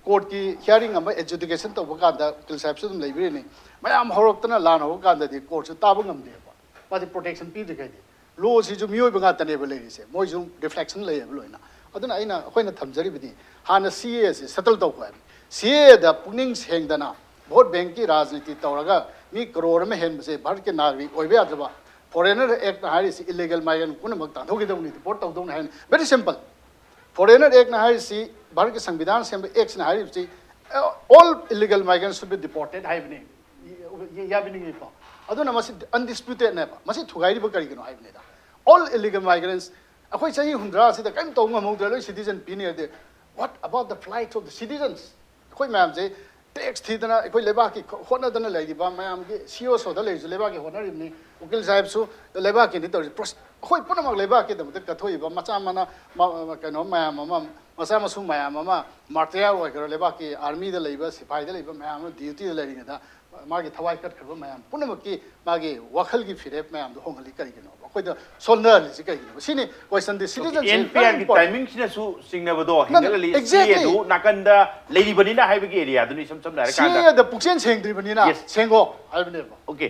ꯀꯣꯔꯠꯀꯤ ꯍꯤꯌꯥꯔꯤꯡ ꯑꯃ ꯑꯦꯖꯨꯗꯤꯀꯦꯁꯟ ꯇꯧꯕ ꯀꯥꯟꯗ ꯎꯀꯤꯜ ꯁꯥꯍꯦꯕꯁꯨ ꯑꯗꯨꯝ ꯂꯩꯕꯤꯔꯤꯅꯤ꯫ ꯃꯌꯥꯝ ꯍꯧꯔꯛꯇꯅ ꯂꯥꯟ ꯍꯧꯕ ꯀꯥꯟꯗꯗꯤ ꯀꯣꯔꯠꯁꯨ ꯇꯥꯕ ꯉꯝꯗꯦꯕ, ꯃꯥꯗꯤ ꯄ꯭ꯔꯣꯇꯦꯛꯁꯟ ꯄꯤꯗ꯭ꯔꯤꯈꯩꯗꯤ꯫ ꯂꯣꯁꯤꯁꯨ ꯃꯤꯑꯣꯏꯕ ꯉꯥꯛꯇꯅꯦꯕ ꯂꯩꯔꯤꯁꯦ, ꯃꯣꯏꯁꯨ ꯔꯤꯐ꯭ꯂꯦꯛꯁꯟ ꯂꯩꯌꯦꯕ ꯂꯣꯏꯅ꯫ ꯑꯗꯨꯅ ꯑꯩꯅ, ꯑꯩꯈꯣꯏꯅ ꯊꯝꯖꯔꯤꯕꯗꯤ ꯍꯥꯟꯅ ꯁꯤ ꯑꯦ ꯑꯦꯁꯦ ꯁꯦꯇꯜ ꯇꯧꯈꯣ ꯍꯥꯏꯕꯅꯤ꯫ ꯁꯤ ꯑꯦ ꯑꯦꯗ ꯄꯨꯛꯅꯤꯡ ꯁꯦꯡꯗꯅ ꯚꯣꯠ ꯕꯦꯡꯀꯤ ꯔꯥꯖꯅꯤꯇꯤ ꯇꯧꯔꯒ ꯃꯤ ꯀꯔꯣꯔ ꯑꯃ ꯍꯦꯟꯕꯁꯦ ꯚꯥꯔꯠꯀꯤ ꯅꯥꯒꯔꯤꯛ ꯑꯣꯏꯕ ꯌꯥꯗ꯭ꯔꯕ꯫ ꯐꯣꯔꯦꯅꯔ ꯑꯦꯛꯠꯅ ꯍꯥꯏꯔꯤꯁꯤ ꯏꯂꯤꯒꯦꯜ ꯃꯥꯏꯒ꯭ꯔꯦꯟ ꯄꯨꯝꯅꯃꯛ ꯇꯥꯟꯊꯣꯛꯈꯤꯗꯧꯅꯤ, ꯗꯤꯄꯣꯔꯠ ꯇꯧꯗꯧꯅꯤ ꯍꯥꯏꯅ꯫ Very simple. ꯐꯣꯔꯦꯅꯔ ꯑꯦꯛꯠꯅ ꯍꯥꯏꯔꯤꯁꯤ ꯚꯥꯔꯠꯀꯤ ꯁꯪꯕꯤꯙꯥꯟ ꯁꯦꯝꯕ ꯑꯦꯛꯠꯁꯤꯅ ꯍꯥꯏꯔꯤꯕꯁꯤ, "All illegal migrants should be deported" ꯍꯥꯏꯕꯅꯤ꯫ ꯌꯥꯕꯤꯅꯤꯡꯉꯤꯀꯣ꯫ ꯑꯗꯨꯅ ꯃꯁꯤ ꯑꯟꯗꯤꯁꯄ꯭ꯌꯨꯇꯦꯠꯅꯦꯕ꯫ ꯃꯁꯤ ꯊꯨꯒꯥꯏꯔꯤꯕ ꯀꯔꯤꯒꯤꯅꯣ ꯍꯥꯏꯕꯅꯤꯗ꯫ All illegal migrants, ꯑꯩꯈꯣꯏ ꯆꯍꯤ ꯍꯨꯝꯗ꯭ꯔꯥꯁꯤꯗ ꯀꯔꯤꯝ ꯇꯧꯕ ꯉꯝꯍꯧꯗ꯭ꯔꯦ, ꯂꯣꯏ ꯁꯤꯇꯤꯖꯟ ꯄꯤꯅꯤ ꯍꯥꯏꯔꯗꯤ, what about the plight of the citizens? ꯑꯩꯈꯣꯏ ꯃꯌꯥꯝꯁꯦ ꯇꯦꯛꯁ ꯊꯤꯗꯅ ꯑꯩꯈꯣꯏ ꯂꯩꯕꯥꯛꯀꯤ ꯍꯣꯠꯅꯗꯅ ꯂꯩꯔꯤꯕ ꯃꯌꯥꯝꯒꯤ ꯁꯤ ꯑꯣ ꯁꯣꯗ ꯂꯩꯔꯤꯁꯨ ꯂꯩꯕꯥꯛꯀꯤ ꯍꯣꯠꯅꯔꯤꯕꯅꯤ, ꯎꯀꯤꯜ ꯁꯥꯍꯦꯕꯁꯨ ꯂꯩꯕꯥꯛꯀꯤꯅꯤ ꯇꯧꯔꯤꯁꯤ꯫ ꯄ꯭ꯔꯣꯁ-, ꯑꯩꯈꯣꯏ ꯄꯨꯝꯅꯃꯛ ꯂꯩꯕꯥꯛꯀꯤꯗꯃꯛꯇ ꯀꯠꯊꯣꯛꯏꯕ ꯃꯆꯥ ꯃꯅꯥ ꯃ-, ꯀꯩꯅꯣ ꯃꯌꯥꯝ ꯑꯃ, ꯃꯆꯥ ꯃꯁꯨ ꯃꯌꯥꯝ ꯑꯃ, ꯃꯥꯔꯇꯤꯌꯥꯔ ꯑꯣꯏꯒꯦꯔꯥ, ꯂꯩꯕꯥꯛꯀꯤ ꯑꯥꯔꯃꯤꯗ ꯂꯩꯕ, ꯁꯤꯐꯥꯏꯗ ꯂꯩꯕ ꯃꯌꯥꯝ ꯑꯃ ꯗ꯭ꯌꯨꯇꯤꯗ ꯂꯩꯔꯤꯉꯩꯗ ꯃꯥꯒꯤ ꯊꯋꯥꯏ ꯀꯠꯈ꯭ꯔꯕ ꯃꯌꯥꯝ ꯄꯨꯝꯅꯃꯛꯀꯤ ꯃꯥꯒꯤ ꯋꯥꯈꯜꯒꯤ ꯐꯤꯔꯦꯞ ꯃꯌꯥꯝꯗꯣ ꯍꯣꯡꯍꯜꯂꯤ ꯀꯔꯤꯒꯤꯅꯣꯕ? ꯑꯩꯈꯣꯏꯗ ꯁꯣꯟꯊꯍꯜꯂꯤꯁꯤ ꯀꯩꯒꯤꯅꯣꯕ? ꯁꯤꯅꯤ ꯀꯣꯏꯁꯟꯗꯤ꯫ ꯁꯤꯇꯤꯖꯟꯁꯤꯞ ꯑꯦꯟ ꯄꯤ ꯑꯥꯔꯒꯤ ꯇꯥꯏꯃꯤꯡꯁꯤꯅꯁꯨ ꯆꯤꯡꯅꯕꯗꯣ ꯍꯦꯟꯒꯠꯍꯜꯂꯤ꯫ ꯁꯤ ꯑꯦ ꯑꯗꯨ ꯅꯥꯀꯟꯗ ꯂꯩꯔꯤꯕꯅꯤꯅ ꯍꯥꯏꯕꯒꯤ ꯑꯦꯔꯤꯌꯥꯗꯨꯅ ꯏꯁꯝ ꯁꯝꯅ ꯍꯥꯏꯔꯀꯥꯟꯗ ꯁꯤ ꯑꯦꯗ ꯄꯨꯛꯆꯦꯟ ꯁꯦꯡꯗ꯭ꯔꯤꯕꯅꯤꯅ ꯁꯦꯡꯉꯣ ꯍꯥꯏꯕꯅꯦꯕ꯫ ꯑꯣꯀꯦ,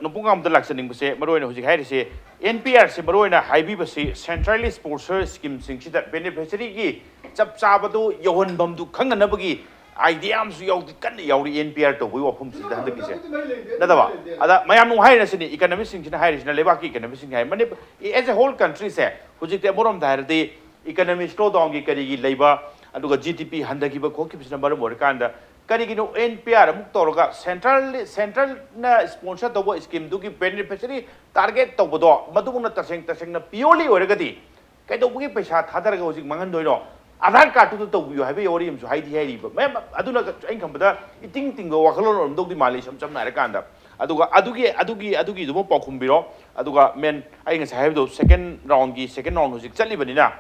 ꯅꯣꯡꯄꯣꯛ ꯉꯥꯝꯗ ꯂꯥꯛꯆꯅꯤꯡꯕꯁꯦ ꯃꯔꯨꯑꯣꯏꯅ ꯍꯧꯖꯤꯛ ꯍꯥꯏꯔꯤꯁꯦ ꯑꯦꯟ ꯄꯤ ꯑꯥꯔꯁꯦ ꯃꯔꯨꯑꯣꯏꯅ ꯍꯥꯏꯕꯤꯕꯁꯤ ꯁꯦꯟꯇ꯭ꯔꯦꯜꯂꯤ ꯁ꯭ꯄꯣꯟꯁꯔ ꯁ꯭ꯀꯤꯝꯁꯤꯡꯁꯤꯗ ꯕꯦꯅꯤꯐꯤꯁꯔꯤꯒꯤ ꯆꯞ ꯆꯥꯕꯗꯨ ꯌꯧꯍꯟꯐꯝꯗꯨ ꯈꯪꯅꯅꯕꯒꯤ ꯑꯥꯏꯗꯤꯌꯥ ꯑꯃꯁꯨ ꯌꯥꯎꯗꯤ ꯀꯟꯅ ꯌꯥꯎꯔꯤ ꯑꯦꯟ ꯄꯤ ꯑꯥꯔ ꯇꯧꯕꯒꯤ ꯋꯥꯐꯝꯁꯤꯗ ꯍꯟꯗꯛꯀꯤꯁꯦ꯫ ꯅꯠꯇꯕ, ꯑꯗ ꯃꯌꯥꯝꯅ ꯑꯃꯨꯛ ꯍꯥꯏꯔꯤꯁꯤꯅꯤ, ꯏꯀꯅꯣꯃꯤꯁꯁꯤꯡꯁꯤꯅ ꯍꯥꯏꯔꯤꯁꯤꯅ, ꯂꯩꯕꯥꯛꯀꯤ ꯏꯀꯅꯣꯃꯤꯁꯁꯤꯡ ꯍꯥꯏ, ꯃꯅꯤꯄꯨꯔ as a whole countryꯁꯦ ꯍꯧꯖꯤꯛꯇꯤ ꯑꯃꯔꯣꯝꯗ ꯍꯥꯏꯔꯗꯤ ꯏꯀꯅꯣꯃꯤ ꯁ꯭ꯂꯣ ꯗꯥꯎꯟꯒꯤ ꯀꯔꯤꯒꯤ ꯂꯩꯕ, ꯑꯗꯨꯒ ꯖꯤ ꯗꯤ ꯄꯤ ꯍꯟꯊꯈꯤꯕ ꯈꯣꯠꯈꯤꯕꯁꯤꯅ ꯃꯔꯝ ꯑꯣꯏꯔꯀꯥꯟꯗ ꯀꯔꯤꯒꯤꯅꯣ ꯑꯦꯟ ꯄꯤ ꯑꯥꯔ ꯑꯃꯨꯛ ꯇꯧꯔꯒ ꯁꯦꯟꯇ꯭ꯔꯦꯜ, ꯁꯦꯟꯇ꯭ꯔꯦꯜꯅ ꯁ꯭ꯄꯣꯟꯁꯔ ꯇꯧꯕ ꯁ꯭ꯀꯤꯝꯗꯨꯒꯤ ꯕꯦꯅꯤꯐꯤꯁꯔꯤ ꯇꯥꯔꯒꯦꯠ ꯇꯧꯕꯗꯣ ꯃꯗꯨꯒꯨꯝꯅ ꯇꯁꯦꯡ ꯇꯁꯦꯡꯅ ꯄꯤꯌꯣꯔꯂꯤ ꯑꯣꯏꯔꯒꯗꯤ ꯀꯩꯗꯧꯕꯒꯤ ꯄꯩꯁꯥ ꯊꯥꯗꯔꯒ ꯍꯧꯖꯤꯛ ꯃꯥꯡꯍꯟꯗꯣꯏꯅꯣ? ꯑꯙꯥꯔ ꯀꯥꯔꯗꯇꯨꯗ ꯇꯧꯕꯤꯌꯨ ꯍꯥꯏꯕꯒꯤ ꯋꯥꯔꯤ ꯑꯃꯁꯨ ꯍꯥꯏꯗꯤ ꯍꯥꯏꯔꯤꯕ꯫ ꯃꯌꯥꯝ ꯑꯗꯨꯅ ꯑꯩꯅ ꯈꯟꯕꯗ ꯏꯇꯤꯡ ꯇꯤꯡꯕ ꯋꯥꯈꯜꯂꯣꯟ ꯑꯣꯏꯔꯝꯗꯧꯗꯤ ꯃꯥꯜꯂꯤ, ꯏꯁꯝ ꯁꯝꯅ ꯍꯥꯏꯔꯀꯥꯟꯗ꯫ ꯑꯗꯨꯒ ꯑꯗꯨꯒꯤ ꯑꯗꯨꯒꯤ ꯑꯗꯨꯒꯤꯗꯨꯃ ꯄꯥꯎꯈꯨꯝꯕꯤꯔꯣ꯫ ꯑꯗꯨꯒ ꯃꯦꯟ, ꯑꯩ ꯉꯁꯥꯏ ꯍꯥꯏꯕꯗꯣ, ꯁꯦꯀꯦꯟ ꯔꯥꯎꯟꯒꯤ ꯁꯦꯀꯦꯟ ꯔꯥꯎꯟ ꯍꯧꯖꯤꯛ ꯆꯠꯂꯤꯕꯅꯤꯅ,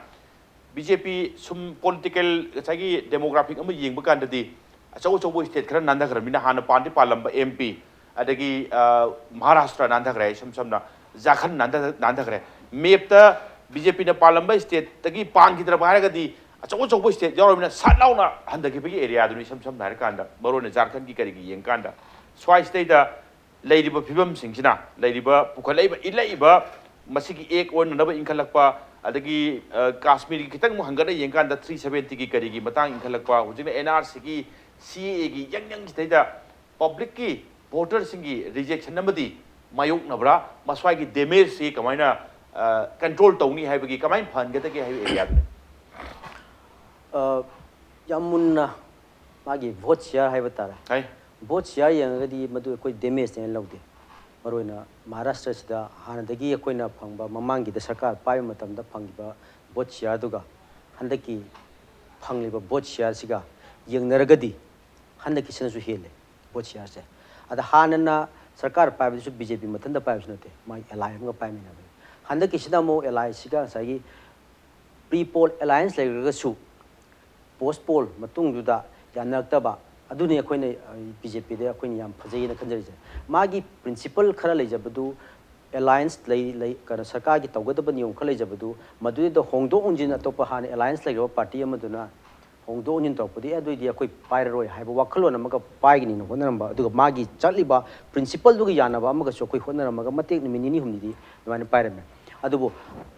ꯕꯤ ꯖꯦ ꯄꯤ ꯁꯨꯝ ꯄꯣꯂꯤꯇꯤꯀꯦꯜ, ꯉꯁꯥꯏꯒꯤ ꯗꯦꯃꯣꯒ꯭ꯔꯥꯐꯤꯛ ꯑꯃ ꯌꯦꯡꯕ ꯀꯥꯟꯗꯗꯤ, ꯑꯆꯧ ꯑꯆꯧꯕ ꯁ꯭ꯇꯦꯠ ꯈꯔ ꯅꯥꯟꯊꯈ꯭ꯔꯕꯅꯤꯅ, ꯍꯥꯟꯅ ꯄꯥꯟꯗꯤ ꯄꯥꯜꯂꯝꯕ ꯑꯦꯝ ꯄꯤ, ꯑꯗꯒꯤ ꯃꯍꯥꯔꯥꯁꯇ꯭ꯔ ꯅꯥꯟꯊꯈ꯭ꯔꯦ, ꯏꯁꯝ ꯁꯝꯅ ꯖꯥꯔꯈꯟ ꯅꯥꯟꯊ ꯅꯥꯟꯊꯈ꯭ꯔꯦ꯫ ꯃꯦꯞꯇ ꯕꯤ ꯖꯦ ꯄꯤꯅ ꯄꯥꯜꯂꯝꯕ ꯁ꯭ꯇꯦꯠꯇꯒꯤ ꯄꯥꯟꯈꯤꯗ꯭ꯔꯕ ꯍꯥꯏꯔꯒꯗꯤ, ꯑꯆꯧ ꯑꯆꯧꯕ ꯁ꯭ꯇꯦꯠ ꯌꯥꯎꯔꯕꯅꯤꯅ ꯁꯠ ꯂꯥꯎꯅ ꯍꯟꯊꯈꯤꯕꯒꯤ ꯑꯦꯔꯤꯌꯥꯗꯨꯅꯤ, ꯏꯁꯝ ꯁꯝꯅ ꯍꯥꯏꯔꯀꯥꯟꯗ, ꯃꯔꯨꯑꯣꯏꯅ ꯖꯥꯔꯈꯟꯒꯤ ꯀꯔꯤꯒꯤ ꯌꯦꯡꯀꯥꯟꯗ, ꯁ꯭ꯋꯥꯏꯁꯤꯗꯩꯗ ꯂꯩꯔꯤꯕ ꯐꯤꯕꯝꯁꯤꯡꯁꯤꯅ, ꯂꯩꯔꯤꯕ, ꯄꯨꯈꯠꯂꯛꯏꯕ, ꯏꯜꯂꯛꯏꯕ, ꯃꯁꯤꯒꯤ ꯑꯦꯛ ꯑꯣꯟꯅꯅꯕ ꯏꯟꯈꯠꯂꯛꯄ, ꯑꯗꯒꯤ ꯀꯥꯁꯃꯤꯔꯒꯤ ꯈꯤꯇꯪ ꯑꯃꯨꯛ ꯍꯪꯒꯠꯅ ꯌꯦꯡꯀꯥꯟꯗ ꯊ꯭ꯔꯤ ꯁꯕꯦꯟꯇꯤꯒꯤ ꯀꯔꯤꯒꯤ ꯃꯇꯥꯡ ꯏꯟꯈꯠꯂꯛꯄ, ꯍꯧꯖꯤꯛꯅ ꯑꯦꯟ ꯑꯥꯔ ꯁꯤꯒꯤ, ꯁꯤ ꯑꯦ ꯑꯦꯒꯤ ꯌꯪ ꯌꯪꯁꯤꯗꯩꯗ ꯄꯕ꯭ꯂꯤꯛꯀꯤ, ꯚꯣꯇꯔꯁꯤꯡꯒꯤ ꯔꯤꯖꯦꯛꯁꯟ ꯑꯃꯗꯤ ꯃꯥꯌꯣꯛꯅꯕ꯭ꯔꯥ? ꯃꯁ꯭ꯋꯥꯏꯒꯤ ꯗꯦꯃꯦꯖꯁꯤ ꯀꯃꯥꯏꯅ ꯀꯟꯇ꯭ꯔꯣꯜ ꯇꯧꯅꯤ ꯍꯥꯏꯕꯒꯤ, ꯀꯃꯥꯏꯅ ꯐꯍꯟꯒꯗꯒꯦ ꯍꯥꯏꯕꯒꯤ ꯑꯦꯔꯤꯌꯥꯗꯨꯅꯤ꯫ ꯑ, ꯌꯥꯝ ꯃꯨꯟꯅ ꯃꯥꯒꯤ ꯚꯣꯠ ꯁꯤꯌꯥꯔ ꯍꯥꯏꯕ ꯇꯥꯔꯦ꯫ ꯍꯥꯏ꯫ ꯚꯣꯠ ꯁꯤꯌꯥꯔ ꯌꯦꯡꯉꯒꯗꯤ ꯃꯗꯨ ꯑꯩꯈꯣꯏ ꯗꯦꯃꯦꯖꯅꯦꯅ ꯂꯧꯗꯦ꯫ ꯃꯔꯨꯑꯣꯏꯅ ꯃꯍꯥꯔꯥꯁꯇ꯭ꯔꯁꯤꯗ ꯍꯥꯟꯅꯗꯒꯤ ꯑꯩꯈꯣꯏꯅ ꯐꯪꯕ, ꯃꯃꯥꯡꯒꯤꯗ ꯁꯔꯀꯥꯔ ꯄꯥꯏꯕ ꯃꯇꯝꯗ ꯐꯪꯈꯤꯕ ꯚꯣꯠ ꯁꯤꯌꯥꯔꯗꯨꯒ ꯍꯟꯗꯛꯀꯤ ꯐꯪꯂꯤꯕ ꯚꯣꯠ ꯁꯤꯌꯥꯔꯁꯤꯒ ꯌꯦꯡꯅꯔꯒꯗꯤ ꯍꯟꯗꯛꯀꯤꯁꯤꯅꯁꯨ ꯍꯦꯜꯂꯦ ꯚꯣꯠ ꯁꯤꯌꯥꯔꯁꯦ꯫ ꯑꯗ ꯍꯥꯟꯅꯅ ꯁꯔꯀꯥꯔ ꯄꯥꯏꯕꯗꯨꯁꯨ ꯕꯤ ꯖꯦ ꯄꯤ ꯃꯊꯟꯇ ꯄꯥꯏꯕꯁꯨ ꯅꯠꯇꯦ, ꯃꯥꯒꯤ ꯑꯦꯂꯥꯏ ꯑꯃꯒ ꯄꯥꯏꯃꯤꯟꯅꯕꯅꯤ꯫ ꯍꯟꯗꯛꯀꯤꯁꯤꯅ ꯑꯃꯨꯛ ꯑꯦꯂꯥꯏꯁꯤꯒ ꯉꯁꯥꯏꯒꯤ ꯄ꯭ꯔꯤ ꯄꯣꯜ ꯑꯦꯂꯥꯏꯟꯁ ꯂꯩꯔꯒꯁꯨ ꯄꯣꯁ ꯄꯣꯜ ꯃꯇꯨꯡꯗꯨꯗ ꯌꯥꯅꯔꯛꯇꯕ, ꯑꯗꯨꯅꯤ ꯑꯩꯈꯣꯏꯅ, ꯕꯤ ꯖꯦ ꯄꯤꯗ ꯑꯩꯈꯣꯏꯅ ꯌꯥꯝ ꯐꯖꯩꯅ ꯈꯟꯖꯔꯤꯁꯦ꯫ ꯃꯥꯒꯤ ꯄ꯭ꯔꯤꯟꯁꯤꯄꯜ ꯈꯔ ꯂꯩꯖꯕꯗꯨ, ꯑꯦꯂꯥꯏꯟꯁ ꯂꯩ, ꯂꯩ, ꯀꯩꯅꯣ, ꯁꯔꯀꯥꯔꯒꯤ ꯇꯧꯒꯗꯕ ꯅꯤꯌꯣꯝ ꯈꯔ ꯂꯩꯖꯕꯗꯨ, ꯃꯗꯨꯗ ꯍꯣꯡꯗꯣꯛ ꯍꯣꯡꯖꯤꯟ, ꯑꯇꯣꯞꯄ ꯍꯥꯟꯅ ꯑꯦꯂꯥꯏꯟꯁ ꯂꯩꯈ꯭ꯔꯕ ꯄꯥꯔꯇꯤ ꯑꯃꯗꯨꯅ ꯍꯣꯡꯗꯣꯛ ꯍꯣꯡꯖꯤꯟ ꯇꯧꯔꯛꯄꯗꯤ, "ꯑꯦ, ꯑꯗꯨꯏꯗꯤ ꯑꯩꯈꯣꯏ ꯄꯥꯏꯔꯔꯣꯏ" ꯍꯥꯏꯕ ꯋꯥꯈꯜꯂꯣꯟ ꯑꯃꯒ ꯄꯥꯏꯒꯅꯤꯅ ꯍꯣꯠꯅꯔꯝꯕ, ꯑꯗꯨꯒ ꯃꯥꯒꯤ ꯆꯠꯂꯤꯕ ꯄ꯭ꯔꯤꯟꯁꯤꯄꯜꯗꯨꯒ ꯌꯥꯅꯕ ꯑꯃꯒꯁꯨ ꯑꯩꯈꯣꯏ ꯍꯣꯠꯅꯔꯝꯃꯒ ꯃꯇꯦꯛ ꯅꯨꯃꯤꯠ ꯅꯤꯅꯤ ꯍꯨꯝꯅꯤꯗꯤ ꯑꯗꯨꯃꯥꯏꯅ ꯄꯥꯏꯔꯝꯃꯦ꯫ ꯑꯗꯨꯕꯨ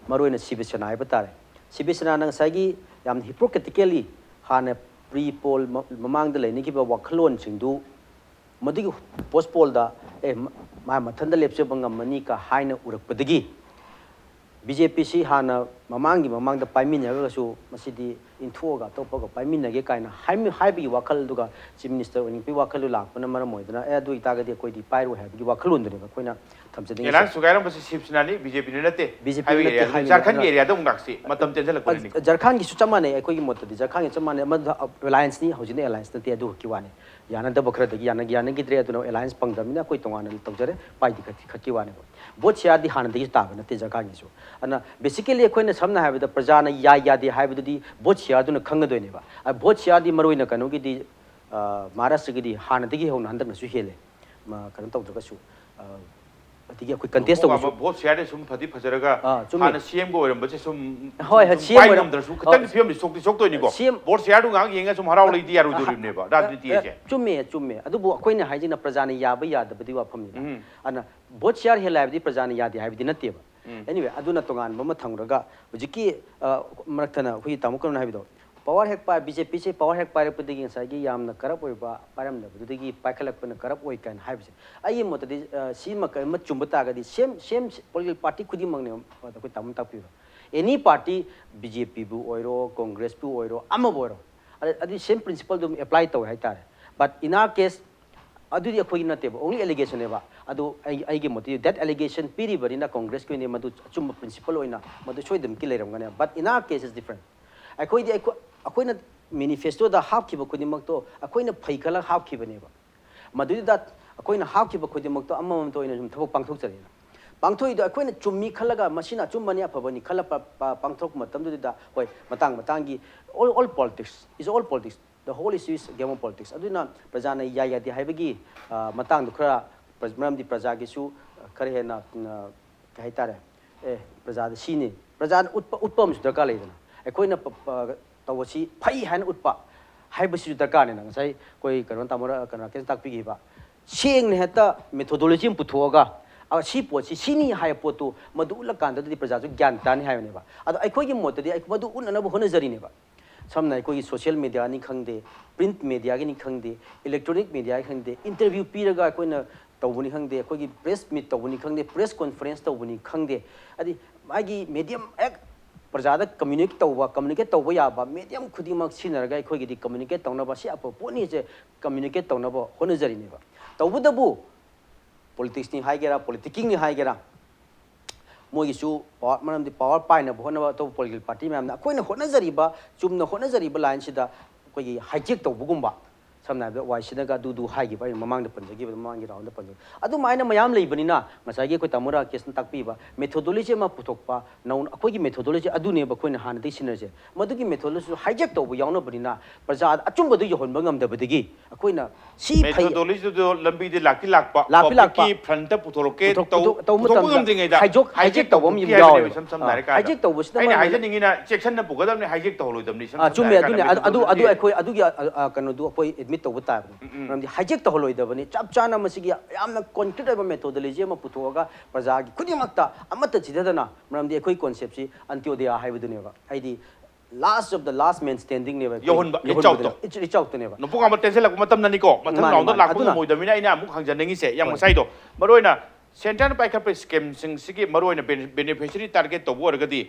ꯃꯔꯨꯑꯣꯏꯅ ꯁꯤꯕ ꯁꯦꯅꯥ ꯍꯥꯏꯕ ꯇꯥꯔꯦ, ꯁꯤꯕ ꯁꯦꯅꯥꯅ ꯉꯁꯥꯏꯒꯤ ꯌꯥꯝ ꯍꯤꯄꯣꯀ꯭ꯔꯤꯇꯤꯀꯦꯜꯂꯤ ꯍꯥꯟꯅ ꯄ꯭ꯔꯤ ꯄꯣꯜ ꯃ-, ꯃꯃꯥꯡꯗ ꯂꯩꯅꯈꯤꯕ ꯋꯥꯈꯜꯂꯣꯟꯁꯤꯡꯗꯨ ꯃꯗꯨꯒꯤ ꯄꯣꯁ ꯄꯣꯜꯗ, "ꯑꯦ, ꯃ-, ꯃꯥ ꯃꯊꯟꯇ ꯂꯦꯞꯆꯕ ꯉꯝꯃꯅꯤ" ꯀ ꯍꯥꯏꯅ ꯎꯔꯛꯄꯗꯒꯤ, ꯕꯤ ꯖꯦ ꯄꯤꯁꯤ ꯍꯥꯟꯅ ꯃꯃꯥꯡꯒꯤ ꯃꯃꯥꯡꯗ ꯄꯥꯏꯃꯤꯟꯅꯔꯒꯁꯨ ꯃꯁꯤꯗꯤ ꯏꯟꯊꯣꯛꯑꯒ ꯑꯇꯣꯞꯄꯒ ꯄꯥꯏꯃꯤꯟꯅꯒꯦ ꯀꯥꯏꯅ ꯍꯥꯏꯃꯤ-, ꯍꯥꯏꯕꯒꯤ ꯋꯥꯈꯜꯗꯨꯒ ꯆꯤꯐ ꯃꯤꯅꯤꯁꯇꯔ ꯑꯣꯏꯅꯤꯡꯕꯒꯤ ꯋꯥꯈꯜꯗꯨ ꯂꯥꯛꯄꯅ ꯃꯔꯝ ꯑꯣꯏꯗꯅ, "ꯑꯦ, ꯑꯗꯨ ꯑꯣꯏꯇꯥꯔꯒꯗꯤ ꯑꯩꯈꯣꯏꯗꯤ ꯄꯥꯏꯔꯣꯏ" ꯍꯥꯏꯕꯒꯤ ꯋꯥꯈꯜꯂꯣꯟꯗꯨꯅꯦꯕ ꯑꯩꯈꯣꯏꯅ ꯊꯝꯖꯅꯤꯡꯉꯤꯁꯦ꯫ ꯑꯦꯂꯥꯏꯟꯁ ꯊꯨꯒꯥꯏꯔꯝꯕꯁꯤ ꯁꯤꯕ ꯁꯦꯅꯥꯅꯤ, ꯕꯤ ꯖꯦ ꯄꯤꯅ ꯅꯠꯇꯦ ꯕꯤ ꯖꯦ ꯄꯤ ꯍꯥꯏꯕꯒꯤ ꯅꯠꯇꯦ ꯑꯦꯔꯤꯌꯥꯗꯨꯅꯤ꯫ ꯍꯥꯏꯕꯒꯤ ꯖꯥꯔꯈꯟꯒꯤ ꯋꯥꯈꯜ-, ꯑꯦꯔꯤꯌꯥꯗ ꯑꯃꯨꯛ ꯂꯥꯛꯁꯤ, ꯃꯇꯝ ꯇꯦꯟꯁꯤꯜꯂꯛꯄꯅꯅꯤ꯫ ꯑ, ꯖꯔꯈꯥꯟꯒꯤꯁꯨ ꯆꯞ ꯃꯥꯟꯅꯩ꯫ ꯑꯩꯈꯣꯏꯒꯤ ꯃꯣꯠꯇꯗꯤ ꯖꯔꯈꯥꯟꯒꯤ ꯆꯞ ꯃꯥꯟꯅꯩ꯫ ꯑꯃꯗ ꯑꯦꯂꯥꯏꯟꯁꯅꯤ, ꯍꯧꯖꯤꯛꯅ ꯑꯦꯂꯥꯏꯟꯁ ꯅꯠꯇꯦ, ꯑꯗꯨ ꯈꯛꯀꯤ ꯋꯥꯅꯤ꯫ ꯌꯥꯅꯗꯕ ꯈꯔꯗꯒꯤ ꯌꯥꯅ ꯌꯥꯅꯈꯤꯗ꯭ꯔꯦ꯫ ꯑꯗꯨꯅ ꯑꯦꯂꯥꯏꯟꯁ ꯐꯪꯗꯕꯅꯤꯅ ꯑꯩꯈꯣꯏ ꯇꯣꯉꯥꯟꯅ ꯇꯧꯖꯔꯦ, ꯄꯥꯏꯗꯤ ꯈꯛꯀꯤ ꯈꯛꯀꯤ ꯋꯥꯅꯦꯕ꯫ ꯚꯣꯠ ꯁꯤꯌꯥꯔꯗꯤ ꯍꯥꯟꯅꯗꯒꯤ ꯇꯥꯕ ꯅꯠꯇꯦ ꯖꯒꯥꯒꯤꯁꯨ꯫ ꯑꯗꯨꯅ ꯕꯦꯁꯤꯀꯦꯂꯤ ꯑꯩꯈꯣꯏꯅ ꯁꯝꯅ ꯍꯥꯏꯔꯕꯗ ꯄ꯭ꯔꯖꯥꯅ ꯌꯥꯏ ꯌꯥꯗꯦ ꯍꯥꯏꯕꯗꯨꯗꯤ ꯚꯣꯠ ꯁꯤꯌꯥꯔꯗꯨꯅ ꯈꯪꯒꯗꯣꯏꯅꯦꯕ꯫ ꯑ, ꯚꯣꯠ ꯁꯤꯌꯥꯔꯗꯤ ꯃꯔꯨꯑꯣꯏꯅ ꯀꯩꯅꯣꯒꯤꯗꯤ, ꯑ, ꯃꯍꯥꯔꯥꯁꯇ꯭ꯔꯒꯤꯗꯤ ꯍꯥꯟꯅꯗꯒꯤ ꯍꯧꯅ ꯍꯟꯗꯛꯅꯁꯨ ꯍꯦꯜꯂꯦ꯫ ꯃ-, ꯀꯩꯅꯣ ꯇꯧꯗ꯭ꯔꯒꯁꯨ, ꯑ, ꯑꯗꯒꯤ ꯑꯩꯈꯣꯏ ꯀꯟꯇꯦꯁ ꯇꯧꯕꯁꯨ꯫ ꯚꯣꯠ ꯁꯤꯌꯥꯔꯗꯤ ꯁꯨꯝ ꯐꯗꯤ ꯐꯖꯔꯒ, ꯑꯥ, ꯆꯨꯝꯃꯤ꯫ ꯍꯥꯟꯅ ꯁꯤ ꯑꯦꯝꯒ ꯑꯣꯏꯔꯝꯕꯁꯦ ꯁꯨꯝ, ꯍꯣꯏ, ꯍꯣꯏ, ꯁꯨꯝ ꯁꯤ ꯑꯦꯝ ꯄꯥꯏ ꯑꯣꯏꯔꯝ-, ꯉꯝꯗ꯭ꯔꯁꯨ ꯈꯤꯇꯪꯗꯤ ꯑ, ꯐꯤꯕꯝꯗꯤ ꯁꯣꯛꯇꯤ ꯁꯣꯛꯇꯣꯏꯅꯤꯀꯣ꯫ ꯁꯤ ꯑꯦꯝ ꯚꯣꯠ ꯁꯤꯌꯥꯔꯗꯨ ꯉꯥꯏꯍꯥꯛ ꯌꯦꯡꯉꯒ ꯁꯨꯝ ꯍꯔꯥꯎ ꯂꯩꯗꯤ ꯌꯥꯔꯣꯏꯗꯣꯔꯤꯕꯅꯦꯕ, ꯑ, ꯔꯥꯖꯅꯤꯇꯤ ꯑ, ꯍꯥꯏꯁꯦ꯫ ꯆꯨꯝꯃꯦ, ꯆꯨꯝꯃꯦ꯫ ꯑꯗꯨꯕꯨ ꯑꯩꯈꯣꯏꯅ ꯍꯥꯏꯁꯤꯅ ꯄ꯭ꯔꯖꯥꯅ ꯌꯥꯕ ꯌꯥꯗꯕꯗꯤ ꯋꯥꯐꯝꯅꯤꯗ꯫ ꯎꯝ꯫ ꯑꯗꯨꯅ ꯚꯣꯠ ꯁꯤꯌꯥꯔ ꯍꯦꯜꯂꯦ ꯍꯥꯏꯕꯗꯤ ꯄ꯭ꯔꯖꯥꯅ ꯌꯥꯗꯦ ꯍꯥꯏꯕꯗꯤ ꯅꯠꯇꯦꯕ꯫ ꯎꯝ꯫ Anyway, ꯑꯗꯨꯅ ꯇꯣꯉꯥꯟꯕ ꯑꯃ ꯊꯝꯈ꯭ꯔꯒ ꯍꯧꯖꯤꯛꯀꯤ, ꯑ, ꯃꯔꯛꯊꯠꯅ ꯑꯩꯈꯣꯏꯒꯤ ꯇꯥꯃꯣ ꯀꯔꯝꯅ ꯍꯥꯏꯕꯗꯣ, ꯄꯋꯥꯔ ꯍꯦꯛ ꯄꯥꯏ-, ꯕꯤ ꯖꯦ ꯄꯤꯁꯦ ꯄꯋꯥꯔ ꯍꯦꯛ ꯄꯥꯏꯔꯛꯄꯗꯒꯤ ꯉꯁꯥꯏꯒꯤ ꯌꯥꯝꯅ ꯀꯔꯞ ꯑꯣꯏꯕ, ꯄꯥꯏꯔꯝꯗꯕꯗꯨꯗꯒꯤ ꯄꯥꯏꯈꯠꯂꯛꯄꯅ ꯀꯔꯞ ꯑꯣꯏ ꯀꯥꯏꯅ ꯍꯥꯏꯕꯁꯦ, ꯑꯩꯒꯤ ꯃꯣꯠꯇꯗꯤ, ꯑ, ꯁꯤꯃ ꯀꯔꯤꯃ ꯆꯨꯝꯕ ꯇꯥꯔꯒꯗꯤ ꯁꯦꯝ, ꯁꯦꯝ ꯄꯣꯂꯤꯇꯤꯀꯦꯜ ꯄꯥꯔꯇꯤ ꯈꯨꯗꯤꯡꯃꯛꯅꯦ ꯑꯩꯈꯣꯏ ꯇꯥꯃꯣ ꯇꯥꯛꯄꯤꯕ꯫ ꯑꯦꯅꯤ ꯄꯥꯔꯇꯤ, ꯕꯤ ꯖꯦ ꯄꯤꯕꯨ ꯑꯣꯏꯔꯣ, ꯀꯣꯡꯒ꯭ꯔꯦꯁꯄꯨ ꯑꯣꯏꯔꯣ, ꯑꯃꯕꯨ ꯑꯣꯏꯔꯣ, ꯑꯗ-, ꯑꯗꯨꯗꯤ ꯁꯦꯝ ꯄ꯭ꯔꯤꯟꯁꯤꯄꯜꯗꯨ ꯑꯗꯨꯝ ꯑꯦꯄ꯭ꯂꯥꯏ ꯇꯧꯋꯦ ꯍꯥꯏꯇꯥꯔꯦ꯫ But in our case, ꯑꯗꯨꯗꯤ ꯑꯩꯈꯣꯏꯒꯤ ꯅꯠꯇꯦꯕ, only allegation ꯅꯦꯕ꯫ ꯑꯗꯨ ꯑꯩ, ꯑꯩꯒꯤ ꯃꯣꯠꯇꯗꯤ that allegation ꯄꯤꯔꯤꯕꯅꯤꯅ ꯀꯣꯡꯒ꯭ꯔꯦꯁꯀꯤ ꯑꯣꯏꯅ ꯃꯗꯨ ꯑꯆꯨꯝꯕ ꯄ꯭ꯔꯤꯟꯁꯤꯄꯜ ꯑꯣꯏꯅ ꯃꯗꯨ ꯁꯣꯏꯗꯅꯃꯛꯀꯤ ꯂꯩꯔꯝꯒꯅꯤ꯫ But in our case is different. ꯑꯩꯈꯣꯏꯗꯤ ꯑꯩꯈꯣꯏ, ꯑꯩꯈꯣꯏꯅ ꯃꯦꯅꯤꯐꯦꯁꯇꯣꯗ ꯍꯥꯞꯈꯤꯕ ꯈꯨꯗꯤꯡꯃꯛꯇꯣ ꯑꯩꯈꯣꯏꯅ ꯐꯩ ꯈꯜꯂꯒ ꯍꯥꯞꯈꯤꯕꯅꯦꯕ꯫ ꯃꯗꯨꯗꯨꯗ ꯑꯩꯈꯣꯏꯅ ꯍꯥꯞꯈꯤꯕ ꯈꯨꯗꯤꯡꯃꯛꯇꯣ ꯑꯃꯃꯝꯇ ꯑꯣꯏꯅ ꯁꯨꯝ ꯊꯕꯛ ꯄꯥꯡꯊꯣꯛꯆꯔꯤꯅ꯫ ꯄꯥꯡꯊꯣꯛꯏꯗꯣ ꯑꯩꯈꯣꯏꯅ ꯆꯨꯝꯃꯤ ꯈꯜꯂꯒ ꯃꯁꯤꯅ ꯑꯆꯨꯝꯕꯅꯤ ꯑꯐꯕꯅꯤ ꯈꯜꯂ ꯄ-, ꯄ-, ꯄꯥꯡꯊꯣꯔꯛꯄ ꯃꯇꯝꯗꯨꯗ, ꯍꯣꯏ, ꯃꯇꯥꯡ ꯃꯇꯥꯡꯒꯤ all, all politics is all politics. The whole issue is game of politics. ꯑꯗꯨꯅ ꯄ꯭ꯔꯖꯥꯅ ꯌꯥꯏ ꯌꯥꯗꯦ ꯍꯥꯏꯕꯒꯤ, ꯑ, ꯃꯇꯥꯡꯗꯣ ꯈꯔ ꯄ꯭ꯔ-, ꯃꯔꯝꯗꯤ ꯄ꯭ꯔꯖꯥꯒꯤꯁꯨ, ꯑ, ꯈꯔ ꯍꯦꯟꯅ, ꯑ, ꯀꯩ ꯍꯥꯏꯇꯥꯔꯦ, ꯑꯦ, ꯄ꯭ꯔꯖꯥꯗ ꯁꯤꯅꯤ, ꯄ꯭ꯔꯖꯥꯅ ꯎꯠꯄ, ꯎꯠꯄ ꯑꯃꯁꯨ ꯗꯔꯀꯥꯔ ꯂꯩꯗꯅ꯫ ꯑꯩꯈꯣꯏꯅ ꯄ-, ꯄ-, ꯇꯧꯕꯁꯤ ꯐꯩ ꯍꯥꯏꯅ ꯎꯠꯄ ꯍꯥꯏꯕꯁꯤꯁꯨ ꯗꯔꯀꯥꯔꯅꯤꯅ꯫ ꯉꯁꯥꯏ ꯑꯩꯈꯣꯏ ꯀꯩꯅꯣ ꯇꯥꯃꯣ ꯔ-, ꯀꯩꯅꯣ ꯔꯥꯀꯦꯁꯅ ꯇꯥꯛꯄꯤꯈꯤꯕ, ꯁꯦꯡꯅ ꯍꯦꯛꯇ ꯃꯦꯊꯣꯗꯣꯂꯣꯖꯤ ꯑꯃ ꯄꯨꯊꯣꯛꯑꯒ, ꯑ, ꯁꯤ ꯄꯣꯠꯁꯤ ꯁꯤꯅꯤ ꯍꯥꯏꯕ ꯄꯣꯠꯇꯨ ꯃꯗꯨ ꯎꯠꯂꯀꯥꯟꯗꯗꯤ ꯄ꯭ꯔꯖꯥꯁꯨ ꯒ꯭ꯌꯥꯟ ꯇꯥꯅꯤ ꯍꯥꯏꯕꯅꯦꯕ꯫ ꯑꯗꯣ ꯑꯩꯈꯣꯏꯒꯤ ꯃꯣꯠꯇꯗꯤ ꯑꯩ ꯃꯗꯨ ꯎꯠꯅꯅꯕ ꯍꯣꯠꯅꯖꯔꯤꯅꯦꯕ꯫ ꯁꯝꯅ ꯑꯩꯈꯣꯏꯒꯤ ꯁꯣꯁꯤꯌꯦꯜ ꯃꯦꯗꯤꯌꯥꯅꯤ ꯈꯪꯗꯦ, ꯄ꯭ꯔꯤꯟꯠ ꯃꯦꯗꯤꯌꯥꯒꯤꯅꯤ ꯈꯪꯗꯦ, ꯏꯂꯦꯛꯇ꯭ꯔꯣꯅꯤꯛ ꯃꯦꯗꯤꯌꯥꯒꯤ ꯈꯪꯗꯦ, ꯏꯟꯇꯔꯚ꯭ꯌꯨ ꯄꯤꯔꯒ ꯑꯩꯈꯣꯏꯅ ꯇꯧꯕꯅꯤ ꯈꯪꯗꯦ, ꯑꯩꯈꯣꯏꯒꯤ ꯄ꯭ꯔꯦꯁ ꯃꯤꯠ ꯇꯧꯕꯅꯤ ꯈꯪꯗꯦ, ꯄ꯭ꯔꯦꯁ ꯀꯣꯟꯐ꯭ꯔꯦꯟꯁ ꯇꯧꯕꯅꯤ ꯈꯪꯗꯦ, ꯍꯥꯏꯗꯤ ꯃꯥꯒꯤ ꯃꯦꯗꯤꯌꯝ ꯍꯦꯛ ꯄ꯭ꯔꯖꯥꯗ ꯀꯝꯃ꯭ꯌꯨꯅꯤꯀꯦꯠ ꯇꯧꯕ, ꯀꯝꯃ꯭ꯌꯨꯅꯤꯀꯦꯠ ꯇꯧꯕ ꯌꯥꯕ ꯃꯦꯗꯤꯌꯝ ꯈꯨꯗꯤꯡꯃꯛ ꯁꯤꯖꯤꯟꯅꯔꯒ ꯑꯩꯈꯣꯏꯒꯤꯗꯤ ꯀꯝꯃ꯭ꯌꯨꯅꯤꯀꯦꯠ ꯇꯧꯅꯕ, ꯁꯤ ꯑꯐꯕ ꯄꯣꯠꯅꯤꯁꯦ ꯀꯝꯃ꯭ꯌꯨꯅꯤꯀꯦꯠ ꯇꯧꯅꯕ ꯍꯣꯠꯅꯖꯔꯤꯅꯦꯕ꯫ ꯇꯧꯕꯇꯕꯨ ꯄꯣꯂꯤꯇꯤꯛꯁꯅꯤ ꯍꯥꯏꯒꯦꯔꯥ, ꯄꯣꯂꯤꯇꯤꯀꯤꯡꯅꯤ ꯍꯥꯏꯒꯦꯔꯥ, ꯃꯣꯏꯒꯤꯁꯨ ꯄꯋꯥꯔ, ꯃꯔꯝꯗꯤ ꯄꯋꯥꯔ ꯄꯥꯏꯅꯕ ꯍꯣꯠꯅꯕ ꯑꯇꯣꯞꯄ ꯄꯣꯂꯤꯇꯤꯀꯦꯜ ꯄꯥꯔꯇꯤ ꯃꯌꯥꯝꯅ ꯑꯩꯈꯣꯏꯅ ꯍꯣꯠꯅꯖꯔꯤꯕ, ꯆꯨꯝꯅ ꯍꯣꯠꯅꯖꯔꯤꯕ ꯂꯥꯏꯟꯁꯤꯗ ꯑꯩꯈꯣꯏꯒꯤ ꯍꯥꯏꯖꯦꯛ ꯇꯧꯕꯒꯨꯝꯕ, ꯁꯝꯅ ꯍꯥꯏꯔꯕꯗ ꯋꯥꯏ ꯁꯤꯅꯒ ꯑꯗꯨꯗꯨ ꯍꯥꯏꯈꯤꯕ ꯑꯩꯅ ꯃꯃꯥꯡꯗ ꯄꯟꯖꯈꯤꯕꯗꯣ, ꯃꯃꯥꯡꯒꯤ ꯔꯥꯎꯟꯗ ꯄꯟꯖꯈꯤꯕ ꯑꯗꯨꯃꯥꯏꯅ ꯃꯌꯥꯝ ꯂꯩꯕꯅꯤꯅ, ꯉꯁꯥꯏꯒꯤ ꯑꯩꯈꯣꯏ ꯇꯥꯃꯣ ꯔꯥꯀꯦꯁꯅ ꯇꯥꯛꯄꯤꯕ ꯃꯦꯊꯣꯗꯣꯂꯣꯖꯤ ꯑꯃ ꯄꯨꯊꯣꯛꯄ, ꯅꯧꯅ ꯑꯩꯈꯣꯏꯒꯤ ꯃꯦꯊꯣꯗꯣꯂꯣꯖꯤ ꯑꯗꯨꯅꯦꯕ ꯑꯩꯈꯣꯏꯅ ꯍꯥꯟꯅꯗꯒꯤ ꯁꯤꯖꯤꯟꯅꯔꯤꯁꯦ꯫ ꯃꯗꯨꯒꯤ ꯃꯦꯊꯣꯗꯣꯂꯣꯖꯤꯗꯨ ꯍꯥꯏꯖꯦꯛ ꯇꯧꯕ ꯌꯥꯎꯅꯕꯅꯤꯅ, ꯄ꯭ꯔꯖꯥꯗ ꯑꯆꯨꯝꯕꯗꯨ ꯌꯧꯍꯟꯕ ꯉꯝꯗꯕꯗꯒꯤ ꯑꯩꯈꯣꯏꯅ ꯁꯤ ꯐꯩ, ꯃꯦꯊꯣꯗꯣꯂꯣꯖꯤꯗꯨ ꯂꯝꯕꯤꯗꯤ ꯂꯥꯛꯇꯤ ꯂꯥꯛꯄ, ꯂꯥꯛꯇꯤ ꯂꯥꯛꯄ꯫ ꯄꯕ꯭ꯂꯤꯛꯀꯤ ꯐ꯭ꯔꯟꯇ ꯄꯨꯊꯣꯔꯛꯀꯦ, ꯄꯨꯊꯣꯛ- ꯇꯧ- ꯄꯨꯊꯣꯛ- ꯇꯧꯕ ꯄꯨꯊꯣꯛꯄ ꯃꯇꯝꯗ ꯉꯝꯗ꯭ꯔꯤꯉꯩꯗ ꯍꯥꯏꯖꯣꯛ- ꯍꯥꯏꯖꯦꯛ ꯍꯥꯏꯖꯦꯛ ꯇꯧꯕ ꯑꯃ ꯇꯧꯊꯣꯛꯈꯤ ꯌꯥꯎꯋꯦ꯫ ꯍꯥꯏꯕꯅꯦꯕ, ꯏꯁꯝ ꯁꯝꯅ ꯑꯥ, ꯍꯥꯏꯔꯀꯥꯟꯗ꯫ ꯍꯥꯏꯖꯦꯛ ꯇꯧꯕꯁꯤꯗ ꯑꯩꯅ ꯃꯔꯝ ꯍꯥꯏꯖꯅꯤꯡꯉꯤꯅ, ꯆꯦꯛꯁꯤꯟꯅ ꯄꯨꯒꯗꯕꯅꯤ, ꯍꯥꯏꯖꯦꯛ ꯇꯧꯍꯜꯂꯣꯏꯗꯕꯅꯤ, ꯏꯁꯝ ꯑꯥ, ꯁꯝꯅ ꯆꯨꯝꯃꯦ꯫ ꯑꯗꯨꯅꯦ꯫ ꯍꯥꯏꯔꯀꯥꯟꯗ ꯑꯗꯨ, ꯑꯗꯨ, ꯑꯗꯨ ꯃꯦꯊꯣꯗꯣꯂꯣꯖꯤ꯫ ꯑꯩꯈꯣꯏ, ꯑꯗꯨꯒꯤ ꯑ, ꯑ, ꯀꯩꯅꯣꯗꯨ ꯑꯩꯈꯣꯏ ꯑꯦꯗꯃꯤꯠ ꯇꯧꯕ ꯇꯥꯕꯅꯤ꯫ ꯎꯝ, ꯎꯝ꯫ ꯃꯔꯝꯗꯤ ꯍꯥꯏꯖꯦꯛ ꯇꯧꯍꯜꯂꯣꯏꯗꯕꯅꯤ꯫ ꯆꯞ ꯆꯥꯅ ꯃꯁꯤꯒꯤ ꯌꯥꯝꯅ ꯀꯣꯟꯀ꯭ꯔꯤꯠ ꯑꯣꯏꯕ ꯃꯦꯊꯣꯗꯣꯂꯣꯖꯤ ꯑꯃ ꯄꯨꯊꯣꯛꯑꯒ ꯄ꯭ꯔꯖꯥꯒꯤ ꯈꯨꯗꯤꯡꯃꯛꯇ ꯑꯃꯠꯇ ꯆꯤꯊꯗꯅ, ꯃꯔꯝꯗꯤ ꯑꯩꯈꯣꯏ ꯀꯣꯟꯁꯦꯞꯁꯤ ꯑꯟꯇ꯭ꯌꯣꯗꯌꯥ ꯍꯥꯏꯕꯗꯨꯅꯦꯕ꯫ ꯍꯥꯏꯗꯤ last of the last man standing ꯅꯦꯕ ꯑꯩꯈꯣꯏ ꯌꯧꯍꯟꯕ, reach ꯌꯧꯍꯟꯕꯗꯨꯅ꯫ out ꯇꯣ꯫ Reach, reach out ꯇꯨꯅꯦꯕ꯫ ꯅꯄꯨꯡ ꯑꯃ ꯇꯦꯟꯁꯤꯜꯂꯛꯄ ꯃꯇꯝꯗꯅꯤꯀꯣ, ꯃꯊꯪ ꯃꯥꯅꯦ, ꯔꯥꯎꯟꯗ ꯃꯥꯅꯦ꯫ ꯂꯥꯛꯄ ꯑꯗꯨꯅ ꯉꯝꯃꯣꯏꯗꯕꯅꯤꯅ ꯑꯩꯅ ꯑꯃꯨꯛ ꯍꯪꯖꯅꯤꯡꯉꯤꯁꯦ, ꯌꯥꯝ ꯍꯣꯏ꯫ ꯉꯁꯥꯏꯗꯣ, ꯃꯔꯨ ꯑꯣꯏꯅ ꯁꯦꯟꯇꯔꯅ ꯄꯥꯏꯈꯠꯄ ꯁ꯭ꯀꯤꯝꯁꯤꯡꯁꯤꯒꯤ ꯃꯔꯨ ꯑꯣꯏꯅ ꯕꯦꯅꯤꯐꯤꯁꯔꯤ ꯇꯥꯔꯒꯦꯠ ꯇꯧꯕ ꯑꯣꯏꯔꯒꯗꯤ,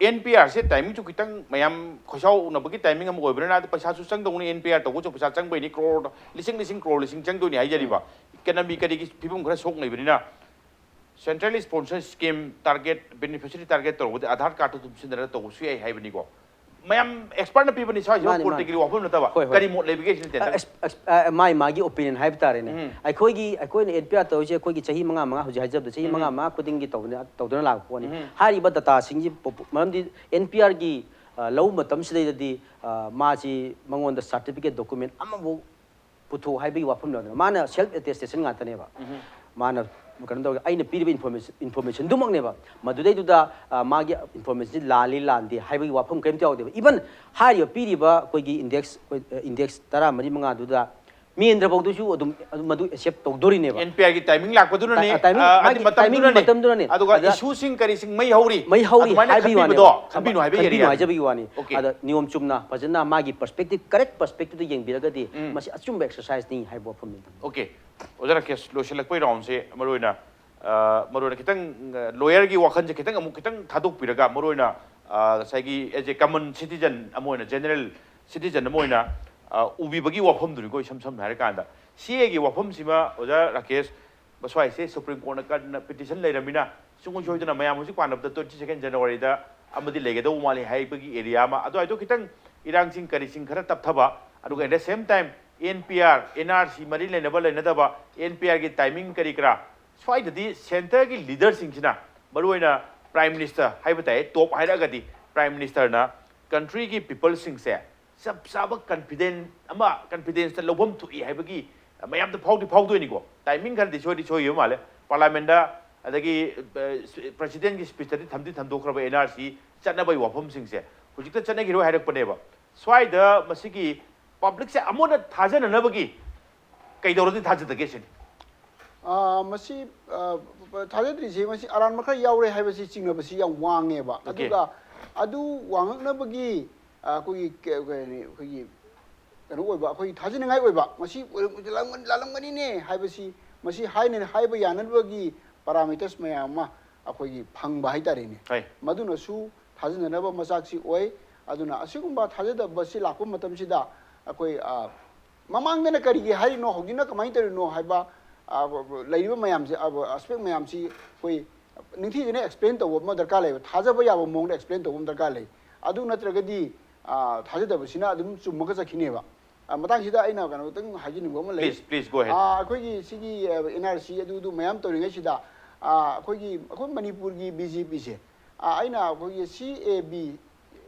ꯑꯦꯟ ꯄꯤ ꯑꯥꯔꯁꯦ ꯇꯥꯏꯃꯤꯡꯁꯨ ꯈꯤꯇꯪ ꯃꯌꯥꯝ ꯈꯣꯏꯁꯥꯎꯅꯕꯒꯤ ꯇꯥꯏꯃꯤꯡ ꯑꯃ ꯑꯣꯏꯕꯅꯤꯅ, ꯑꯗꯨ ꯄꯩꯁꯥꯁꯨ ꯆꯪꯗꯧꯅꯤ, ꯑꯦꯟ ꯄꯤ ꯑꯥꯔ ꯇꯧꯕꯁꯨ ꯄꯩꯁꯥ ꯆꯪꯕꯩꯅꯤ, ꯀ꯭ꯔꯣꯔ ꯂꯤꯁꯤꯡ ꯂꯤꯁꯤꯡ ꯀ꯭ꯔꯣꯔ ꯂꯤꯁꯤꯡ ꯆꯪꯗꯣꯏꯅꯤ ꯍꯥꯏꯖꯔꯤꯕ꯫ ꯏꯀꯅꯃꯤ ꯀꯔꯤꯒꯤ ꯐꯤꯕꯝ ꯈꯔ ꯁꯣꯛꯅ ꯂꯩꯕꯅꯤꯅ, central sponsor scheme target, beneficiary target ꯇꯧꯔꯨꯕꯗꯤ ꯑꯙꯥꯔ ꯀꯥꯔꯗꯇꯨ ꯑꯗꯨꯝ ꯁꯤꯖꯤꯟꯅꯔꯒ ꯇꯧꯕꯁꯨ ꯌꯥꯏ ꯍꯥꯏꯕꯅꯤꯀꯣ꯫ ꯃꯌꯥꯝ ꯑꯦꯛꯁꯄꯔꯠꯅ ꯄꯤꯕꯅꯤ, ꯁ꯭ꯋꯥꯏꯁꯤꯃ ꯃꯥꯅꯤ, ꯃꯥꯅꯤ꯫ ꯄꯣꯂꯤꯇꯤꯀꯦꯜꯒꯤ ꯋꯥꯐꯝ ꯅꯠꯇꯕ꯫ ꯍꯣꯏ, ꯍꯣꯏ꯫ ꯀꯔꯤ ꯃꯣꯠ ꯂꯩꯕꯒꯦ ꯁꯤꯅ ꯇꯦꯟꯇꯛꯅ? ꯑ, ꯑ, ꯃꯥꯏ ꯃꯥꯒꯤ ꯑꯣꯄꯤꯅꯤꯌꯟ ꯍꯥꯏꯕ ꯇꯥꯔꯦꯅꯦ꯫ ꯎꯝ꯫ ꯑꯩꯈꯣꯏꯒꯤ, ꯑꯩꯈꯣꯏꯅ ꯑꯦꯟ ꯄꯤ ꯑꯥꯔ ꯇꯧꯔꯤꯁꯦ ꯑꯩꯈꯣꯏꯒꯤ ꯆꯍꯤ ꯃꯉꯥ ꯃꯉꯥ, ꯍꯧꯖꯤꯛ ꯍꯥꯏꯖꯕꯗ ꯆꯍꯤ ꯎꯝ꯫ ꯃꯉꯥ ꯃꯉꯥ ꯈꯨꯗꯤꯡꯒꯤ ꯇꯧꯗꯅ, ꯇꯧꯗꯨꯅ ꯂꯥꯛꯄ ꯄꯣꯠꯅꯤ꯫ ꯎꯝ꯫ ꯍꯥꯏꯔꯤꯕ ꯗꯇꯥꯁꯤꯡꯁꯤ ꯄꯣ-, ꯄꯣ-, ꯃꯔꯝꯗꯤ ꯑꯦꯟ ꯄꯤ ꯑꯥꯔꯒꯤ, ꯑ, ꯂꯧꯕ ꯃꯇꯝꯁꯤꯗꯩꯗꯗꯤ, ꯑ, ꯃꯥꯁꯤ ꯃꯉꯣꯟꯗ ꯁꯥꯔꯇꯤꯐꯤꯀꯦꯠ ꯗꯣꯀꯨꯃꯦꯟ ꯑꯃꯐꯥꯎ ꯄꯨꯊꯣꯛ ꯍꯥꯏꯕꯒꯤ ꯋꯥꯐꯝ ꯂꯩꯗꯅ, ꯃꯥꯅ ꯁꯦꯜꯐ ꯑꯦꯇꯦꯁꯇꯦꯁꯟ ꯉꯥꯛꯇꯅꯦꯕ꯫ ꯎꯝ꯫ ꯃꯥꯅ ꯀꯩꯅꯣ ꯇꯧꯔꯒ ꯑꯩꯅ ꯄꯤꯔꯤꯕ ꯏꯟꯐꯣꯔꯃꯦꯁꯟ, ꯏꯟꯐꯣꯔꯃꯦꯁꯟꯗꯨꯃꯛꯅꯦꯕ꯫ ꯃꯗꯨꯗꯩꯗꯨꯗ, ꯑ, ꯃꯥꯒꯤ ꯏꯟꯐꯣꯔꯃꯦꯁꯟꯁꯤ ꯂꯥꯜꯂꯤ ꯂꯥꯟꯗꯦ ꯍꯥꯏꯕꯒꯤ ꯋꯥꯐꯝ ꯀꯔꯤꯝꯇ ꯌꯥꯎꯗꯦꯕ꯫ ꯏꯚꯟ ꯍꯥꯏꯔꯤꯕ ꯄꯤꯔꯤꯕ ꯑꯩꯈꯣꯏꯒꯤ ꯏꯟꯗꯦꯛꯁ, ꯑꯩꯈꯣꯏ, ꯑ, ꯏꯟꯗꯦꯛꯁ ꯇꯔꯥ ꯃꯔꯤ ꯃꯉꯥꯗꯨꯗ ꯃꯦꯟꯗ꯭ꯔ ꯐꯥꯎꯗꯁꯨ ꯑꯗꯨꯝ, ꯑꯗꯨꯝ ꯃꯗꯨ ꯑꯦꯛꯁꯦꯞ ꯇꯧꯗꯣꯔꯤꯅꯦꯕ꯫ ꯑꯦꯟ ꯄꯤ ꯑꯥꯔꯒꯤ ꯇꯥꯏꯃꯤꯡ ꯂꯥꯛꯄꯗꯨꯅꯅꯤ, ꯇꯥ-, ꯇꯥꯏꯃꯤꯡ, ꯑ, ꯃꯥꯒꯤ ꯑꯗꯨ ꯃꯇꯝꯗꯨꯅꯅꯤ꯫ ꯇꯥꯏꯃꯤꯡ ꯃꯇꯝꯗꯨꯅꯅꯤ꯫ ꯑꯗꯨꯒ ꯑꯗ ꯏꯁꯨꯁꯤꯡ ꯀꯔꯤꯁꯤꯡ ꯃꯩ ꯍꯧꯔꯤ, ꯃꯩ ꯍꯧꯔꯤ ꯑꯗꯨꯃꯥꯏꯅ ꯍꯥꯏꯕꯒꯤ ꯈꯟꯕꯤꯕꯗꯣ, ꯋꯥꯅꯦꯕ꯫ ꯈꯟꯕꯤꯅꯨ ꯑꯗꯨ ꯍꯥꯏꯕꯒꯤ ꯈꯟꯕꯤꯅꯨ ꯑꯦꯔꯤꯌꯥ꯫ ꯍꯥꯏꯖꯕꯒꯤ ꯋꯥꯅꯤ꯫ ꯑꯣꯀꯦ꯫ ꯑꯗ ꯅꯤꯌꯣꯝ ꯆꯨꯝꯅ ꯐꯖꯅ ꯃꯥꯒꯤ ꯄꯔꯁꯄꯦꯛꯇꯤꯞ, ꯀꯔꯦꯛ ꯄꯔꯁꯄꯦꯛꯇꯤꯞꯇ ꯌꯦꯡꯕꯤꯔꯒꯗꯤ ꯎꯝ꯫ ꯃꯁꯤ ꯑꯆꯨꯝꯕ ꯑꯦꯛꯁꯔꯁꯥꯏꯁꯅꯤ ꯍꯥꯏꯕ ꯋꯥꯐꯝꯅꯤ꯫ ꯑꯣꯀꯦ꯫ ꯑꯣꯖꯥ ꯔꯥꯀꯦꯁ, ꯂꯣꯏꯁꯤꯜꯂꯛꯄꯒꯤ ꯔꯥꯎꯟꯁꯦ ꯃꯔꯨꯑꯣꯏꯅ, ꯑ, ꯃꯔꯨꯑꯣꯏꯅ ꯈꯤꯇꯪ, ꯑ, ꯂꯣꯌꯔꯒꯤ ꯋꯥꯈꯜꯁꯦ ꯈꯤꯇꯪ ꯑꯃꯨꯛ ꯈꯤꯇꯪ ꯊꯥꯗꯣꯛꯄꯤꯔꯒ, ꯃꯔꯨꯑꯣꯏꯅ, ꯑ, ꯉꯁꯥꯏꯒꯤ as a common citizen ꯑꯃ ꯑꯣꯏꯅ, ꯖꯦꯅꯔꯦꯜ ꯁꯤꯇꯤꯖꯟ ꯑꯃ ꯑꯣꯏꯅ, ꯑ, ꯎꯕꯤꯕꯒꯤ ꯋꯥꯐꯝꯗꯨꯅꯤꯀꯣ, ꯏꯁꯝ ꯁꯝꯅ ꯍꯥꯏꯔꯀꯥꯟꯗ꯫ ꯁꯤ ꯑꯦꯒꯤ ꯋꯥꯐꯝꯁꯤꯃ, ꯑꯣꯖꯥ ꯔꯥꯀꯦꯁ, ꯃꯁ꯭ꯋꯥꯏꯁꯦ ꯁꯨꯄ꯭ꯔꯤꯝ ꯀꯣꯔꯠꯅ ꯀꯟꯅ ꯄꯤꯇꯤꯁꯟ ꯂꯩꯔꯝꯃꯤꯅ, ꯁꯨꯡꯁꯣꯏ ꯁꯣꯏꯗꯅ ꯃꯌꯥꯝ ꯍꯧꯖꯤꯛ ꯄꯥꯟꯅꯕꯗ twenty second January ꯗ ꯑꯃꯗꯤ ꯂꯩꯒꯗꯧꯕ ꯃꯥꯜꯂꯤ ꯍꯥꯏꯕꯒꯤ ꯑꯦꯔꯤꯌꯥ ꯑꯃ, ꯑꯗꯨꯋꯥꯏꯗꯣ ꯈꯤꯇꯪ ꯏꯔꯥꯡꯁꯤꯡ ꯀꯔꯤꯁꯤꯡ ꯈꯔ ꯇꯞꯊꯕ, ꯑꯗꯨꯒ at the same time N P R, N R C ꯃꯔꯤ ꯂꯩꯅꯕ ꯂꯩꯅꯗꯕ, ꯑꯦꯟ ꯄꯤ ꯑꯥꯔꯒꯤ ꯇꯥꯏꯃꯤꯡ ꯀꯔꯤ ꯀꯔꯥ, ꯁ꯭ꯋꯥꯏꯗꯗꯤ ꯁꯦꯟꯇꯔꯒꯤ ꯂꯤꯗꯔꯁꯤꯡꯁꯤꯅ, ꯃꯔꯨꯑꯣꯏꯅ ꯄ꯭ꯔꯥꯏꯝ ꯃꯤꯅꯤꯁꯇꯔ ꯍꯥꯏꯕ ꯇꯥꯏ, ꯇꯣꯞ ꯍꯥꯏꯔꯛꯑꯒꯗꯤ ꯄ꯭ꯔꯥꯏꯝ ꯃꯤꯅꯤꯁꯇꯔꯅ ꯀꯟꯇ꯭ꯔꯤꯒꯤ ꯄꯤꯄꯜꯁꯤꯡꯁꯦ ꯆꯞ ꯆꯥꯕ ꯀꯟꯐꯤꯗꯦꯟ ꯑꯃ, ꯀꯟꯐꯤꯗꯦꯟꯁꯇ ꯂꯧꯐꯝ ꯊꯣꯛꯏ ꯍꯥꯏꯕꯒꯤ ꯃꯌꯥꯝꯗ ꯐꯥꯎꯗꯤ ꯐꯥꯎꯗꯣꯏꯅꯤꯀꯣ꯫ ꯇꯥꯏꯃꯤꯡ ꯈꯔꯗꯤ ꯁꯣꯏꯗꯤ ꯁꯣꯏꯈꯤꯕ ꯃꯥꯜꯂꯦ꯫ ꯄꯥꯔꯂꯥꯃꯦꯟꯗ ꯑꯗꯒꯤ ꯄ꯭ꯔꯁꯤꯗꯦꯟꯒꯤ ꯁ꯭ꯄꯤꯆꯇꯗꯤ ꯊꯝꯗꯤ ꯊꯝꯗꯣꯛꯈ꯭ꯔꯕ ꯑꯦꯟ ꯑꯥꯔ ꯁꯤ ꯆꯠꯅꯕꯒꯤ ꯋꯥꯐꯝꯁꯤꯡꯁꯦ ꯍꯧꯖꯤꯛꯇ ꯆꯠꯅꯈꯤꯔꯣꯏ ꯍꯥꯏꯔꯛꯄꯅꯦꯕ꯫ ꯁ꯭ꯋꯥꯏꯗ ꯃꯁꯤꯒꯤ ꯄꯕ꯭ꯂꯤꯛꯁꯦ ꯑꯃꯨꯟꯅ ꯊꯥꯖꯅꯅꯕꯒꯤ ꯀꯩꯗꯧꯔꯗꯤ ꯊꯥꯖꯗꯒꯦ ꯁꯤꯅꯤ꯫ ꯑꯥ, ꯃꯁꯤ ꯑꯥ, ꯊꯥꯖꯗ꯭ꯔꯤꯁꯦ, ꯃꯁꯤ ꯑꯔꯥꯟꯕ ꯈꯔ ꯌꯥꯎꯔꯦ ꯍꯥꯏꯕꯁꯤ ꯆꯤꯡꯅꯕꯁꯤ ꯌꯥꯝ ꯋꯥꯡꯉꯦꯕ꯫ Okay. ꯑꯗꯨꯒ ꯑꯗꯨ ꯋꯥꯡꯉꯛꯅꯕꯒꯤ ꯑꯥ, ꯑꯩꯈꯣꯏꯒꯤ ꯀ- ꯀꯩ ꯍꯥꯏꯅꯤ, ꯑꯩꯈꯣꯏꯒꯤ ꯀꯩꯅꯣ ꯑꯣꯏꯕ, ꯑꯩꯈꯣꯏꯒꯤ ꯊꯥꯖꯅꯤꯡꯉꯥꯏ ꯑꯣꯏꯕ, ꯃꯁꯤ ꯑꯣꯏꯔꯝ- ꯂꯥꯜꯂꯝꯒ- ꯂꯥꯜꯂꯝꯒꯅꯤꯅꯦ ꯍꯥꯏꯕꯁꯤ, ꯃꯁꯤ ꯍꯥꯏꯅ ꯍꯥꯏꯕ ꯌꯥꯅꯕꯒꯤ ꯄꯦꯔꯥꯃꯤꯇꯔꯁ ꯃꯌꯥꯝ ꯑꯃ ꯑꯩꯈꯣꯏꯒꯤ ꯐꯪꯕ ꯍꯥꯏꯇꯥꯔꯦꯅꯦ꯫ ꯍꯣꯏ꯫ ꯃꯗꯨꯅꯁꯨ ꯊꯥꯖꯅꯅꯕ ꯃꯆꯥꯛꯁꯤ ꯑꯣꯏ꯫ ꯑꯗꯨꯅ ꯑꯁꯤꯒꯨꯝꯕ ꯊꯥꯖꯗꯕꯁꯤ ꯂꯥꯛꯄ ꯃꯇꯝꯁꯤꯗ ꯑꯩꯈꯣꯏ ꯑꯥ, ꯃꯃꯥꯡꯗꯅ ꯀꯔꯤꯒꯤ ꯍꯥꯏꯔꯤꯅꯣ, ꯍꯧꯖꯤꯛꯅ ꯀꯃꯥꯏꯅ ꯇꯧꯔꯤꯅꯣ ꯍꯥꯏꯕ ꯑꯥ, ꯂꯩꯔꯤꯕ ꯃꯌꯥꯝꯁꯦ, ꯑꯥ, ꯑꯦꯁꯄꯦꯛ ꯃꯌꯥꯝꯁꯤ ꯑꯩꯈꯣꯏ ꯅꯤꯡꯊꯤꯖꯅ ꯑꯦꯛꯁꯄ꯭ꯂꯦꯟ ꯇꯧꯕ ꯑꯃ ꯗꯔꯀꯥꯔ ꯂꯩꯕ, ꯊꯥꯖꯕ ꯌꯥꯕ ꯃꯑꯣꯡꯗ ꯑꯦꯛꯁꯄ꯭ꯂꯦꯟ ꯇꯧꯕ ꯑꯃ ꯗꯔꯀꯥꯔ ꯂꯩ꯫ ꯑꯗꯨ ꯅꯠꯇ꯭ꯔꯒꯗꯤ ꯑꯥ, ꯊꯥꯖꯗꯕꯁꯤꯅ ꯑꯗꯨꯝ ꯆꯨꯝꯃꯒ ꯆꯠꯈꯤꯅꯦꯕ꯫ ꯑꯥ, ꯃꯇꯥꯡꯁꯤꯗ ꯑꯩꯅ ꯀꯩꯅꯣ ꯈꯤꯇꯪ ꯍꯥꯏꯖꯅꯤꯡꯕ ꯑꯃ ꯂꯩ꯫ Please, please go ahead. ꯑꯥ, ꯑꯩꯈꯣꯏꯒꯤ ꯁꯤꯒꯤ ꯑꯦꯟ ꯑꯥꯔ ꯁꯤ ꯑꯗꯨꯗꯨ ꯃꯌꯥꯝ ꯇꯧꯔꯤꯉꯩꯁꯤꯗ ꯑꯥ, ꯑꯩꯈꯣꯏꯒꯤ ꯑꯩꯈꯣꯏ ꯃꯅꯤꯄꯨꯔꯒꯤ ꯕꯤ ꯖꯦ ꯄꯤꯁꯦ, ꯑꯥ, ꯑꯩꯅ ꯑꯩꯈꯣꯏꯒꯤ ꯁꯤ ꯑꯦ ꯕꯤ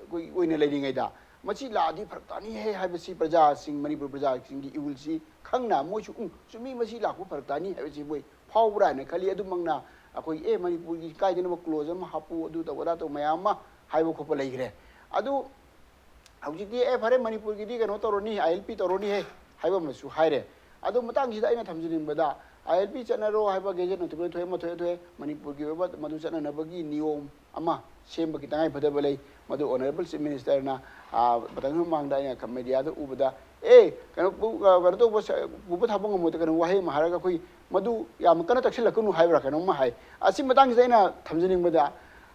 ꯑꯩꯈꯣꯏꯒꯤ ꯑꯣꯏꯅ ꯂꯩꯔꯤꯉꯩꯗ ꯃꯁꯤ ꯂꯥꯛꯑꯗꯤ ꯐꯔꯛ ꯇꯥꯅꯤꯍꯦ ꯍꯥꯏꯕꯁꯤ ꯄ꯭ꯔꯖꯥꯁꯤꯡ, ꯃꯅꯤꯄꯨꯔ ꯄ꯭ꯔꯖꯥꯁꯤꯡꯒꯤ ꯏꯍꯨꯜꯁꯤ ꯈꯪꯅ ꯃꯣꯏꯁꯨ ꯎꯝ ꯆꯨꯝꯃꯤ, ꯃꯁꯤ ꯂꯥꯛꯄ ꯐꯔꯛ ꯇꯥꯅꯤ ꯍꯥꯏꯕꯁꯤ ꯃꯣꯏ ꯐꯥꯎꯕ꯭ꯔꯥ ꯍꯥꯏꯅ ꯈꯜꯂꯤ꯫ ꯑꯗꯨꯃꯛꯅ ꯑꯩꯈꯣꯏ ꯑꯦ ꯃꯅꯤꯄꯨꯔꯒꯤ ꯀꯥꯏꯗꯅꯕ ꯀ꯭ꯂꯣꯖ ꯑꯃ ꯍꯥꯞꯄꯨ, ꯑꯗꯨ ꯇꯧ ꯑꯗꯥ ꯇꯧ ꯃꯌꯥꯝ ꯑꯃ ꯍꯥꯏꯕ ꯈꯣꯠꯄ ꯂꯩꯈ꯭ꯔꯦ꯫ ꯑꯗꯨ ꯍꯧꯖꯤꯛꯇꯤ ꯑꯦ ꯐꯔꯦ ꯃꯅꯤꯄꯨꯔꯒꯤꯗꯤ ꯀꯩꯅꯣ ꯇꯧꯔꯅꯤ, ꯑꯥꯏ ꯑꯦꯜ ꯄꯤ ꯇꯧꯔꯅꯤꯍꯦ ꯍꯥꯏꯕ ꯑꯃꯁꯨ ꯍꯥꯏꯔꯦ꯫ ꯑꯗꯨ ꯃꯇꯥꯡꯁꯤꯗ ꯑꯩꯅ ꯊꯝꯖꯅꯤꯡꯕꯗ ꯑꯥꯏ ꯑꯦꯜ ꯄꯤ ꯆꯠꯅꯔꯣ ꯍꯥꯏꯕ ꯒꯦꯖꯦꯠ ꯅꯣꯇꯤꯐꯤꯀꯦꯁꯟ ꯊꯣꯛꯑꯦ, ꯑꯃ ꯊꯣꯛꯑꯦ ꯊꯣꯛꯑꯦ, ꯃꯅꯤꯄꯨꯔꯒꯤ ꯑꯣꯏꯕ ꯃꯗꯨ ꯆꯠꯅꯅꯕꯒꯤ ꯅꯤꯌꯣꯝ ꯑꯃ ꯁꯦꯝꯕꯒꯤ ꯇꯉꯥꯏ ꯐꯗꯕ ꯂꯩ꯫ ꯃꯗꯨ ꯑꯣꯅꯔꯦꯕꯜ ꯆꯤꯐ ꯃꯤꯅꯤꯁꯇꯔꯅ, ꯑꯥ, ꯃꯇꯝ ꯃꯃꯥꯡꯗ ꯑꯩꯅ ꯃꯦꯗꯤꯌꯥꯗ ꯎꯕꯗ, "ꯑꯦ, ꯀꯩꯅꯣ, ꯄꯨ-, ꯑ, ꯀꯩꯅꯣ ꯇꯧꯕ, ꯁ-, ꯄꯨꯕ ꯊꯥꯕ ꯉꯝꯃꯣꯏꯗ" ꯀꯩꯅꯣ ꯋꯥꯍꯩ ꯑꯃ ꯍꯥꯏꯔꯒ ꯑꯩꯈꯣꯏ ꯃꯗꯨ ꯌꯥꯝ ꯀꯟꯅ ꯇꯛꯁꯤꯜꯂꯛꯀꯅꯨ ꯍꯥꯏꯕ꯭ꯔꯥ ꯀꯩꯅꯣꯝꯃ ꯍꯥꯏ꯫ ꯑꯁꯤ ꯃꯇꯥꯡꯁꯤꯗ ꯑꯩꯅ ꯊꯝꯖꯅꯤꯡꯕꯗ,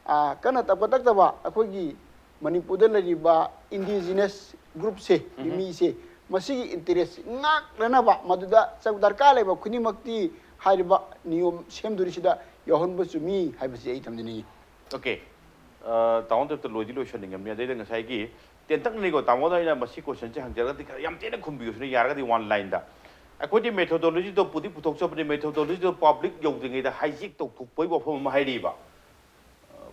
ꯑꯥ, ꯀꯟꯅ ꯇꯛꯄ ꯇꯛꯇꯕ ꯑꯩꯈꯣꯏꯒꯤ ꯃꯅꯤꯄꯨꯔꯗ ꯂꯩꯔꯤꯕ ꯏꯟꯗꯤꯖꯤꯅꯁ ꯒ꯭ꯔꯨꯞꯁꯦ, ꯎꯝꯍꯨꯝ꯫ ꯃꯤꯁꯦ, ꯃꯁꯤꯒꯤ ꯏꯟꯇꯔꯦꯁ ꯉꯥꯛꯅꯅꯕ ꯃꯗꯨꯗ ꯆ-, ꯗꯔꯀꯥꯔ ꯂꯩꯕ ꯈꯨꯗꯤꯡꯃꯛꯇꯤ ꯍꯥꯏꯔꯤꯕ ꯅꯤꯌꯣꯝ ꯁꯦꯝꯗꯣꯔꯤꯁꯤꯗ ꯌꯥꯎꯍꯟꯕ ꯆꯨꯝꯃꯤ ꯍꯥꯏꯕꯁꯤ ꯑꯩ ꯊꯝꯖꯅꯤꯡꯉꯤ꯫ ꯑꯣꯀꯦ꯫ ꯑ, ꯇꯥꯃꯣ ꯇꯞꯇ ꯂꯣꯏꯗꯤ ꯂꯣꯏꯁꯟꯅꯤꯡꯉꯕꯅꯤ꯫ ꯑꯗꯩꯗ ꯉꯁꯥꯏꯒꯤ, ꯇꯦꯟꯇꯛꯅꯅꯤꯀꯣ, ꯇꯥꯃꯣꯗ ꯑꯩꯅ ꯃꯁꯤ ꯀꯣꯏꯁꯟꯁꯦ ꯍꯪꯖꯔꯒꯗꯤ ꯈꯔ ꯌꯥꯝ ꯇꯦꯟꯅ ꯈꯨꯝꯕꯤꯌꯨꯁꯤꯅ, ꯌꯥꯔꯒꯗꯤ ꯋꯥꯟ ꯂꯥꯏꯟꯗ꯫ ꯑꯩꯈꯣꯏꯗꯤ ꯃꯦꯊꯣꯗꯣꯂꯣꯖꯤꯗꯣ ꯄꯨꯗꯤ ꯄꯨꯊꯣꯛꯆꯕꯅꯤ, ꯃꯦꯊꯣꯗꯣꯂꯣꯖꯤꯗꯣ ꯄꯕ꯭ꯂꯤꯛ ꯌꯧꯗ꯭ꯔꯤꯉꯩꯗ ꯍꯥꯏꯖꯦꯛ ꯇꯧꯊꯣꯛꯄꯒꯤ ꯋꯥꯐꯝ ꯑꯃ ꯍꯥꯏꯔꯤꯕ꯫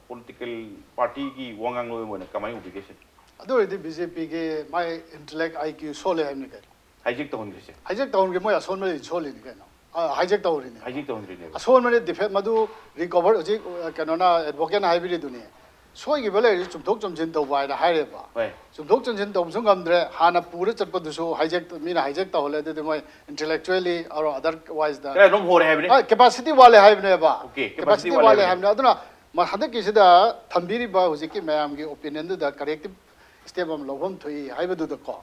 ꯄꯣꯂꯤꯇꯤꯀꯦꯜ ꯄꯥꯔꯇꯤꯒꯤ ꯋꯥꯉꯥꯡꯂꯣꯏ ꯑꯣꯏꯅ ꯀꯃꯥꯏꯅ ꯎꯕꯤꯒꯦ ꯁꯤꯅꯤ? ꯑꯗꯨ ꯑꯣꯏꯔꯗꯤ ꯕꯤ ꯖꯦ ꯄꯤꯒꯤ ꯃꯥꯏ ꯏꯟꯇꯦꯂꯦꯛ ꯑꯥꯏ ꯀ꯭ꯌꯨ ꯁꯣꯜꯂꯦ ꯍꯥꯏꯕꯅꯤ ꯀꯩꯅꯣ꯫ ꯍꯥꯏꯖꯦꯛ ꯇꯧꯍꯟꯈ꯭ꯔꯤꯁꯦ꯫ ꯍꯥꯏꯖꯦꯛ ꯇꯧꯍꯟꯈ꯭ꯔꯤ, ꯃꯣꯏ ꯑꯁꯣꯟꯕꯗꯤ ꯁꯣꯜꯂꯤꯅꯤ ꯀꯩꯅꯣ꯫ ꯑ, ꯍꯥꯏꯖꯦꯛ ꯇꯧꯍꯟꯈ꯭ꯔꯤꯅꯦ꯫ ꯍꯥꯏꯖꯦꯛ ꯇꯧꯍꯟꯈ꯭ꯔꯤꯅꯦꯕ꯫ ꯑꯁꯣꯟꯕꯗꯤ ꯗꯤꯐꯦꯛ ꯃꯗꯨ ꯔꯤꯀꯣꯚꯔ ꯍꯧꯖꯤꯛ, ꯑ, ꯀꯩꯅꯣꯅ, ꯑꯦꯗꯚꯣꯀꯦꯠꯅ ꯍꯥꯏꯕꯤꯔꯤꯗꯨꯅꯤ꯫ ꯁꯣꯏꯈꯤꯕ ꯂꯩꯔꯁꯨ ꯆꯨꯝꯊꯣꯛ ꯆꯨꯝꯁꯤꯟ ꯇꯧꯕ ꯍꯥꯏꯅ ꯍꯥꯏꯔꯦꯕ꯫ ꯍꯣꯏ꯫ ꯆꯨꯝꯊꯣꯛ ꯆꯨꯝꯁꯤꯟ ꯇꯧꯕꯁꯨ ꯉꯝꯗ꯭ꯔꯦ, ꯍꯥꯟꯅ ꯄꯨꯔ ꯆꯠꯄꯗꯨꯁꯨ ꯍꯥꯏꯖꯦꯛ, ꯃꯤꯅ ꯍꯥꯏꯖꯦꯛ ꯇꯧꯍꯜꯂꯦ, ꯑꯗꯨꯗꯤ ꯃꯣꯏ intellectually or otherwise ꯗ ꯀꯗꯥꯏ ꯑꯗꯨꯝ ꯍꯣꯔꯦ ꯍꯥꯏꯕꯅꯤ꯫ ꯀꯦꯄꯥꯁꯤꯇꯤ ꯋꯥꯠꯂꯦ ꯍꯥꯏꯕꯅꯦꯕ꯫ Okay, ꯀꯦꯄꯥꯁꯤꯇꯤ ꯀꯦꯄꯥꯁꯤꯇꯤ ꯋꯥꯠꯂꯦ ꯋꯥꯠꯂꯦ ꯍꯥꯏꯕꯅꯦ꯫ ꯍꯥꯏꯕꯅꯦ꯫ ꯑꯗꯨꯅ ꯃ-, ꯍꯟꯗꯛꯀꯤꯁꯤꯗ ꯊꯝꯕꯤꯔꯤꯕ ꯍꯧꯖꯤꯛꯀꯤ ꯃꯌꯥꯝꯒꯤ ꯑꯣꯄꯤꯅꯤꯌꯟꯗꯨꯗ ꯀꯔꯦꯛꯇꯤꯞ ꯁ꯭ꯇꯦꯞ ꯑꯃ ꯂꯧꯐꯝ ꯊꯣꯛꯏ ꯍꯥꯏꯕꯗꯨꯗꯀꯣ,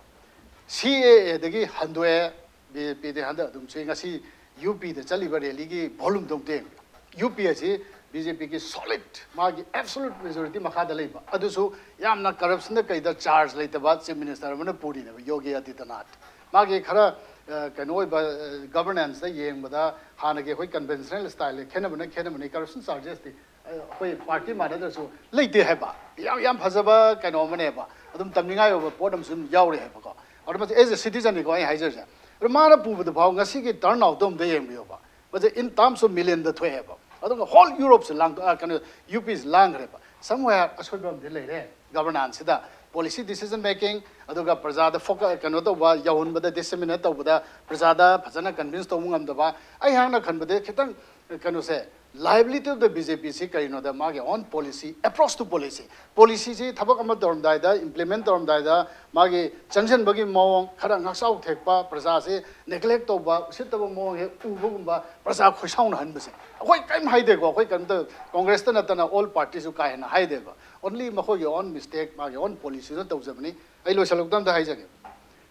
ꯁꯤ ꯑꯦ ꯑꯦꯗꯒꯤ ꯍꯟꯗꯣꯛꯑꯦ, ꯕꯤ ꯖꯦ ꯄꯤꯗꯤ ꯍꯟꯗꯛ ꯑꯗꯨꯝ ꯁꯤ ꯉꯁꯤ ꯌꯨ ꯄꯤꯗ ꯆꯠꯂꯤꯕ ꯔꯦꯂꯤꯒꯤ ꯚꯣꯂꯨꯝꯗꯣ ꯑꯃꯨꯛꯇ ꯌꯦꯡꯕꯤꯌꯨ꯫ ꯌꯨ ꯄꯤ ꯑꯁꯤ ꯕꯤ ꯖꯦ ꯄꯤꯒꯤ ꯁꯣꯂꯤꯗ, ꯃꯥꯒꯤ ꯑꯦꯕꯁꯣꯂꯨꯠ ꯃꯦꯖꯣꯔꯤꯇꯤ ꯃꯈꯥꯗ ꯂꯩꯕ, ꯑꯗꯨꯁꯨ ꯌꯥꯝꯅ ꯀꯔꯞꯁꯟꯗ ꯀꯩꯗ ꯆꯥꯔꯖ ꯂꯩꯇꯕ ꯆꯤꯐ ꯃꯤꯅꯤꯁꯇꯔ ꯑꯃꯅ ꯄꯨꯔꯤꯅꯦꯕ, ꯌꯣꯒꯤ ꯑꯥꯗꯤꯇ꯭ꯌꯅꯥꯊ꯫ ꯃꯥꯒꯤ ꯈꯔ, ꯑ, ꯀꯩꯅꯣ ꯑꯣꯏꯕ, ꯑ, ꯒꯚꯔꯅꯦꯟꯁꯇ ꯌꯦꯡꯕꯗ ꯍꯥꯟꯅꯒꯤ ꯑꯩꯈꯣꯏ ꯀꯟꯚꯦꯟꯁꯅꯦꯜ ꯁ꯭ꯇꯥꯏꯜꯒ ꯈꯦꯠꯅꯕꯅ, ꯈꯦꯠꯅꯕꯅꯤ, ꯀꯔꯞꯁꯟ ꯆꯥꯔꯖꯦꯁꯇꯤ ꯑꯩꯈꯣꯏ ꯄꯥꯔꯇꯤ ꯃꯥꯟꯅꯗ꯭ꯔꯁꯨ ꯂꯩꯇꯦ ꯍꯥꯏꯕ, ꯌꯥꯝ, ꯌꯥꯝ ꯐꯖꯕ ꯀꯩꯅꯣ ꯑꯃꯅꯦꯕ꯫ ꯑꯗꯨꯝ ꯇꯝꯅꯤꯡꯉꯥꯏ ꯑꯣꯏꯕ ꯄꯣꯠ ꯑꯃꯁꯨ ꯑꯗꯨꯝ ꯌꯥꯎꯔꯤ ꯍꯥꯏꯕꯀꯣ꯫ ꯑꯗꯨ ꯃꯁꯤ as a citizen ꯅꯤꯀꯣ ꯑꯩ ꯍꯥꯏꯖꯔꯤꯁꯦ꯫ ꯑꯗꯨ ꯃꯥꯅ ꯄꯨꯕꯗ ꯐꯥꯎ ꯉꯁꯤꯒꯤ ꯇꯔꯟ ꯑꯥꯎꯠꯇꯣ ꯑꯝꯇ ꯌꯦꯡꯕꯤꯌꯣꯕ꯫ ꯃꯁꯤ in terms of million ꯗ ꯊꯣꯛꯑꯦꯕ꯫ ꯑꯗꯨꯒ ꯍꯣꯜ ꯌꯨꯔꯣꯞꯁꯦ ꯂꯥꯡ-, ꯑ, ꯀꯩꯅꯣ, ꯌꯨ ꯄꯤꯁꯦ ꯂꯥꯡꯈ꯭ꯔꯦꯕ꯫ Somewhere ꯑꯁꯣꯏꯕ ꯑꯃꯗꯤ ꯂꯩꯔꯦ ꯒꯚꯔꯅꯥꯟꯁꯁꯤꯗ꯫ ꯄꯣꯂꯤꯁꯤ ꯗꯤꯁꯤꯖꯟ ꯃꯦꯀꯤꯡ, ꯑꯗꯨꯒ ꯄ꯭ꯔꯖꯥꯗ ꯐꯣꯀ-, ꯀꯩꯅꯣ ꯇꯧꯕ, ꯌꯧꯍꯟꯕꯗ, ꯗꯤꯁꯦꯃꯤꯅꯦꯠ ꯇꯧꯕꯗ ꯄ꯭ꯔꯖꯥꯗ ꯐꯖꯅ ꯀꯟꯚꯤꯟꯁ ꯇꯧꯕ ꯉꯝꯗꯕ꯫ ꯑꯩꯍꯥꯛꯅ ꯈꯟꯕꯗ ꯈꯤꯇꯪ ꯀꯩꯅꯣꯁꯦ, liability of the B J P ꯁꯤ ꯀꯔꯤꯅꯣꯗ, ꯃꯥꯒꯤ own policy, approach to policy, ꯄꯣꯂꯤꯁꯤꯁꯤ ꯊꯕꯛ ꯑꯃ ꯇꯧꯔꯝꯗꯥꯏꯗ, ꯏꯝꯄ꯭ꯂꯤꯃꯦꯟ ꯇꯧꯔꯝꯗꯥꯏꯗ ꯃꯥꯒꯤ ꯆꯪꯁꯤꯟꯕꯒꯤ ꯃꯑꯣꯡ, ꯈꯔ ꯉꯥꯛꯆꯥꯎ ꯊꯦꯛꯄ, ꯄ꯭ꯔꯖꯥꯁꯤ ꯅꯦꯒ꯭ꯂꯦꯛ ꯇꯧꯕ, ꯎꯁꯤꯠꯇꯕ ꯃꯑꯣꯡ ꯍꯦꯛ ꯎꯕꯒꯨꯝꯕ, ꯄ꯭ꯔꯖꯥ ꯈꯣꯏꯁꯥꯎꯅꯍꯟꯕꯁꯦ꯫ ꯑꯩꯈꯣꯏ ꯀꯔꯤꯝ ꯍꯥꯏꯗꯦꯀꯣ, ꯑꯩꯈꯣꯏ ꯀꯔꯤꯝꯇ, ꯀꯣꯡꯒ꯭ꯔꯦꯁꯇ ꯅꯠꯇꯅ ꯑꯣꯜ ꯄꯥꯔꯇꯤꯁꯨ ꯀꯥ ꯍꯦꯟꯅ ꯍꯥꯏꯗꯦꯕ꯫ Only ꯃꯈꯣꯏꯒꯤ own mistake, ꯃꯥꯒꯤ own ꯄꯣꯂꯤꯁꯤꯗ ꯇꯧꯖꯕꯅꯤ꯫ ꯑꯩ ꯂꯣꯏꯁꯤꯜꯂꯛꯄꯗ ꯑꯝꯇ ꯍꯥꯏꯖꯒꯦ꯫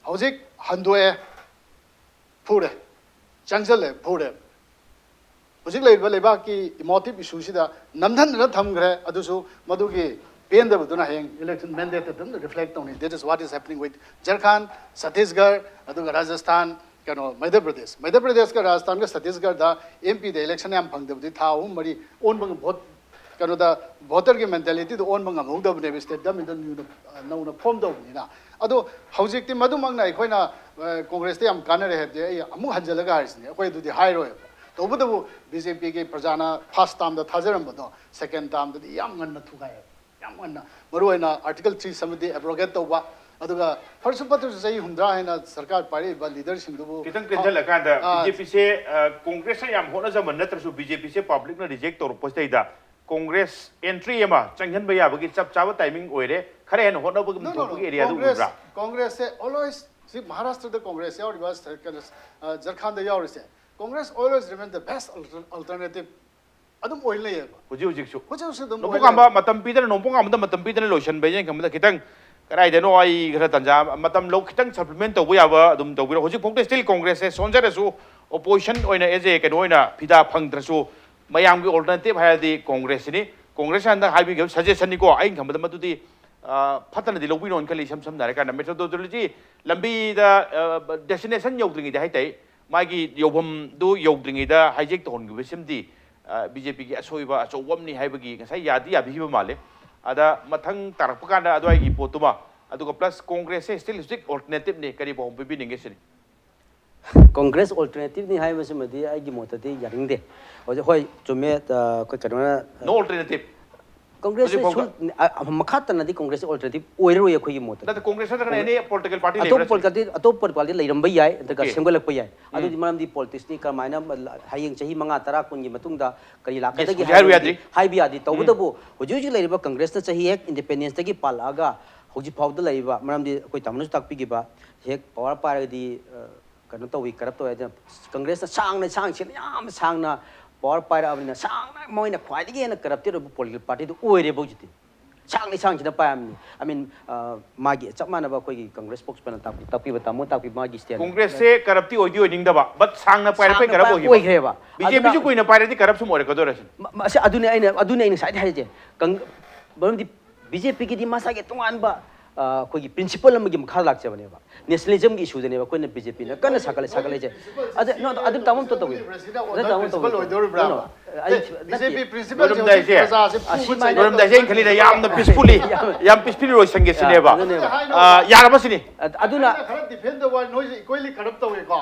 ꯍꯧꯖꯤꯛ ꯍꯟꯗꯣꯛꯑꯦ, ꯐꯨꯔꯦ, ꯆꯪꯁꯤꯜꯂꯦ, ꯐꯨꯔꯦ꯫ ꯍꯧꯖꯤꯛ ꯂꯩꯔꯤꯕ ꯂꯩꯕꯥꯛꯀꯤ emotive issue ꯁꯤꯗ ꯅꯝꯊꯟꯗꯅ ꯊꯝꯈ꯭ꯔꯦ꯫ ꯑꯗꯨꯁꯨ ꯃꯗꯨꯒꯤ ꯄꯦꯟꯗꯕꯗꯨꯅ ꯍꯌꯦꯡ election mandate ꯇ ꯑꯗꯨꯝ reflect ꯇꯧꯅꯤ꯫ That is what is happening with Jharkhand, Chhattisgarh, ꯑꯗꯨꯒ ꯔꯥꯖꯁꯊꯥꯟ, ꯀꯩꯅꯣ, ꯃꯙ꯭ꯌ ꯄ꯭ꯔꯗꯦꯁ꯫ ꯃꯙ꯭ꯌ ꯄ꯭ꯔꯗꯦꯁꯀ ꯔꯥꯖꯁꯊꯥꯟꯒ ꯁꯠꯇꯤꯁꯒꯔꯗ M P ꯗ election ꯌꯥꯝ ꯐꯪꯗꯕꯗꯤ ꯊꯥ ꯑꯍꯨꯝ ꯃꯔꯤ ꯑꯣꯟꯕ ꯉꯝ-, vote ꯀꯩꯅꯣꯗ ꯚꯣꯇꯔꯒꯤ ꯃꯦꯟꯇꯦꯂꯤꯇꯤꯗꯣ ꯑꯣꯟꯕ ꯉꯝꯍꯧꯗꯕꯅꯦꯕ, ꯁ꯭ꯇꯦꯠ ꯒꯃꯦꯟꯗꯣ ꯅꯧꯅ ꯐꯣꯝ ꯇꯧꯕꯅꯤꯅ꯫ ꯑꯗꯣ ꯍꯧꯖꯤꯛꯇꯤ ꯃꯗꯨꯃꯛꯅ ꯑꯩꯈꯣꯏꯅ ꯀꯣꯡꯒ꯭ꯔꯦꯁꯇ ꯌꯥꯝ ꯀꯥꯟꯅꯔꯦ ꯍꯥꯏꯕꯗꯤ ꯑꯩ ꯑꯃꯨꯛ ꯍꯟꯖꯤꯜꯂꯒ ꯍꯥꯏꯔꯤꯁꯤꯅꯦ, ꯑꯩꯈꯣꯏ ꯑꯗꯨꯗꯤ ꯍꯥꯏꯔꯣꯏꯕ꯫ ꯇꯧꯕꯇꯕꯨ ꯕꯤ ꯖꯦ ꯄꯤꯒꯤ ꯄ꯭ꯔꯖꯥꯅ ꯐꯥꯔꯁ ꯇꯥꯔꯝꯗ ꯊꯥꯖꯔꯝꯕꯗꯣ ꯁꯦꯀꯦꯟ ꯇꯥꯔꯝꯗꯗꯤ ꯌꯥꯝ ꯉꯟꯅ ꯊꯨꯒꯥꯏꯌꯦꯕ꯫ ꯌꯥꯝ ꯉꯟꯅ, ꯃꯔꯨꯑꯣꯏꯅ ꯑꯥꯔꯇꯤꯀꯜ ꯊ꯭ꯔꯤ ꯁꯕꯦꯟꯇꯤ ꯑꯦꯕ꯭ꯔꯣꯒꯦꯠ ꯇꯧꯕ, ꯑꯗꯨꯒ ꯐꯔꯁꯨ ꯐꯠꯇ꯭ꯔꯁꯨ ꯆꯍꯤ ꯍꯨꯝꯗ꯭ꯔꯥ ꯍꯥꯏꯅ ꯁꯔꯀꯥꯔ ꯄꯥꯏꯔꯛꯏꯕ ꯂꯤꯗꯔꯁꯤꯡꯗꯨꯕꯨ ꯈꯤꯇꯪ ꯇꯦꯟꯁꯤꯜꯂꯀꯥꯟꯗ ꯕꯤ ꯖꯦ ꯄꯤꯁꯦ ꯀꯣꯡꯒ꯭ꯔꯦꯁꯅ ꯌꯥꯝ ꯍꯣꯠꯅꯖꯃꯟ ꯅꯠꯇ꯭ꯔꯁꯨ ꯕꯤ ꯖꯦ ꯄꯤꯁꯦ ꯄꯕ꯭ꯂꯤꯛꯅ ꯔꯤꯖꯦꯛ ꯇꯧꯔꯛꯄꯁꯤꯗꯩꯗ ꯀꯣꯡꯒ꯭ꯔꯦꯁ ꯑꯦꯟꯇ꯭ꯔꯤ ꯑꯃ ꯆꯪꯍꯟꯕ ꯌꯥꯕꯒꯤ ꯆꯞ ꯆꯥꯕ ꯇꯥꯏꯃꯤꯡ ꯑꯣꯏꯔꯦ꯫ ꯈꯔ ꯍꯦꯟꯅ ꯍꯣꯠꯅꯕꯒꯤ ꯊꯣꯛꯄꯒꯤ ꯑꯦꯔꯤꯌꯥꯗꯨ ꯎꯕ꯭ꯔꯥ? ꯀꯣꯡꯒ꯭ꯔꯦꯁꯁꯦ ꯑꯣꯜꯋꯦꯁ ꯁꯤ ꯃꯍꯥꯔꯥꯁꯇ꯭ꯔꯗ ꯀꯣꯡꯒ꯭ꯔꯦꯁ ꯌꯥꯎꯔꯤꯕ, ꯀꯩꯅꯣ, ꯖꯔꯈꯥꯟꯗ ꯌꯥꯎꯔꯤꯁꯦ, Congress always remain the best alternative ꯑꯗꯨꯝ ꯑꯣꯏ ꯂꯩꯌꯦꯕ꯫ ꯍꯧꯖꯤꯛ ꯍꯧꯖꯤꯛꯁꯨ ꯍꯧꯖꯤꯛ ꯍꯧꯖꯤꯛ ꯑꯗꯨꯝ ꯑꯣꯏ ꯅꯣꯡꯄꯣꯛ ꯉꯝꯕ ꯂꯩꯌꯦꯕ꯫ ꯃꯇꯝ ꯄꯤꯗꯅ, ꯅꯣꯡꯄꯣꯛ ꯉꯝꯕꯗ ꯃꯇꯝ ꯄꯤꯗꯅ ꯂꯣꯏꯁꯤꯟꯕ ꯍꯥꯏꯁꯦ ꯑꯩꯅ ꯈꯟꯕꯗ ꯈꯤꯇꯪ ꯀꯗꯥꯏꯗꯅꯣ ꯑꯩ ꯈꯔ ꯇꯟꯖꯥ ꯃꯇꯝ ꯂꯧ, ꯈꯤꯇꯪ ꯁꯄ꯭ꯂꯤꯃꯦꯟ ꯇꯧꯕ ꯌꯥꯕ ꯑꯗꯨꯝ ꯇꯧꯕꯤꯔꯣ꯫ ꯍꯧꯖꯤꯛ ꯐꯥꯎꯗ ꯁ꯭ꯇꯤꯜ ꯀꯣꯡꯒ꯭ꯔꯦꯁꯁꯦ ꯁꯣꯟꯖꯔꯁꯨ ꯑꯣꯄꯣꯖꯤꯁꯟ ꯑꯣꯏꯅ ꯑꯦꯖ ꯑꯦ ꯀꯩꯅꯣ ꯑꯣꯏꯅ ꯐꯤꯗꯥ ꯐꯪꯗ꯭ꯔꯁꯨ ꯃꯌꯥꯝꯒꯤ ꯑꯣꯜꯇꯔꯅꯦꯇꯤꯚ ꯍꯥꯏꯔꯗꯤ ꯀꯣꯡꯒ꯭ꯔꯦꯁꯁꯤꯅꯤ꯫ ꯀꯣꯡꯒ꯭ꯔꯦꯁ ꯍꯟꯗꯛ ꯍꯥꯏꯕꯤꯈꯤꯕ ꯁꯖꯦꯁꯟꯅꯤꯀꯣ, ꯑꯩꯅ ꯈꯟꯕꯗ ꯃꯗꯨꯗꯤ ꯐꯠꯇꯅꯗꯤ ꯂꯧꯕꯤꯅꯣꯅ ꯈꯜꯂꯤ꯫ ꯏꯁꯝ ꯁꯝꯅ ꯍꯥꯏꯔꯀꯥꯟꯗ ꯃꯦꯊꯣꯗꯣꯂꯣꯖꯤ ꯂꯝꯕꯤꯗ ꯗꯦꯁꯇꯤꯅꯦꯁꯟ ꯌꯧꯗ꯭ꯔꯤꯉꯩꯗ ꯍꯥꯏꯇꯥꯔꯦ, ꯃꯥꯒꯤ ꯌꯧꯐꯝꯗꯨ ꯌꯧꯗ꯭ꯔꯤꯉꯩꯗ ꯍꯥꯏꯖꯦꯛ ꯇꯧꯍꯟꯈꯤꯕꯁꯤꯃꯗꯤ ꯕꯤ ꯖꯦ ꯄꯤꯒꯤ ꯑꯁꯣꯏꯕ ꯑꯆꯧꯕ ꯑꯃꯅꯤ ꯍꯥꯏꯕꯒꯤ ꯉꯁꯥꯏ ꯌꯥꯗꯤ ꯌꯥꯕꯤꯈꯤꯕ ꯃꯥꯜꯂꯦ꯫ ꯑꯗ ꯃꯊꯪ ꯇꯥꯔꯛꯄ ꯀꯥꯟꯗ ꯑꯗꯨꯋꯥꯏꯒꯤ ꯄꯣꯠꯇꯨꯃ, ꯑꯗꯨꯒ ꯄ꯭ꯂꯁ ꯀꯣꯡꯒ꯭ꯔꯦꯁꯁꯦ ꯁ꯭ꯇꯤꯜ ꯍꯧꯖꯤꯛ ꯑꯣꯜꯇꯔꯅꯦꯇꯤꯚꯅꯤ, ꯀꯔꯤ ꯄꯥꯎꯈꯨꯝ ꯄꯤꯕꯤꯅꯤꯡꯒꯦ ꯁꯤꯅꯤ꯫ ꯀꯣꯡꯒ꯭ꯔꯦꯁ ꯑꯣꯜꯇꯔꯅꯦꯇꯤꯚꯅꯤ ꯍꯥꯏꯕꯁꯤꯃꯗꯤ ꯑꯩꯒꯤ ꯃꯣꯠꯇꯗꯤ ꯌꯥꯅꯤꯡꯗꯦ꯫ ꯍꯧꯖꯤꯛ ꯍꯣꯏ ꯆꯨꯝꯃꯦ, ꯑꯩꯈꯣꯏ ꯀꯩꯅꯣꯅ ꯅꯣ ꯑꯣꯜꯇꯔꯅꯦꯇꯤꯚ꯫ ꯀꯣꯡꯒ꯭ꯔꯦꯁꯁꯦ ꯍꯧꯖꯤꯛ ꯐꯥꯎꯗ꯫ ꯁꯨꯝ ꯑ- ꯑ- ꯃꯈꯥ ꯇꯟꯅꯗꯤ ꯀꯣꯡꯒ꯭ꯔꯦꯁꯁꯦ ꯑꯣꯜꯇꯔꯅꯦꯇꯤꯚ ꯑꯣꯏꯔꯔꯣꯏ ꯑꯩꯈꯣꯏꯒꯤ ꯃꯣꯠꯇꯗꯤ꯫ ꯅꯠꯇꯦ, ꯀꯣꯡꯒ꯭ꯔꯦꯁ ꯅꯠꯇ꯭ꯔꯒꯅ ꯑꯦꯅꯤ ꯄꯣꯂꯤꯇꯤꯀꯦꯜ ꯄꯥꯔꯇꯤ ꯑꯇꯣꯞꯄ ꯂꯩꯕ꯭ꯔꯥ ꯁꯤꯅꯤ? ꯄꯣꯂꯤꯇꯤꯀꯜ ꯑꯇꯣꯞꯄ ꯄꯣꯂꯤꯇꯤꯀꯜꯗꯤ ꯂꯩꯔꯝꯕ ꯌꯥꯏ, ꯅꯠꯇ꯭ꯔꯒ Okay. ꯁꯦꯝꯒꯠꯂꯛꯄ ꯌꯥꯏ꯫ ꯎꯝ꯫ ꯑꯗꯨꯗꯤ ꯃꯔꯝꯗꯤ ꯄꯣꯂꯤꯇꯤꯛꯁꯅꯤ, ꯀꯔꯝꯍꯥꯏꯅ ꯍꯌꯦꯡ ꯆꯍꯤ ꯃꯉꯥ ꯇꯔꯥ ꯀꯨꯟꯒꯤ ꯃꯇꯨꯡꯗ ꯀꯔꯤ ꯂꯥꯛꯀꯗꯒꯦ Yes, ꯍꯧꯖꯤꯛ ꯍꯥꯏꯔꯨ ꯍꯥꯏꯕꯗꯤ ꯌꯥꯗ꯭ꯔꯤ꯫ ꯍꯥꯏꯕ ꯌꯥꯗꯦ꯫ ꯇꯧꯕꯇꯕꯨ ꯍꯧꯖꯤꯛ ꯍꯧꯖꯤꯛ ꯂꯩꯔꯤꯕ ꯀꯣꯡꯒ꯭ꯔꯦꯁꯅ ꯆꯍꯤ ꯍꯦꯛ ꯏꯟꯗꯤꯄꯦꯟꯗꯦꯟꯁꯇꯒꯤ ꯄꯥꯜꯂꯛꯑꯒ ꯍꯧꯖꯤꯛ ꯐꯥꯎꯗ ꯂꯩꯔꯤꯕ, ꯃꯔꯝꯗꯤ ꯑꯩꯈꯣꯏ ꯇꯥꯃꯣꯅꯁꯨ ꯇꯥꯛꯄꯤꯈꯤꯕ, ꯍꯦꯛ ꯄꯋꯥꯔ ꯄꯥꯏꯔꯒꯗꯤ ꯑ, ꯀꯩꯅꯣ ꯇꯧꯏ, ꯀꯔꯞ ꯇꯧꯏ ꯍꯥꯏꯗꯅ꯫ ꯀꯪꯒ꯭ꯔꯦꯁꯅ ꯁꯥꯡꯅ ꯁꯥꯡ ꯁꯦꯡꯅ ꯌꯥꯝ ꯁꯥꯡꯅ ꯄꯋꯥꯔ ꯄꯥꯏꯔꯛꯑꯕꯅꯤꯅ ꯁꯥꯡꯅ ꯃꯣꯏꯅ ꯈ꯭ꯋꯥꯏꯗꯒꯤ ꯍꯦꯟꯅ ꯀꯔꯞꯇꯦꯠ ꯑꯣꯏꯕ ꯄꯣꯂꯤꯇꯤꯀꯦꯜ ꯄꯥꯔꯇꯤꯗꯨ ꯑꯣꯏꯔꯦꯕ ꯍꯧꯖꯤꯛꯇꯤ꯫ ꯁꯥꯡꯅ ꯁꯥꯡꯁꯤꯅ ꯄꯥꯏꯔꯕꯅꯤ꯫ ꯑꯥꯏ ꯃꯤꯟ, ꯃꯥꯒꯤ ꯆꯞ ꯃꯥꯟꯅꯕ ꯑꯩꯈꯣꯏꯒꯤ ꯀꯪꯒ꯭ꯔꯦꯁ ꯁ꯭ꯄꯣꯛꯁꯃꯦꯟꯅ ꯇꯥꯛꯄꯤ ꯇꯥꯛꯄꯤꯕ ꯇꯥꯃꯣ ꯇꯥꯛꯄꯤ ꯃꯥꯒꯤ ꯁ꯭ꯇꯦꯟ꯫ ꯀꯣꯡꯒ꯭ꯔꯦꯁꯁꯦ ꯀꯔꯞꯇꯤ ꯑꯣꯏꯗꯤ ꯑꯣꯏꯅꯤꯡꯗꯕ, ꯕꯠ ꯁꯥꯡꯅ ꯄꯥꯏꯔꯛꯄꯩ ꯁꯥꯡꯅ ꯀꯔꯞ ꯄꯥꯏ- ꯑꯣꯏꯈꯤꯕ꯫ ꯑꯣꯏꯈ꯭ꯔꯦꯕ꯫ ꯕꯤ ꯖꯦ ꯄꯤꯁꯨ ꯑꯗꯨꯅ ꯀꯨꯏꯅ ꯄꯥꯏꯔꯗꯤ ꯀꯔꯞ ꯁꯨꯝ ꯑꯣꯏꯔꯛꯀꯗꯣꯏꯔ ꯁꯤꯅꯤ꯫ ꯃ- ꯃ- ꯑꯁꯤ ꯑꯗꯨꯅꯦ ꯑꯩꯅ ꯑꯗꯨꯅꯦ ꯑꯩꯅ ꯉꯁꯥꯏꯗꯩ ꯍꯥꯏꯔꯤꯁꯦ꯫ ꯀꯪ- ꯃꯔꯝꯗꯤ ꯕꯤ ꯖꯦ ꯄꯤꯒꯤꯗꯤ ꯃꯁꯥꯒꯤ ꯇꯣꯉꯥꯟꯕ, ꯑ, ꯑꯩꯈꯣꯏꯒꯤ ꯄ꯭ꯔꯤꯟꯁꯤꯄꯜ ꯑꯃꯒꯤ ꯃꯈꯥ ꯂꯥꯛꯆꯕꯅꯦꯕ꯫ ꯅꯦꯁꯅꯦꯂꯤꯖꯝꯒꯤ ꯏꯁꯨꯗꯅꯦꯕ ꯑꯩꯈꯣꯏꯅ ꯕꯤ ꯖꯦ ꯄꯤꯅ ꯀꯟꯅ ꯁꯥꯒꯠꯂꯦ ꯁꯥꯒꯠꯂꯛꯏꯁꯦ꯫ ꯑꯗ no, ꯑꯗꯨꯝ ꯇꯥꯃꯣ ꯑꯝꯇ ꯇꯧꯕꯤꯌꯨ꯫ ꯄ꯭ꯔꯦꯁꯤꯗꯦꯟ ꯑꯗꯨ ꯇꯥꯃꯣ ꯄ꯭ꯔꯤꯟꯁꯤꯄꯜ ꯇꯧꯕꯤꯌꯨ꯫ ꯑꯣꯏꯗꯧꯔꯤꯕ꯭ꯔꯥꯕ? No, no. ꯑꯩ ꯕꯤ ꯖꯦ ꯄꯤ ꯅꯠꯇꯦ꯫ ꯄ꯭ꯔꯤꯟꯁꯤꯄꯜꯁꯦ ꯂꯣꯏꯔꯝꯗꯥꯏꯁꯦ꯫ ꯍꯧꯖꯤꯛ ꯄ꯭ꯔꯖꯥꯁꯦ ꯐꯨꯕ ꯑꯁꯤꯃꯥꯏꯅ ꯆꯩꯕ ꯂꯣꯏꯔꯝꯗꯥꯏꯁꯦ ꯑꯩꯅ ꯈꯜꯂꯤꯗ ꯌꯥꯝꯅ ꯄꯤꯁꯐꯨꯜꯂꯤ ꯌꯥꯝ ꯄꯤꯁꯐꯨꯜꯂꯤ ꯂꯣꯏꯁꯟꯒꯦ ꯁꯤꯅꯦꯕ꯫ ꯑꯗꯨꯅꯦꯕ꯫ ꯍꯥꯏꯅꯣ꯫ ꯑ, ꯌꯥꯔꯕ ꯁꯤꯅꯤ꯫ ꯑꯗꯨꯅ ꯑꯩꯅ ꯈꯔ ꯗꯤꯐꯦꯟ ꯇꯧꯕ ꯍꯥꯏ, ꯅꯣꯏꯁꯦ equally ꯀꯔꯞ ꯇꯧꯋꯦꯀꯣ꯫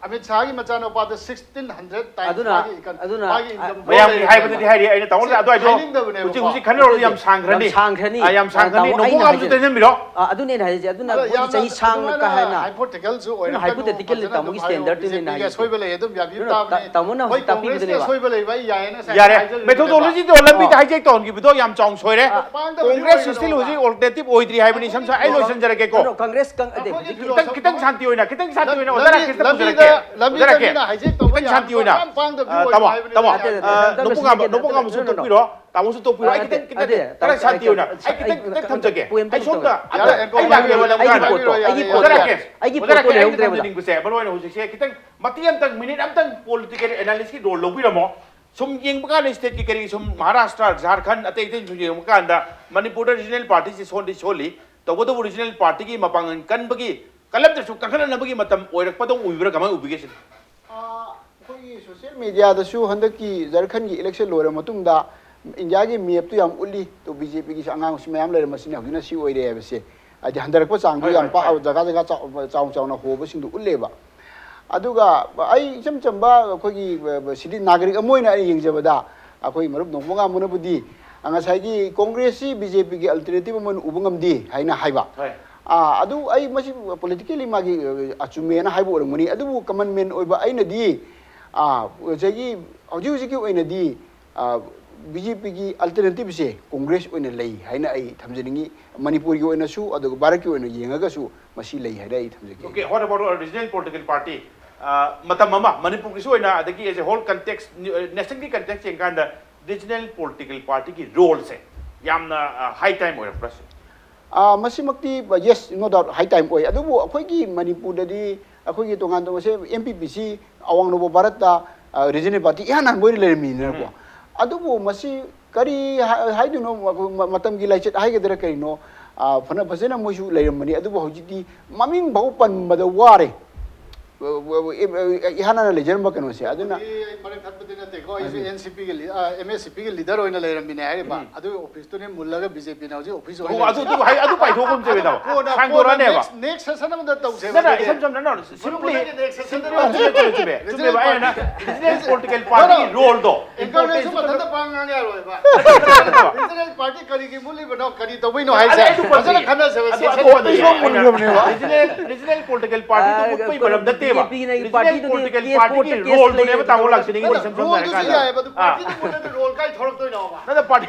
Amit ꯁꯥꯍꯒꯤ ꯃꯆꯥꯅꯨꯄꯥꯗ sixteen hundred times ꯑꯗꯨꯅ- ꯃꯥꯒꯤ ꯏꯟꯀꯝ ꯑꯗꯨꯅ- ꯃꯥꯒꯤ ꯏꯟꯀꯝ ꯃꯌꯥꯝꯒꯤ ꯍꯥꯏꯕꯗꯨꯗꯤ ꯍꯥꯏꯔꯤ, ꯑꯩꯅ ꯇꯥꯃꯣꯗ ꯑꯗꯨꯋꯥꯏꯗꯣ ꯍꯥꯏꯅꯤꯡꯗꯕꯅꯦꯕꯀꯣ꯫ ꯍꯧꯖꯤꯛ ꯍꯧꯖꯤꯛ ꯈꯟꯅꯔꯨꯔꯗꯤ ꯌꯥꯝ ꯁꯥꯡꯈ꯭ꯔꯅꯤ꯫ ꯌꯥꯝ ꯁꯥꯡꯈ꯭ꯔꯅꯤ꯫ ꯑ, ꯌꯥꯝ ꯁꯥꯡꯈ꯭ꯔꯅꯤ꯫ ꯇꯥꯃꯣ, ꯑꯩꯅ ꯅꯣꯡꯄꯣꯛ ꯉꯥꯕꯁꯨ ꯍꯥꯏꯖꯦ- ꯇꯩꯁꯟꯕꯤꯔꯣ꯫ ꯑ, ꯑꯗꯨꯅꯦ ꯑꯩꯅ ꯍꯥꯏꯖꯦ꯫ ꯑꯗꯨꯅ ꯑꯗ ꯑꯩꯈꯣꯏꯒꯤ ꯌꯥꯝꯅ ꯆꯍꯤ ꯁꯥꯡꯅ ꯑꯗꯨꯃꯥꯏꯅ ꯀꯥ ꯍꯦꯟꯅ hypothetical ꯑꯣꯏꯔꯛꯀꯅꯨ, hypothetical ꯅ ꯇꯥꯃꯣꯒꯤ ꯍꯥꯏꯔꯛꯑꯣ, standard ꯇꯨꯅꯦ ꯑꯩꯅ ꯕꯤ ꯖꯦ ꯄꯤꯒꯤ ꯍꯥꯏꯖꯦ꯫ ꯑꯁꯣꯏꯕ ꯂꯩ ꯑꯗꯨꯝ ꯌꯥꯕꯤꯌꯨ ꯑꯗꯨꯅ ꯇꯥ- ꯇꯥꯕꯅꯤ꯫ ꯇꯥꯃꯣꯅ ꯍꯣꯏ, ꯍꯧꯖꯤꯛ ꯇꯥꯛꯄꯤꯕꯗꯨꯅꯦꯕ꯫ ꯀꯣꯡꯒ꯭ꯔꯦꯁꯅ ꯑꯁꯣꯏꯕ ꯂꯩꯕ ꯌꯥꯏꯌꯦꯅ ꯉꯁꯥꯏ ꯌꯥꯔꯦ꯫ ꯍꯥꯏꯖꯔꯤꯕꯅꯦꯕ꯫ ꯃꯦꯊꯣꯗꯣꯂꯣꯖꯤꯗꯣ ꯂꯝꯕꯤꯗ ꯑ꯫ hijack ꯇꯧꯍꯟꯈꯤꯕꯗꯣ ꯌꯥꯝ ꯆꯥꯎꯅ ꯁꯣꯏꯔꯦ꯫ ꯄꯥꯡꯗꯕꯗꯤ ꯀꯣꯡꯒ꯭ꯔꯦꯁ still ꯑꯣꯏꯒꯅꯣꯕ꯫ ꯍꯧꯖꯤꯛ alternative ꯑꯣꯏꯗ꯭ꯔꯤ ꯍꯥꯏꯕꯅꯤ꯫ ꯏꯁꯝ ꯁꯝ ꯑꯩ ꯑꯩꯈꯣꯏꯒꯤ ꯂꯣꯏꯁꯤꯟꯖꯔꯒꯦꯀꯣ꯫ ꯑꯗꯣ ꯀꯪꯒ꯭ꯔꯦꯁ ꯀꯪ- ꯑꯗꯩ ꯑꯩꯈꯣꯏꯒꯤ ꯍꯧꯖꯤꯛꯀꯤ ꯈꯤꯇꯪ ꯈꯤꯇꯪ ꯁꯥꯟꯇꯤ ꯑꯣꯏꯅ, ꯈꯤꯇꯪ ꯁꯥꯟꯇꯤ ꯑꯣꯏꯅ ꯑꯣꯖꯥ ꯂꯝꯕꯤ- ꯔꯥꯀꯦꯁꯇ ꯂꯝꯕꯤꯗ- ꯄꯨꯖꯔꯛꯀꯦ꯫ ꯂꯝꯕꯤꯗ ꯑꯣꯖꯥ ꯔꯥꯀꯦꯁ꯫ ꯈꯤꯇꯪ ꯁꯥꯟꯇꯤ ꯌꯥꯕ ꯑꯣꯏꯅ꯫ ꯌꯥꯝ ꯄꯥꯡꯗꯕꯗꯤ ꯑ, ꯑꯣꯏꯒꯅꯣ ꯇꯥꯃꯣ, ꯍꯥꯏꯕꯅꯦ꯫ ꯇꯥꯃꯣ, ꯅꯠꯇꯦ, ꯅꯠꯇꯦ, ꯑ, ꯅꯠꯇꯦ, ꯅꯣꯡꯄꯣꯛ ꯅꯠꯇꯦ, ꯉꯥꯝꯕ, ꯅꯠꯇꯦ, ꯅꯣꯡꯄꯣꯛ ꯉꯥꯝꯕꯁꯨ ꯑꯩ- ꯇꯣꯛꯄꯤꯔꯣ꯫ ꯇꯥꯃꯣꯁꯨ ꯇꯣꯛꯄꯤꯔꯣ꯫ ꯑꯩ ꯅꯠꯇꯦ, ꯈꯤꯇꯪ ꯈꯤꯇꯪ ꯑꯗꯨ- ꯁꯥꯟꯇꯤ ꯑꯣꯏꯅ꯫ ꯑꯩ ꯑꯩ- ꯈꯤꯇꯪ ꯈꯤꯇꯪ ꯊꯝꯖꯒꯦ꯫ point ꯑꯩ ꯁꯣꯝꯗ ꯑꯝꯇꯪ ꯑꯝꯇ ꯌꯥꯔꯦ, ꯑꯩ ꯂꯥꯛꯀꯦꯕ ꯂꯝ ꯑꯩꯒꯤ ꯀꯥꯟꯗ꯫ ꯄꯣꯠꯇꯣ, ꯑꯩꯒꯤ ꯑꯣꯖꯥ ꯄꯣꯠꯇꯣ, ꯔꯥꯀꯦꯁ, ꯑꯩꯒꯤ ꯑꯣꯖꯥ ꯄꯣꯠꯇꯣ ꯔꯥꯀꯦꯁ, ꯂꯩꯍꯧꯗ꯭ꯔꯦꯕ꯫ ꯊꯝꯖꯅꯤꯡꯕꯁꯦ ꯃꯔꯨ ꯑꯣꯏꯅ ꯍꯧꯖꯤꯛꯁꯦ ꯈꯤꯇꯪ ꯃꯇꯦꯛ ꯑꯝꯇꯪ, minute ꯑꯝꯇꯪ political analysis ꯀꯤ role ꯂꯧꯕꯤꯔꯝꯃꯣ꯫ ꯁꯨꯝ ꯌꯦꯡꯕ ꯀꯥꯟꯗ ꯁꯤꯗꯤ ꯈꯤꯇꯪ ꯁꯨꯝ ꯌꯦꯡꯕ ꯀꯥꯟꯗ state ꯀꯤ ꯀꯔꯤ ꯁꯨꯝ ꯃꯍꯥꯔꯥꯁꯇ꯭ꯔ, ꯖꯥꯔꯈꯟ, ꯑꯇꯩ ꯑꯇꯩ ꯁꯨꯝ ꯌꯦꯡꯕ ꯀꯥꯟꯗ ꯃꯅꯤꯄꯨꯔꯗ regional party ꯁꯤ ꯁꯣꯟꯗꯤ ꯁꯣꯜꯂꯤ꯫ ꯇꯧꯕꯇꯕꯨ regional party ꯒꯤ ꯃꯄꯥꯡꯒꯜ ꯀꯟꯕꯒꯤ, ꯀꯜꯂꯛꯇ꯭ꯔꯁꯨ ꯀꯟꯈꯠꯂꯛꯅꯕꯒꯤ ꯃꯇꯝ ꯑꯣꯏꯔꯛꯄꯗꯧ ꯎꯕꯤꯕ꯭ꯔꯥ? ꯀꯃꯥꯏꯅ ꯎꯕꯤꯒꯦ ꯁꯤꯅꯤ? ꯑꯩꯈꯣꯏꯒꯤ social media ꯗꯁꯨ ꯍꯟꯗꯛꯀꯤ ꯖꯥꯔꯈꯟꯒꯤ election ꯂꯣꯏꯔ ꯃꯇꯨꯡꯗ ꯏꯟꯗꯤꯌꯥꯒꯤ map ꯇꯨ ꯌꯥꯝ ꯎꯠꯂꯤ꯫ ꯇꯨ ꯕꯤ ꯖꯦ ꯄꯤꯒꯤꯁꯨ ꯑꯉꯥꯡꯁꯨ ꯃꯌꯥꯝ ꯂꯩꯔꯝꯕꯁꯤꯅ ꯍꯧꯖꯤꯛꯅ ꯁꯤ ꯑꯣꯏꯔꯦ ꯍꯥꯏꯕꯁꯦ, ꯍꯥꯏꯗꯤ ꯍꯟꯊꯔꯛꯄ ꯆꯥꯡꯗꯨ ꯍꯣꯏ, ꯌꯥꯝ ꯍꯣꯏ, ꯄꯥꯛ-, ꯍꯣꯏ꯫ ꯖꯒꯥ ꯖꯒꯥ ꯆꯥꯎ-, ꯆꯥꯎ ꯆꯥꯎꯅ ꯍꯣꯕꯁꯤꯡꯗꯨ ꯎꯠꯂꯦꯕ꯫ ꯑꯗꯨꯒ ꯑꯩ ꯏꯆꯝ ꯆꯝꯕ ꯑꯩꯈꯣꯏꯒꯤ, ꯑ, ꯁꯤꯗꯤ ꯅꯥꯒꯔꯤꯛ ꯑꯃ ꯑꯣꯏꯅ ꯑꯩ ꯌꯦꯡꯖꯕꯗ, ꯑꯩꯈꯣꯏ ꯃꯔꯨꯞ ꯅꯣꯡꯄꯣꯛ ꯉꯥꯝꯕꯅꯕꯨꯗꯤ, ꯑ, ꯉꯁꯥꯏꯒꯤ ꯀꯣꯡꯒ꯭ꯔꯦꯁꯁꯤ ꯕꯤ ꯖꯦ ꯄꯤꯒꯤ alternative ꯑꯃ ꯑꯣꯏꯅ ꯎꯕ ꯉꯝꯗꯦ ꯍꯥꯏꯅ ꯍꯥꯏꯕ꯫ ꯍꯣꯏ꯫ ꯑ, ꯑꯗꯨ ꯑꯩ ꯃꯁꯤ politically ꯃꯥꯒꯤ, ꯑ, ꯑꯆꯨꯝꯃꯦꯅ ꯍꯥꯏꯕ ꯑꯣꯏꯔꯝꯒꯅꯤ꯫ ꯑꯗꯨꯕꯨ common man ꯑꯣꯏꯕ ꯑꯩꯅꯗꯤ, ꯑ, ꯉꯁꯥꯏꯒꯤ ꯍꯧꯖꯤꯛ ꯍꯧꯖꯤꯛꯀꯤ ꯑꯣꯏꯅꯗꯤ, ꯑ, ꯕꯤ ꯖꯦ ꯄꯤꯒꯤ alternative ꯁꯦ ꯀꯣꯡꯒ꯭ꯔꯦꯁ ꯑꯣꯏꯅ ꯂꯩ ꯍꯥꯏꯅ ꯑꯩ ꯊꯝꯖꯅꯤꯡꯉꯤ꯫ ꯃꯅꯤꯄꯨꯔꯒꯤ ꯑꯣꯏꯅꯁꯨ, ꯑꯗꯨꯒ ꯚꯥꯔꯠꯀꯤ ꯑꯣꯏꯅ ꯌꯦꯡꯉꯒꯁꯨ ꯃꯁꯤ ꯂꯩ ꯍꯥꯏꯅ ꯑꯩ ꯊꯝꯖꯒꯦ꯫ Okay, what about a regional political party? ꯑ, ꯃꯇꯝ ꯑꯃ ꯃꯅꯤꯄꯨꯔꯒꯤꯁꯨ ꯑꯣꯏꯅ, ꯑꯗꯒꯤ as a whole context, national ꯒꯤ context ꯌꯦꯡꯀꯥꯟꯗ regional political party ꯒꯤ role ꯁꯦ ꯌꯥꯝꯅ, ꯑ, high time ꯑꯣꯏꯔꯛꯄ꯭ꯔꯥ ꯁꯤꯅꯤ? ꯑꯥ, ꯃꯁꯤꯃꯛꯇꯤ, yes, no doubt, high time ꯑꯣꯏ꯫ ꯑꯗꯨꯕꯨ ꯑꯩꯈꯣꯏꯒꯤ ꯃꯅꯤꯄꯨꯔꯗꯗꯤ ꯑꯩꯈꯣꯏꯒꯤ ꯇꯣꯉꯥꯟ ꯇꯣꯉꯥꯟꯕꯁꯦ, ꯑꯦꯝ ꯄꯤ ꯄꯤ ꯁꯤ ꯑꯋꯥꯡ ꯅꯣꯡꯄꯣꯛ ꯚꯥꯔꯠꯇ, ꯑ, regional party ꯏꯍꯥꯟ ꯍꯥꯟꯕ ꯑꯣꯏꯅ ꯂꯩꯔꯝꯃꯤꯗꯅꯀꯣ꯫ ꯎꯝ꯫ ꯑꯗꯨꯕꯨ ꯃꯁꯤ ꯀꯔꯤ ꯍꯥ-, ꯍꯥꯏꯗꯣꯏꯅꯣ, ꯃ-, ꯃ-, ꯃꯇꯝꯒꯤ ꯂꯥꯏꯆꯠ ꯍꯥꯏꯒꯗ꯭ꯔꯥ ꯀꯔꯤꯅꯣ, ꯑ, ꯐꯅ ꯐꯖꯅ ꯃꯣꯏꯁꯨ ꯂꯩꯔꯝꯕꯅꯤ꯫ ꯑꯗꯨꯕꯨ ꯍꯧꯖꯤꯛꯇꯤ ꯃꯃꯤꯡ ꯐꯥꯎ ꯄꯟꯕꯗ ꯋꯥꯔꯦ꯫ ꯑ, ꯑ, ꯑ, ꯏꯍꯥꯟ ꯍꯥꯟꯅ ꯂꯩꯖꯔꯝꯕ ꯀꯩꯅꯣꯁꯦ꯫ ꯑꯗꯨꯅ ꯑꯩ ꯃꯔꯛ ꯊꯠꯄꯗꯤ ꯅꯠꯇꯦꯀꯣ꯫ ꯑꯩꯁꯨ ꯑꯦꯟ ꯁꯤ ꯄꯤꯒꯤ ꯑꯦꯝ ꯑꯦꯁ ꯁꯤ ꯄꯤꯒꯤ ꯂꯤꯗꯔ ꯑꯣꯏꯅ ꯂꯩꯔꯝꯃꯤꯅꯦ ꯍꯥꯏꯔꯤꯕ, ꯑꯗꯨꯒꯤ ꯑꯣꯐꯤꯁꯇꯨꯅꯦ ꯃꯨꯜꯂꯒ ꯕꯤ ꯖꯦ ꯄꯤꯅ ꯍꯧꯖꯤꯛ ꯑꯣꯐꯤꯁ ꯑꯣ, ꯑꯗꯨ ꯑꯗꯨ ꯍꯥꯏ- ꯑꯗꯨ ꯄꯥꯏꯊꯣꯛꯐꯝꯁꯦ ꯀꯩꯅꯣ? ꯁꯥꯡꯗꯣꯔꯛꯑꯅꯦꯕ. ꯅꯦꯛꯁ ꯁꯦꯁꯟ ꯑꯃꯗ ꯇꯧꯁꯦꯕ. ꯅꯠꯇ꯭ꯔ ꯑꯗꯨꯗꯤ ꯏꯁꯝ ꯁꯝꯅ ꯅꯣ ꯁꯤꯝꯄ꯭ꯂꯤ ꯃꯅꯨꯡꯗꯒꯤ ꯅꯦꯛꯁ ꯁꯦꯁꯟꯗ ꯆꯨꯝꯃꯦꯕ, ꯆꯨꯝꯃꯦꯕ, ꯆꯨꯝꯃꯦꯕ. ꯑꯩꯅ ꯔꯤꯖꯅꯦꯜ ꯄꯣꯂꯤꯇꯤꯀꯦꯜ ꯅꯣ, ꯄꯥꯔꯇꯤꯒꯤ ꯅꯣ. ꯔꯣꯜꯗꯣ. ꯑꯦꯡꯀꯔꯅꯁꯨ ꯃꯊꯟꯇ ꯄꯥꯡ ꯉꯥꯡ ꯌꯥꯔꯣꯏꯕ. ꯔꯤꯖꯅꯦꯜ ꯄꯥꯔꯇꯤ ꯀꯔꯤꯒꯤ ꯃꯨꯠꯂꯤꯕꯅꯣ, ꯀꯔꯤ ꯇꯧꯕꯩꯅꯣ ꯍꯥꯏꯁꯦ ꯑꯗꯨ ꯑꯗꯨ ꯐꯖꯅ ꯄꯥꯔꯇꯤ- ꯈꯟꯅꯁꯦꯕ. ꯑꯗꯨ ꯁꯦꯁꯟ ꯑꯗꯨ ꯄꯥꯔꯇꯤ ꯃꯨꯠꯂꯤꯕꯅꯦꯕ. ꯔꯤꯖꯅꯦꯜ ꯔꯤꯖꯅꯦꯜ ꯄꯣꯂꯤꯇꯤꯀꯦꯜ ꯄꯥꯔꯇꯤꯗꯨ ꯑꯥ, ꯃꯨꯠꯄꯩ ꯃꯔꯝ ꯅꯠꯇꯦꯕ. ꯕꯤ ꯖꯦ ꯄꯤꯅ ꯑꯩ ꯔꯤꯖꯅꯦꯜ ꯄꯥꯔꯇꯤꯗꯨꯗꯤ ꯄꯣꯂꯤꯇꯤꯀꯦꯜ ꯀꯦꯁ ꯄꯥꯔꯇꯤꯒꯤ ꯀꯣꯔꯠꯇ ꯀꯦꯁ ꯔꯣꯜꯗꯨꯅꯦꯕ ꯂꯩꯕꯗꯣ ꯇꯥꯃꯣ ꯂꯥꯛꯆꯅꯤꯡꯉꯤꯗꯣ ꯏꯁꯝ ꯁꯝꯅ ꯔꯣꯜꯗꯨꯁꯨ ꯍꯥꯏꯔꯀꯥꯟꯗ. ꯌꯥꯏꯑꯕ, ꯑꯗꯨ ꯑꯥ. ꯄꯥꯔꯇꯤꯗꯨ ꯃꯨꯠꯂꯗꯤ ꯔꯣꯜ ꯀꯥꯏ ꯊꯣꯔꯛꯇꯣꯏꯅꯣꯕ?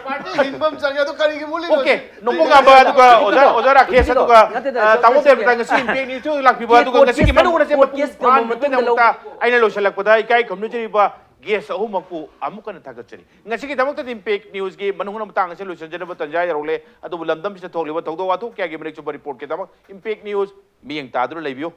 ꯄꯥꯔꯇꯤ ꯍꯤꯡꯕ ꯑꯃ ꯆꯪꯉꯦ, ꯑꯗꯨ ꯀꯔꯤꯒꯤ ꯃꯨꯠꯂꯤꯅꯣ? ꯑꯣꯀꯦ, ꯅꯣꯡꯄꯣꯛ ꯉꯥꯟꯕ, ꯑꯗꯨꯒ ꯑꯣꯖꯥ ꯑꯣꯖꯥ ꯔꯥꯀꯦꯁ, ꯑꯗꯨꯒ ꯑ, ꯇꯥꯃꯣ ꯗꯦꯕꯇ ꯉꯁꯤ ꯏꯝꯄꯦꯛ ꯅ꯭ꯌꯨꯁꯇ ꯂꯥꯛꯄꯤꯕ, ꯑꯗꯨꯒ ꯉꯁꯤꯒꯤ ꯃꯅꯨꯡ ꯍꯟꯅ ꯆꯦꯟꯕ ꯄꯨꯡ ꯐꯥꯍꯟꯕꯒꯤꯗꯃꯛꯇ ꯑꯩꯅ ꯂꯣꯏꯁꯤꯜꯂꯛꯄꯗ ꯏꯀꯥꯏ ꯈꯨꯝꯅꯖꯔꯤꯕ ꯒꯦꯁ ꯑꯍꯨꯝꯃꯛꯄꯨ ꯑꯃꯨꯛ ꯍꯟꯅ ꯊꯥꯒꯠꯆꯔꯤ. ꯉꯁꯤꯒꯤꯗꯃꯛꯇꯗꯤ ꯏꯝꯄꯦꯛ ꯅ꯭ꯌꯨꯁꯀꯤ ꯃꯅꯨꯡ ꯍꯟꯅ ꯃꯇꯥꯡ ꯑꯁꯤ ꯂꯣꯏꯁꯤꯟꯖꯅꯕ ꯇꯥꯟꯖꯥ ꯌꯧꯔꯛꯂꯦ. ꯑꯗꯨꯕꯨ ꯂꯝꯗꯝꯁꯤꯗ ꯊꯣꯛꯂꯤꯕ ꯊꯧꯗꯣꯛ ꯋꯥꯊꯣꯛ ꯀꯌꯥꯒꯤ ꯃꯔꯤꯛ ꯆꯨꯝꯕ ꯔꯤꯄꯣꯔꯠꯀꯤꯗꯃꯛ ꯏꯝꯄꯦꯛ ꯅ꯭ꯌꯨꯁ ꯃꯤꯠꯌꯦꯡ ꯇꯥꯗꯨꯅ ꯂꯩꯕꯤꯌꯨ.